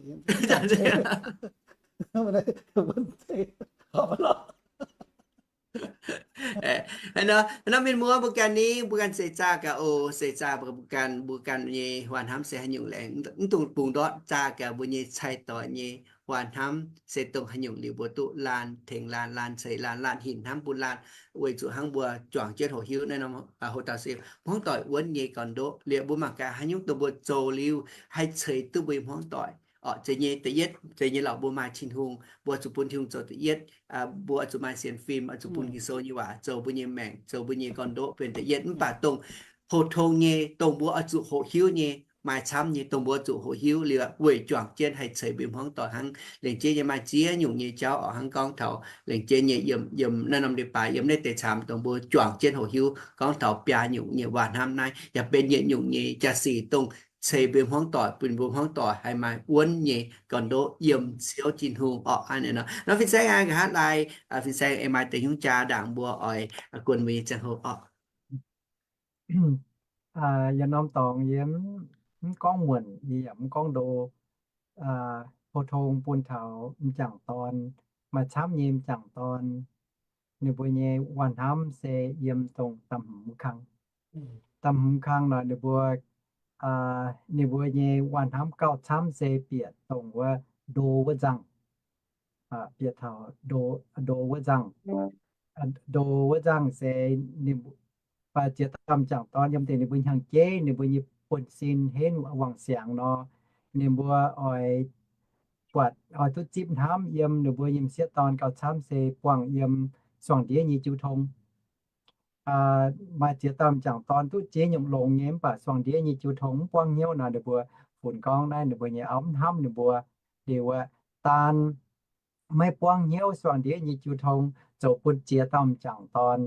Haaix nor, haaix nor mienh muoz mbuo ganh ni, mbuo ganh seix zaah gaax oc, seix zaah mbuo ganh, mbuo ganh nyei waac hnamv se haaix nyungc laengz. Mv dungx bungx ndortv zaah gaax mbuo nyei cai-doic nyei waac hnamv se dongh haaix nyungc liuz mbuo duqv laanh tengx laanh, laanh ceix laanh, laanh hinc hnamv bun laanh, weic zuqc hnangv mbuo juangc jienv hoqc hiuv naaiv norm, hoc dauh se hmuangv doic wuonv nyei gorn-ndoqv. Liuz mbuo mangc gaax haaix nyungc dongh mbuo zoux liuz haih ceix duqv mbuo nyei hmuangv doic. Oc, zeiz nyei da'yietv, zeiz nyei lorqc, mbuo maaih Tin-Hungh, mbuo zuqc bun Tin-Hungh zoux da'yietv. Mbuo oix zuqc maaih sienx fim, oix zuqc bun Ging-Sou nyei waac zoux mbuo nyei maengc, zoux mbuo nyei gorn-ndoqv benx da'yietv. Mv baac dongh pou-tong nyei, dongh mbuo oix zuqc hoqc hiuv nyei, maaih camv nyei, dongh mbuo oix zuqc hoqc hiuv liuz weic juangc jienv haih ceix mbuo hmuangv doic hnangv. Lengc jeiv nyei maaih ziex nyungc nyei jauv oc, hnangv gorngv taux lengc jeiv nyei yiem, yiem naaiv norm leiz-baaix, yiem naaiv deix caamx dongh mbuo juangc jienv hoqc hiuv, gorngv taux biaa nyungc nyei waac hnamv naaiv, yaac benx yietc nyungc nyei jaa-sic dongh ceix mbuo hmuangv doic, bun mbuo hmuangv doic haih maaih wuonv nyei gorn-ndoqv yiem Ziouv Tin-Hungh oc. Hnangv naaiv nor, nor fin-saeng aqv, nqa'haav laai, fin-saeng aengx maaih deix hnyouv jaa ndaangc mbuo oix guon mbuo nyei ziangh hoc oc. Yietc norm dorngx yie mv gorngv muonc, yie yaac mv gorngv ndo. Pou-tong bun taux m'jangc dorn, maaih camv nyei m'jangc dorn, ninh mbuo nyei waac hnamv se yiem dongh da'hmz kang. Da'hmz kang nor ninh mbuo, ninh mbuo nyei waac hnamv gauh camv se bieqc dongh wuov ndo wuov nzangc. Bieqc taux ndo, ndo wuov nzangc. Ndo wuov nzangc se ninh, baac ziex dauh m'jangc dorn yiem deix ninh mbuo hnyangx-jeiv, ninh mbuo nyei buonv-sin henv wangc siangx nor, ninh mbuo oix buatc, oix duqv zipv hnamv yiem ninh mbuo nyei m'sieqv dorn gauh camv se buangh yiem suangx ndiev nyei jiu tong. maaih ziex dauh m'jangc dorn duqv ziex nyungc longx nyei, mv baac suangx ndiev nyei jiu tong mv buangv hnyouv nor, ninh mbuo funx gorngv naaiv ninh mbuo nyei auv mv hnamv ninh mbuo. Liuz wuov, daan maiv buangv hnyouv suangx ndiev nyei jiu tong zoux bun ziex dauh m'jangc dorn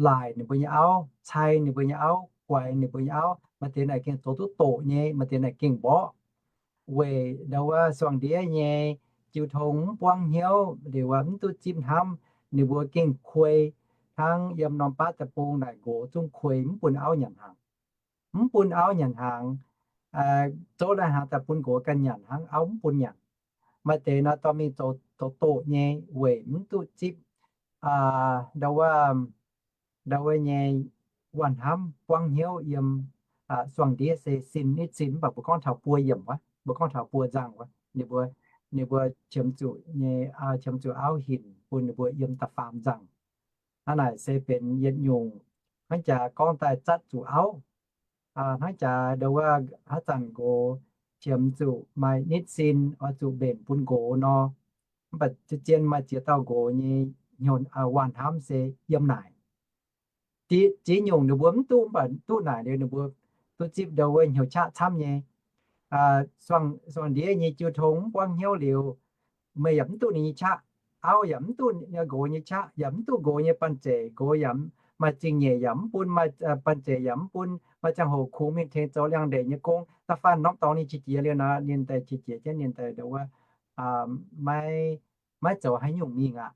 laaic ninh mbuo nyei auv, cai ninh mbuo nyei auv, guaix ninh mbuo nyei auv. Maaih deix naaic gengh zoux duqv doqc nyei, maaih deix naaic gengh mborqv. Weic ndau wuov suangx ndiev nyei jiu tong mv buangv hnyouv liuz wuov, mv duqv zipv hnamv, ninh mbuo gengh kuei, hnangv yiem norm baav deic-bung naaic nqox zungv kuei mv bun auv nyanc hnaangx. Mv bun auv nyanc hnaangx, zouv lai-hnaangx daaih bun nqox ganh nyanc hnangv, auv mv bun nyanc. Maaih deix nor dorh mingh zoux doqc nyei weic mv duqv zipv ndau wuov, ndau wuov nyei waac-hnamv buangv hnyouv yiem suangx ndiev se sin nitv sin, mv baac mbuo gorngv taux buo yiemc wuov, mbuo gorngv taux buo nzangc wuov, ninh mbuo, ninh mbuo qiemx zuqc nyei, qiemx zuqc auv hinc bun ninh mbuo yiem da'faam nzangc. Hnangv naaic se benx yietc nyungc hnangv jaax gorngv daaih zatv zuqc auv. Hnangv jaax ndau wuov haaix zanc nqox qiemx zuqc maaih nitv sin oix zuqc mbenc bun nqox nor, mv baac zien maaih ziex dauh nqox nyei waac-hnamv se yiem naaic. Ziex nyungc ninh mbuo mv duqv, mv baac duqv naaic liuz ninh mbuo duqv zipv ndau wuov hnyouv qaqv camv nyei. Suangx ndiev nyei jiu tong mv buangv hnyouv liuz, meih yaac mv duqv ninh nyei qaqv, auv yaac mv duqv nqox nyei qaqv, yaac mv duqv nqox nyei banh zeic, nqox yaac maaih zingh nyeic yaac mv bun, maaih banh zeic yaac mv bun, maaih ziangh hoc kungx mingh tengx zoux liangx-ndeic nyei gong. Da'faanh norm dorngx ninh qiex jiez liuz nor, ninh daaih qiex jiez jienv ninh daaih ndau wuov maiv, maiv zoux haaix nyungc mingh aqv.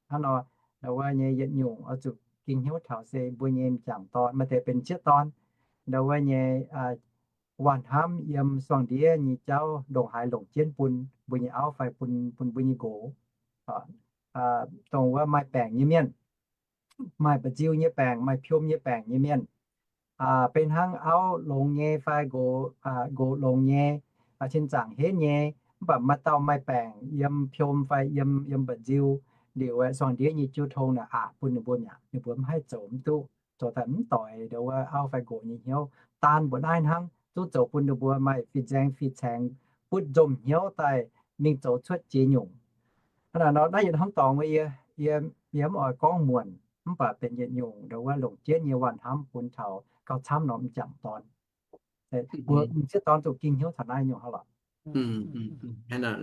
Hnangv nor, ndau wuov nyei yietc nyungc oix zuqc ging hnyouv taux se mbuo nyei m'jangc dorn, maaih deix benx m'sieqv dorn, ndau wuov nyei waac-hnamv yiem suangx ndiev nyei jauv ndongc haaix longc jienv bun mbuo nyei auv fai bun, bun mbuo nyei nqox, dongh wuov maaih baengc nyei mienh, maaih mba'nziu nyei baengc, maaih piom nyei baengc nyei mienh, benx hnangv auv longx nyei fai nqox, nqox longx nyei, cin zaangc henv nyei, mv baac maaih dauh maaih baengc yiem piom fai yiem, yiem mba'nziu, liuz suangx ndiev nyei jiu tong naaic aqc bun ninh mbuo mi'aqv. Ninh mbuo mv haih zoux mv duqv, zoux daaih mv doix ndau wuov auv fai nqox nyei hnyouv. Daan mbuo naaiv hnangv zungv zoux bun ninh mbuo maaih fin-saeng fin-saeng butv nzomh hnyouv daaih mingh zoux cuotv ziex nyungc. Hnangv naaic nor, naaiv yietc hnamv dorngx wuov yie, yie mv oix gorngv muonc, mv baac benx yietc nyungc ndau wuov longc jienv nyei waac-hnamv bun taux gauh camv norm m'jangc dorn. Mbuo m'sieqv dorn zuqc ging hnyouv taux naaiv nyungc hnangv lorqc.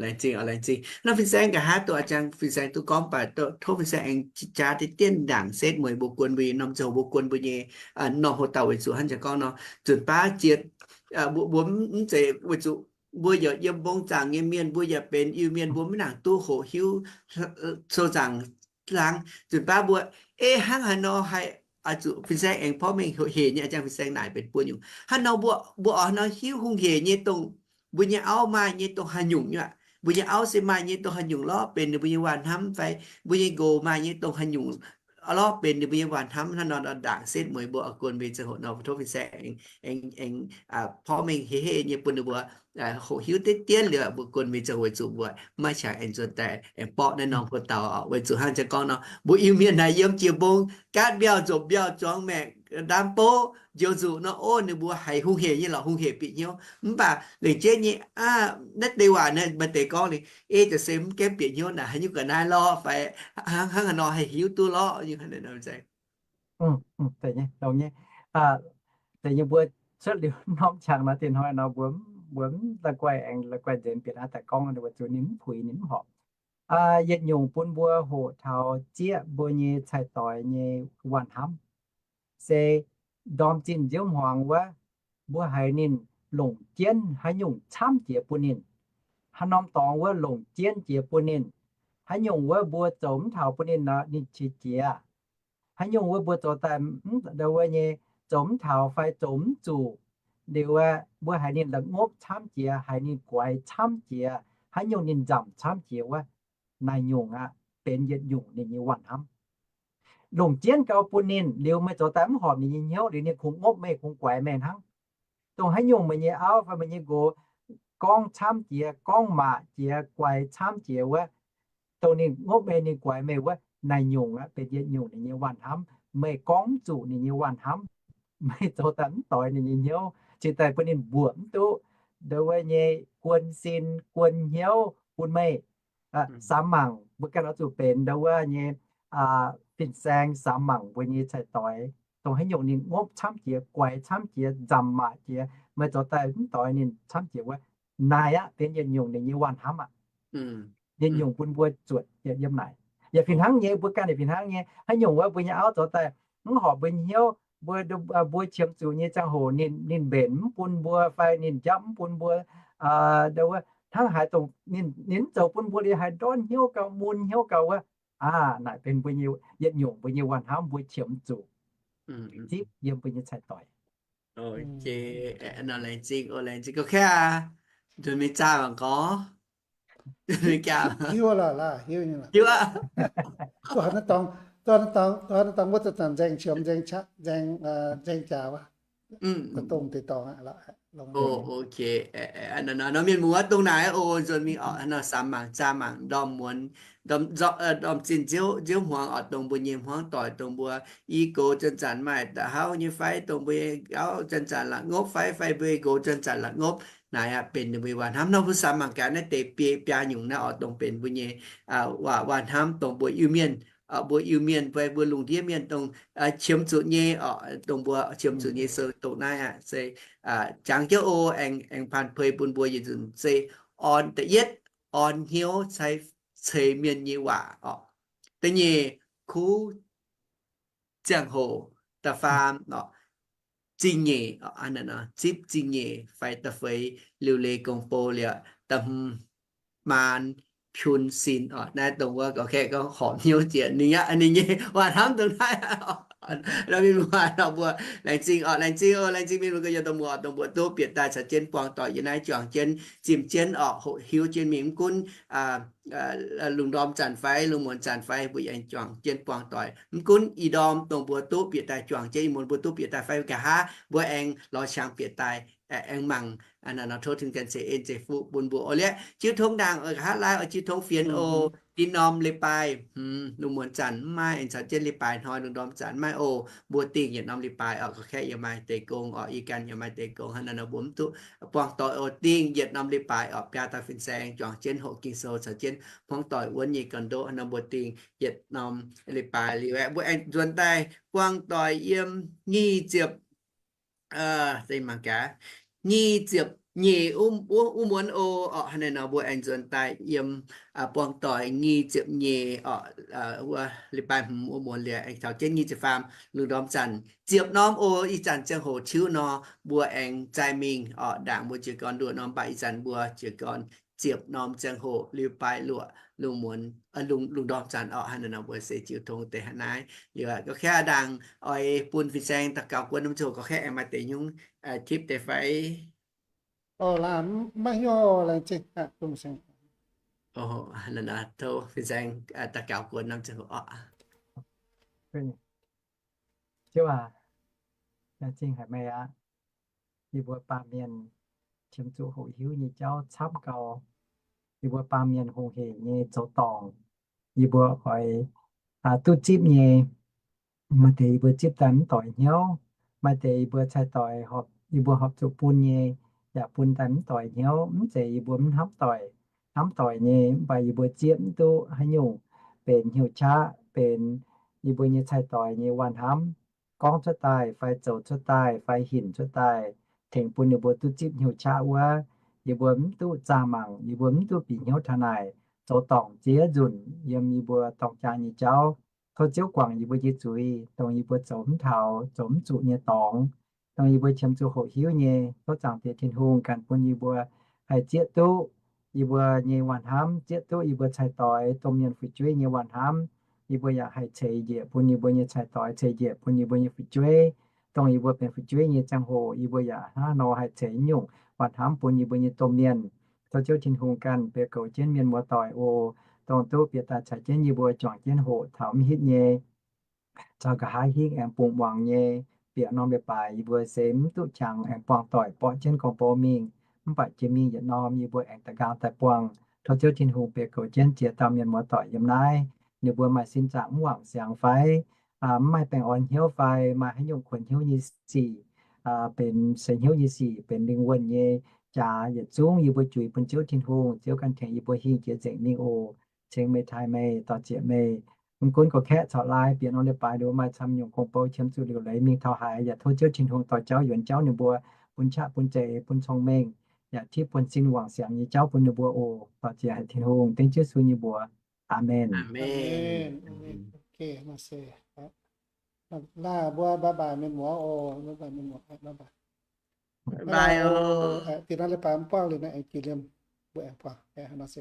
Laengz zingh, laengz zingh. Naaiv fin-saeng nqa'haav duqv a'jang fin-saeng duqv gorngv baac tov fin-saeng aengx jaax deix dienv ndaangc setv mueiz mbuo guon mbuo nyei norm ziangh hoc mbuo guon mbuo nyei norm hoc dauh weic zuqc hnangv jiex gorngv nor, nzunc baav jiex mbuo mv zeiz weic zuqc mbuo yaac yiem mbong zaangc nyei mienh, mbuo yaac benx Iu-Mienh, mbuo maiv nangc duqv hoqc hiuv sou zaangc hlang. Nzunc baav mbuo, ei, hnangv haaix nor haih oix zuqc fin-saeng aengx porv mengh hec nyei a'jang fin-saeng naaic benx buo nyungc. Hnangv nor mbuo, mbuo oix nor hiuv hungh hec nyei dongh mbuo nyei auv maaih nyei dongh haaix nyungc nyei aqv. Mbuo nyei auv se maaih nyei dongh haaix nyungc lorqc benx ninh mbuo nyei waac-hnamv fai mbuo nyei nqox maaih nyei dongh haaix nyungc lorqc benx ninh mbuo nyei waac-hnamv. Hnangv nor ndaangc setv mueiz mbuo oix guon mbuo nyei ziangh hoc nor, tov fin-saeng aengx, aengx porv mengh hec hec nyei bun ninh mbuo hoqc hiuv deix dienv liuz mbuo guon mbuo nyei ziangh hoc weic zuqc mbuo maiv qangx aengx nzuonx daaih aengx borqv naaiv norm hoc dauh. Weic zuqc hnangv jiex gorngv nor, mbuo Iu-Mienh naaic yiem jiex mbong gaatv mbiauh nzopc mbiauh zuangx maengc ndaam bouv njoux nzuqc nor, ov, ninh mbuo haiz hungh hec nyei lorqc, hungh hec bieqc hnyouv. Mv baac lengc jeiv nyei, naaiv deix waac naaiv maaih deix gorngv ninh, ei, za'gengh se mv gaengh bieqc hnyouv naaic haaix nyungc ga'naaiv lorqc fai hnangv haaix nor haih hiuv duqv lorqc. Deix nyei mbuo cuotv liuz norm qangx nor, dinh hnoi nor mbuo, mbuo mv la'guaih aengx la'guaih nzengc bieqc naaiv daaih gorngv, weic zuqc ninh mv puix, ninh mv horpc. Yietc nyungc bun mbuo hoqc taux zieqv mbuo nyei cai-doix nyei waac-hnamv se ndorm zinh nziouv hmuangx wuov, mbuo haiz ninh longc jienv haaix nyungc camv jiex bun ninh. Haaix norm dorngx wuov longc jienv jiex bun ninh. Haaix nyungc wuov mbuo zoux mv taux bun ninh nor, ninh qiex jiez. Haaix nyungc wuov mbuo zoux daaih mv, ndau wuov nyei, zoux mv taux fai zoux mv zuqc, liuz wuov mbuo haiz ninh la'ngopv camv jiex, haiz ninh guaix camv jiex, haaix nyungc ninh nzamc camv jiex wuov, naaiv nyungc aqv benx yietc nyungc ninh nyei waac-hnamv. Longc jienv gau bun ninh liuz, meih zoux daaih mv horpc ninh nyei hnyouv liuz, ninh kungx ngopv meih, kungx guaix meih hnangv. Dongh haaix nyungc meih nyei auv fai meih nyei nqox gorngv camv jiex, gorngv maac jiex, guaix camv jiex wuov, dongh ninh ngopv meih, ninh guaix meih wuov, naaiv nyungc aqv benx yietc nyungc ninh nyei waac-hnamv. Meih gorngv mv zuqc ninh nyei waac-hnamv, meih zoux daaih mv doix ninh nyei hnyouv, cingx daaih bun ninh mbuoqc mv duqv ndau wuov nyei guon sin guon hnyouv bun meih. Samx mangc mbuo ganh oix zuqc benx ndau wuov nyei fin-saeng samx mangc mbuo nyei cai-doix, dongh haaix nyungc ninh ngopv camv jiex, guaix camv jiex, nzamc maac jiex, meih zoux daaih mv doix ninh camv jiex wuov, naaic aqv benx yietc nyungc ninh nyei waanh hnamv aqv. Yietc nyungc bun mbuo zuotc yietc yiem naaic. Yaac fih hnangv nyei, mbuo ganh yaac fih hnangv nyei. Haaix nyungc wuov mbuo nyei auv zoux daaih mv horpc mbuo nyei hnyouv, mbuo, mbuo qiemx zuqc nyei ziangh hoc ninh, ninh mbenc mv bun mbuo fai ninh njapv mv bun mbuo, hnangv haaix dongh ninh, ninh mv zoux bun mbuo liuz haaix ndortv hnyouv gauh mun hnyouv gauh wuov, aa, naaic benx mbuo nyei yietc nyungc mbuo nyei waanh hnamv mbuo qiemx zuqc zipv yiem mbuo nyei cai-doix. Laengz zingh, laengz zingh, ga'kv aqv. Nzunc mingh zaah mangc gorx. Hiuv lorqc, hiuv nyei lorqc. Duqv haaix naaiv dorngx, duqv haaix naaiv dorngx wuov zanc nzaeng qiemx, nzaeng qaqv, nzaeng, nzaeng jaax wuov, dongh deix dorngx aqv. Nor mienh muoz dongh naaic oc, nzuonx mingh oc, nor samx mangc zaah mangc ndorm muonz, ndorm zinh nziouv hmuangx oc, dongh mbuo nyei hmuangv doic, dongh mbuo i gox zanc-zanc maaih da'hauv nyei fai, dongh mbuo nyei gauv zanc-zanc la'ngopv fai, fai mbuo i gox zanc-zanc la'ngopv. Naaic aqv benx ninh mbuo nyei waanh hnamv. Nor mbuo samx mangc gaax naaiv deix biaa, biaa nyungc naaiv oc, dongh benx mbuo nyei waanh hnamv, dongh mbuo Iu-Mienh, mbuo Iu-Mienh fai mbuo lungh ndiev mienh dongh qiemx zuqc nyei oc, dongh mbuo qiemx zuqc nyei sou doqc naaiv aqv se jangx jienv oc, aengx, aengx paan pei bun mbuo yietc nzunc se orn, da'yietv, orn hnyouv ceix mienh nyei waac oc. Da'nyeic, kuv ziangh hoc. Da'faam, zingh nyeic, zipv zingh nyeic fai da'feix, liuc leiz gong-bou liuz. Da'hmz, maan piun sin oc. Naaiv dongh wuov ga'kv gorngv horpc hnyouv jiex ninh aqv, ninh nyei waanh hnamv dongh naaiv. Mienh muoz nor mbuo laengz zingh oc, laengz zingh oc, laengz zingh mienh muoz gu'nyuoz dongh mbuo, dongh mbuo duqv bieqc daaih caux jienv buangh doic yiem naaiv juangc jienv, zimh jienv oc, hoqc hiuv jienv mingh. Mv gunv lungh ndorm zanc fai lungh muonz zanc fai, mbuo aengx juangc jienv buangh doic. Mv gunv ih ndorm dongh mbuo duqv bieqc daaih juangc jienv, ih muonz mbuo duqv bieqc daaih fai nqa'haav, mbuo aengx lorz qangx bieqc daaih, aengx mangc, aa, nor tov Tin-Hungh ganh ceix en ceix fuqv bun mbuo oc. Liuz jiu tongv ndaangc oix nqa'haav laai oix jiu tongv fienx oc. Dinh norm leiz-baaix hmz lungh muonz zanc mv maaih, aengx caux jienv leiz-baaix hnoi lungh ndorm zanc mv maaih oc. Mbuo dingh yietc norm leiz-baaix oc, ga'kv yaac maaih deix gong oc, yie ganh yaac maaih deix gong. Hnangv naaiv nor mbuo mv duqv buangh doic oc. Dingh yietc norm leiz-baaix oc, biaa dauh fin-saeng juangc jienv hoqc Ging-Sou caux jienv hmuangv doic wuonv nyei gorn-ndoqv. Hnangv nor mbuo dingh yietc norm leiz-baaix liuz aeqv, mbuo aengx nzuonx daaih buangh doic yiem nyic ziepc, mangc gaax, nyic ziepc nyeic wuov muonz oc. Hnangv naaiv nor mbuo aengx nzuonx daaih yiem buangh doic nyic ziepc nyeic oc, wuov leiz-baaix hmz wuov muonz liuz aengx taux jienv nyic ziepc faam lungh ndorm zanc. Ziepc norm oc, ih zanc ziangh hoc tiuv nor mbuo aengx zaih mingh oc. Ndaangc mbuo jiez gorn luoqc norm, mv baac ih zanc mbuo jiez gorn ziepc norm ziangh hoc leiz-baaix luoqc lungh muonz, lungh, lungh ndorm zanc oc. Hnangv naaiv nor mbuo se jiu tongv deix hnangv naaiv. Liuz ga'kv ndaangc oix bun fin-saeng daux gaux guon norm ziangh hoc, ga'kv aengx maaih deix nyungc tipv deix fai? Maiv hiuv, laengz zingh. Tov fin-saeng daux gaux guon norm ziangh hoc oc. Ziouv aac, laengz zingh haic meih aqv. Yie mbuo baamh mienh qiemx zuqc hoqc hiuv nyei jauv camv gau. Yie mbuo baamh mienh hungh heic nyei zoux dorngc, yie mbuo oix duqv zipv nyei. Maaih deix yie mbuo zipv daaih mv doix hnyouv. Maaih deix yie mbuo cai-doix horpc, yie mbuo horpc zuqc bun nyei, yaac bun daaih mv doix hnyouv. Mv zeiz yie mbuo mv hnamv doic. Hnamv doic nyei, mv baac yie mbuo zieqv mv duqv haaix nyungc benx hnyouv qaqv, benx yie mbuo nyei cai-doix nyei waanh hnamv gorngv cuotv daaih fai zoux cuotv daaih fai hinc cuotv daaih tengx bun ninh mbuo duqv zipv hnyouv qaqv wuov, yie mbuo mv duqv zaah mangc, yie mbuo mv duqv bieqc hnyouv taux naaic, zoux dorngc ziex nzunc yiem yie mbuo dorng jaa nyei jauv. Tov Ziouv guangc yie mbuo nyei zuiz, dongh yie mbuo zoux mv taux, zoux mv zuqc nyei dorngx, dongh yie mbuo qiemx zuqc hoqc hiuv nyei. Tov Zaangc Diex Tin-Hungh ganh bun yie mbuo haih zieqv duqv yie mbuo nyei waanh hnamv, zieqv duqv yie mbuo cai-doix domh mienh fu'jueiv nyei waanh hnamv. Yie mbuo yaac haih ceix njiec bun yie mbuo nyei cai-doix, ceix njiec bun yie mbuo nyei fu'jueiv. Dongh yie mbuo benx fu'jueiv nyei ziangh hoc, yie mbuo yaac hnangv nor haih ceix nyungc waanh hnamv bun yie mbuo nyei domh mienh. Tov Ziouv Tin-Hungh ganh biaux goux jienv mienh muoz-doic oc, dongh duqv bieqc daaih caux jienv yie mbuo juangc jienv hoqc taux mv hitv nyei, caux nqa'haav hingv aengx bungx muangx nyei. Bieqc norm leiz-baaix yie mbuo se mv duqv qangx aengx buangh doic borqv jienv gong-bou mingh, mv baac jiex mingh yietc norm yie mbuo aengx da'nqaang daaih buangh. Tov Ziouv Tin-Hungh biaux goux jienv ziex dauh mienh muoz-doic yiem naaiv, ninh mbuo maaih sin zaangc mv wangc siangx fai mv maaih baengh orn hnyouv fai maaih haaix nyungc kuonx hnyouv nyei sic, benx seix hnyouv nyei sic, benx lingh wuonh nyei jaax yietc zungv yie mbuo juix bun Ziouv Tin-Hungh. Ziouv ganh tengx yie mbuo hingh jiex nzengc mingh oc. Ceng meih, taaih meih, dorh zieqc meih, Mv gunv gorx-kaeqv caux laai, bieqc norm leiz-baaix ninh mbuo maaih camv nyungc gong-bou qiemx zuqc liuc leiz mingh taux haaix, yaac tov Ziouv Tin-Hungh dorh jauv yuonx jauv ninh mbuo, bun qaqv bun zeiz bun cong-mengh, yaac tipv bun sin wangc siangx nyei jauv bun ninh mbuo oc. Dorh jiex haic Tin-Hungh, dengv Yesu nyei mbuox. Aamen. Aamen. Aamen. Aamen. Ok, maaih se. Laaih mbuo bye bye mienh muoz oc, bye bye mienh muoz, bye bye. Bye bye oc. Dinh naaiv leiz-baaix mv buangv liuz naaiv aengx jiex liemh mbuo aengx buangh. Maaih se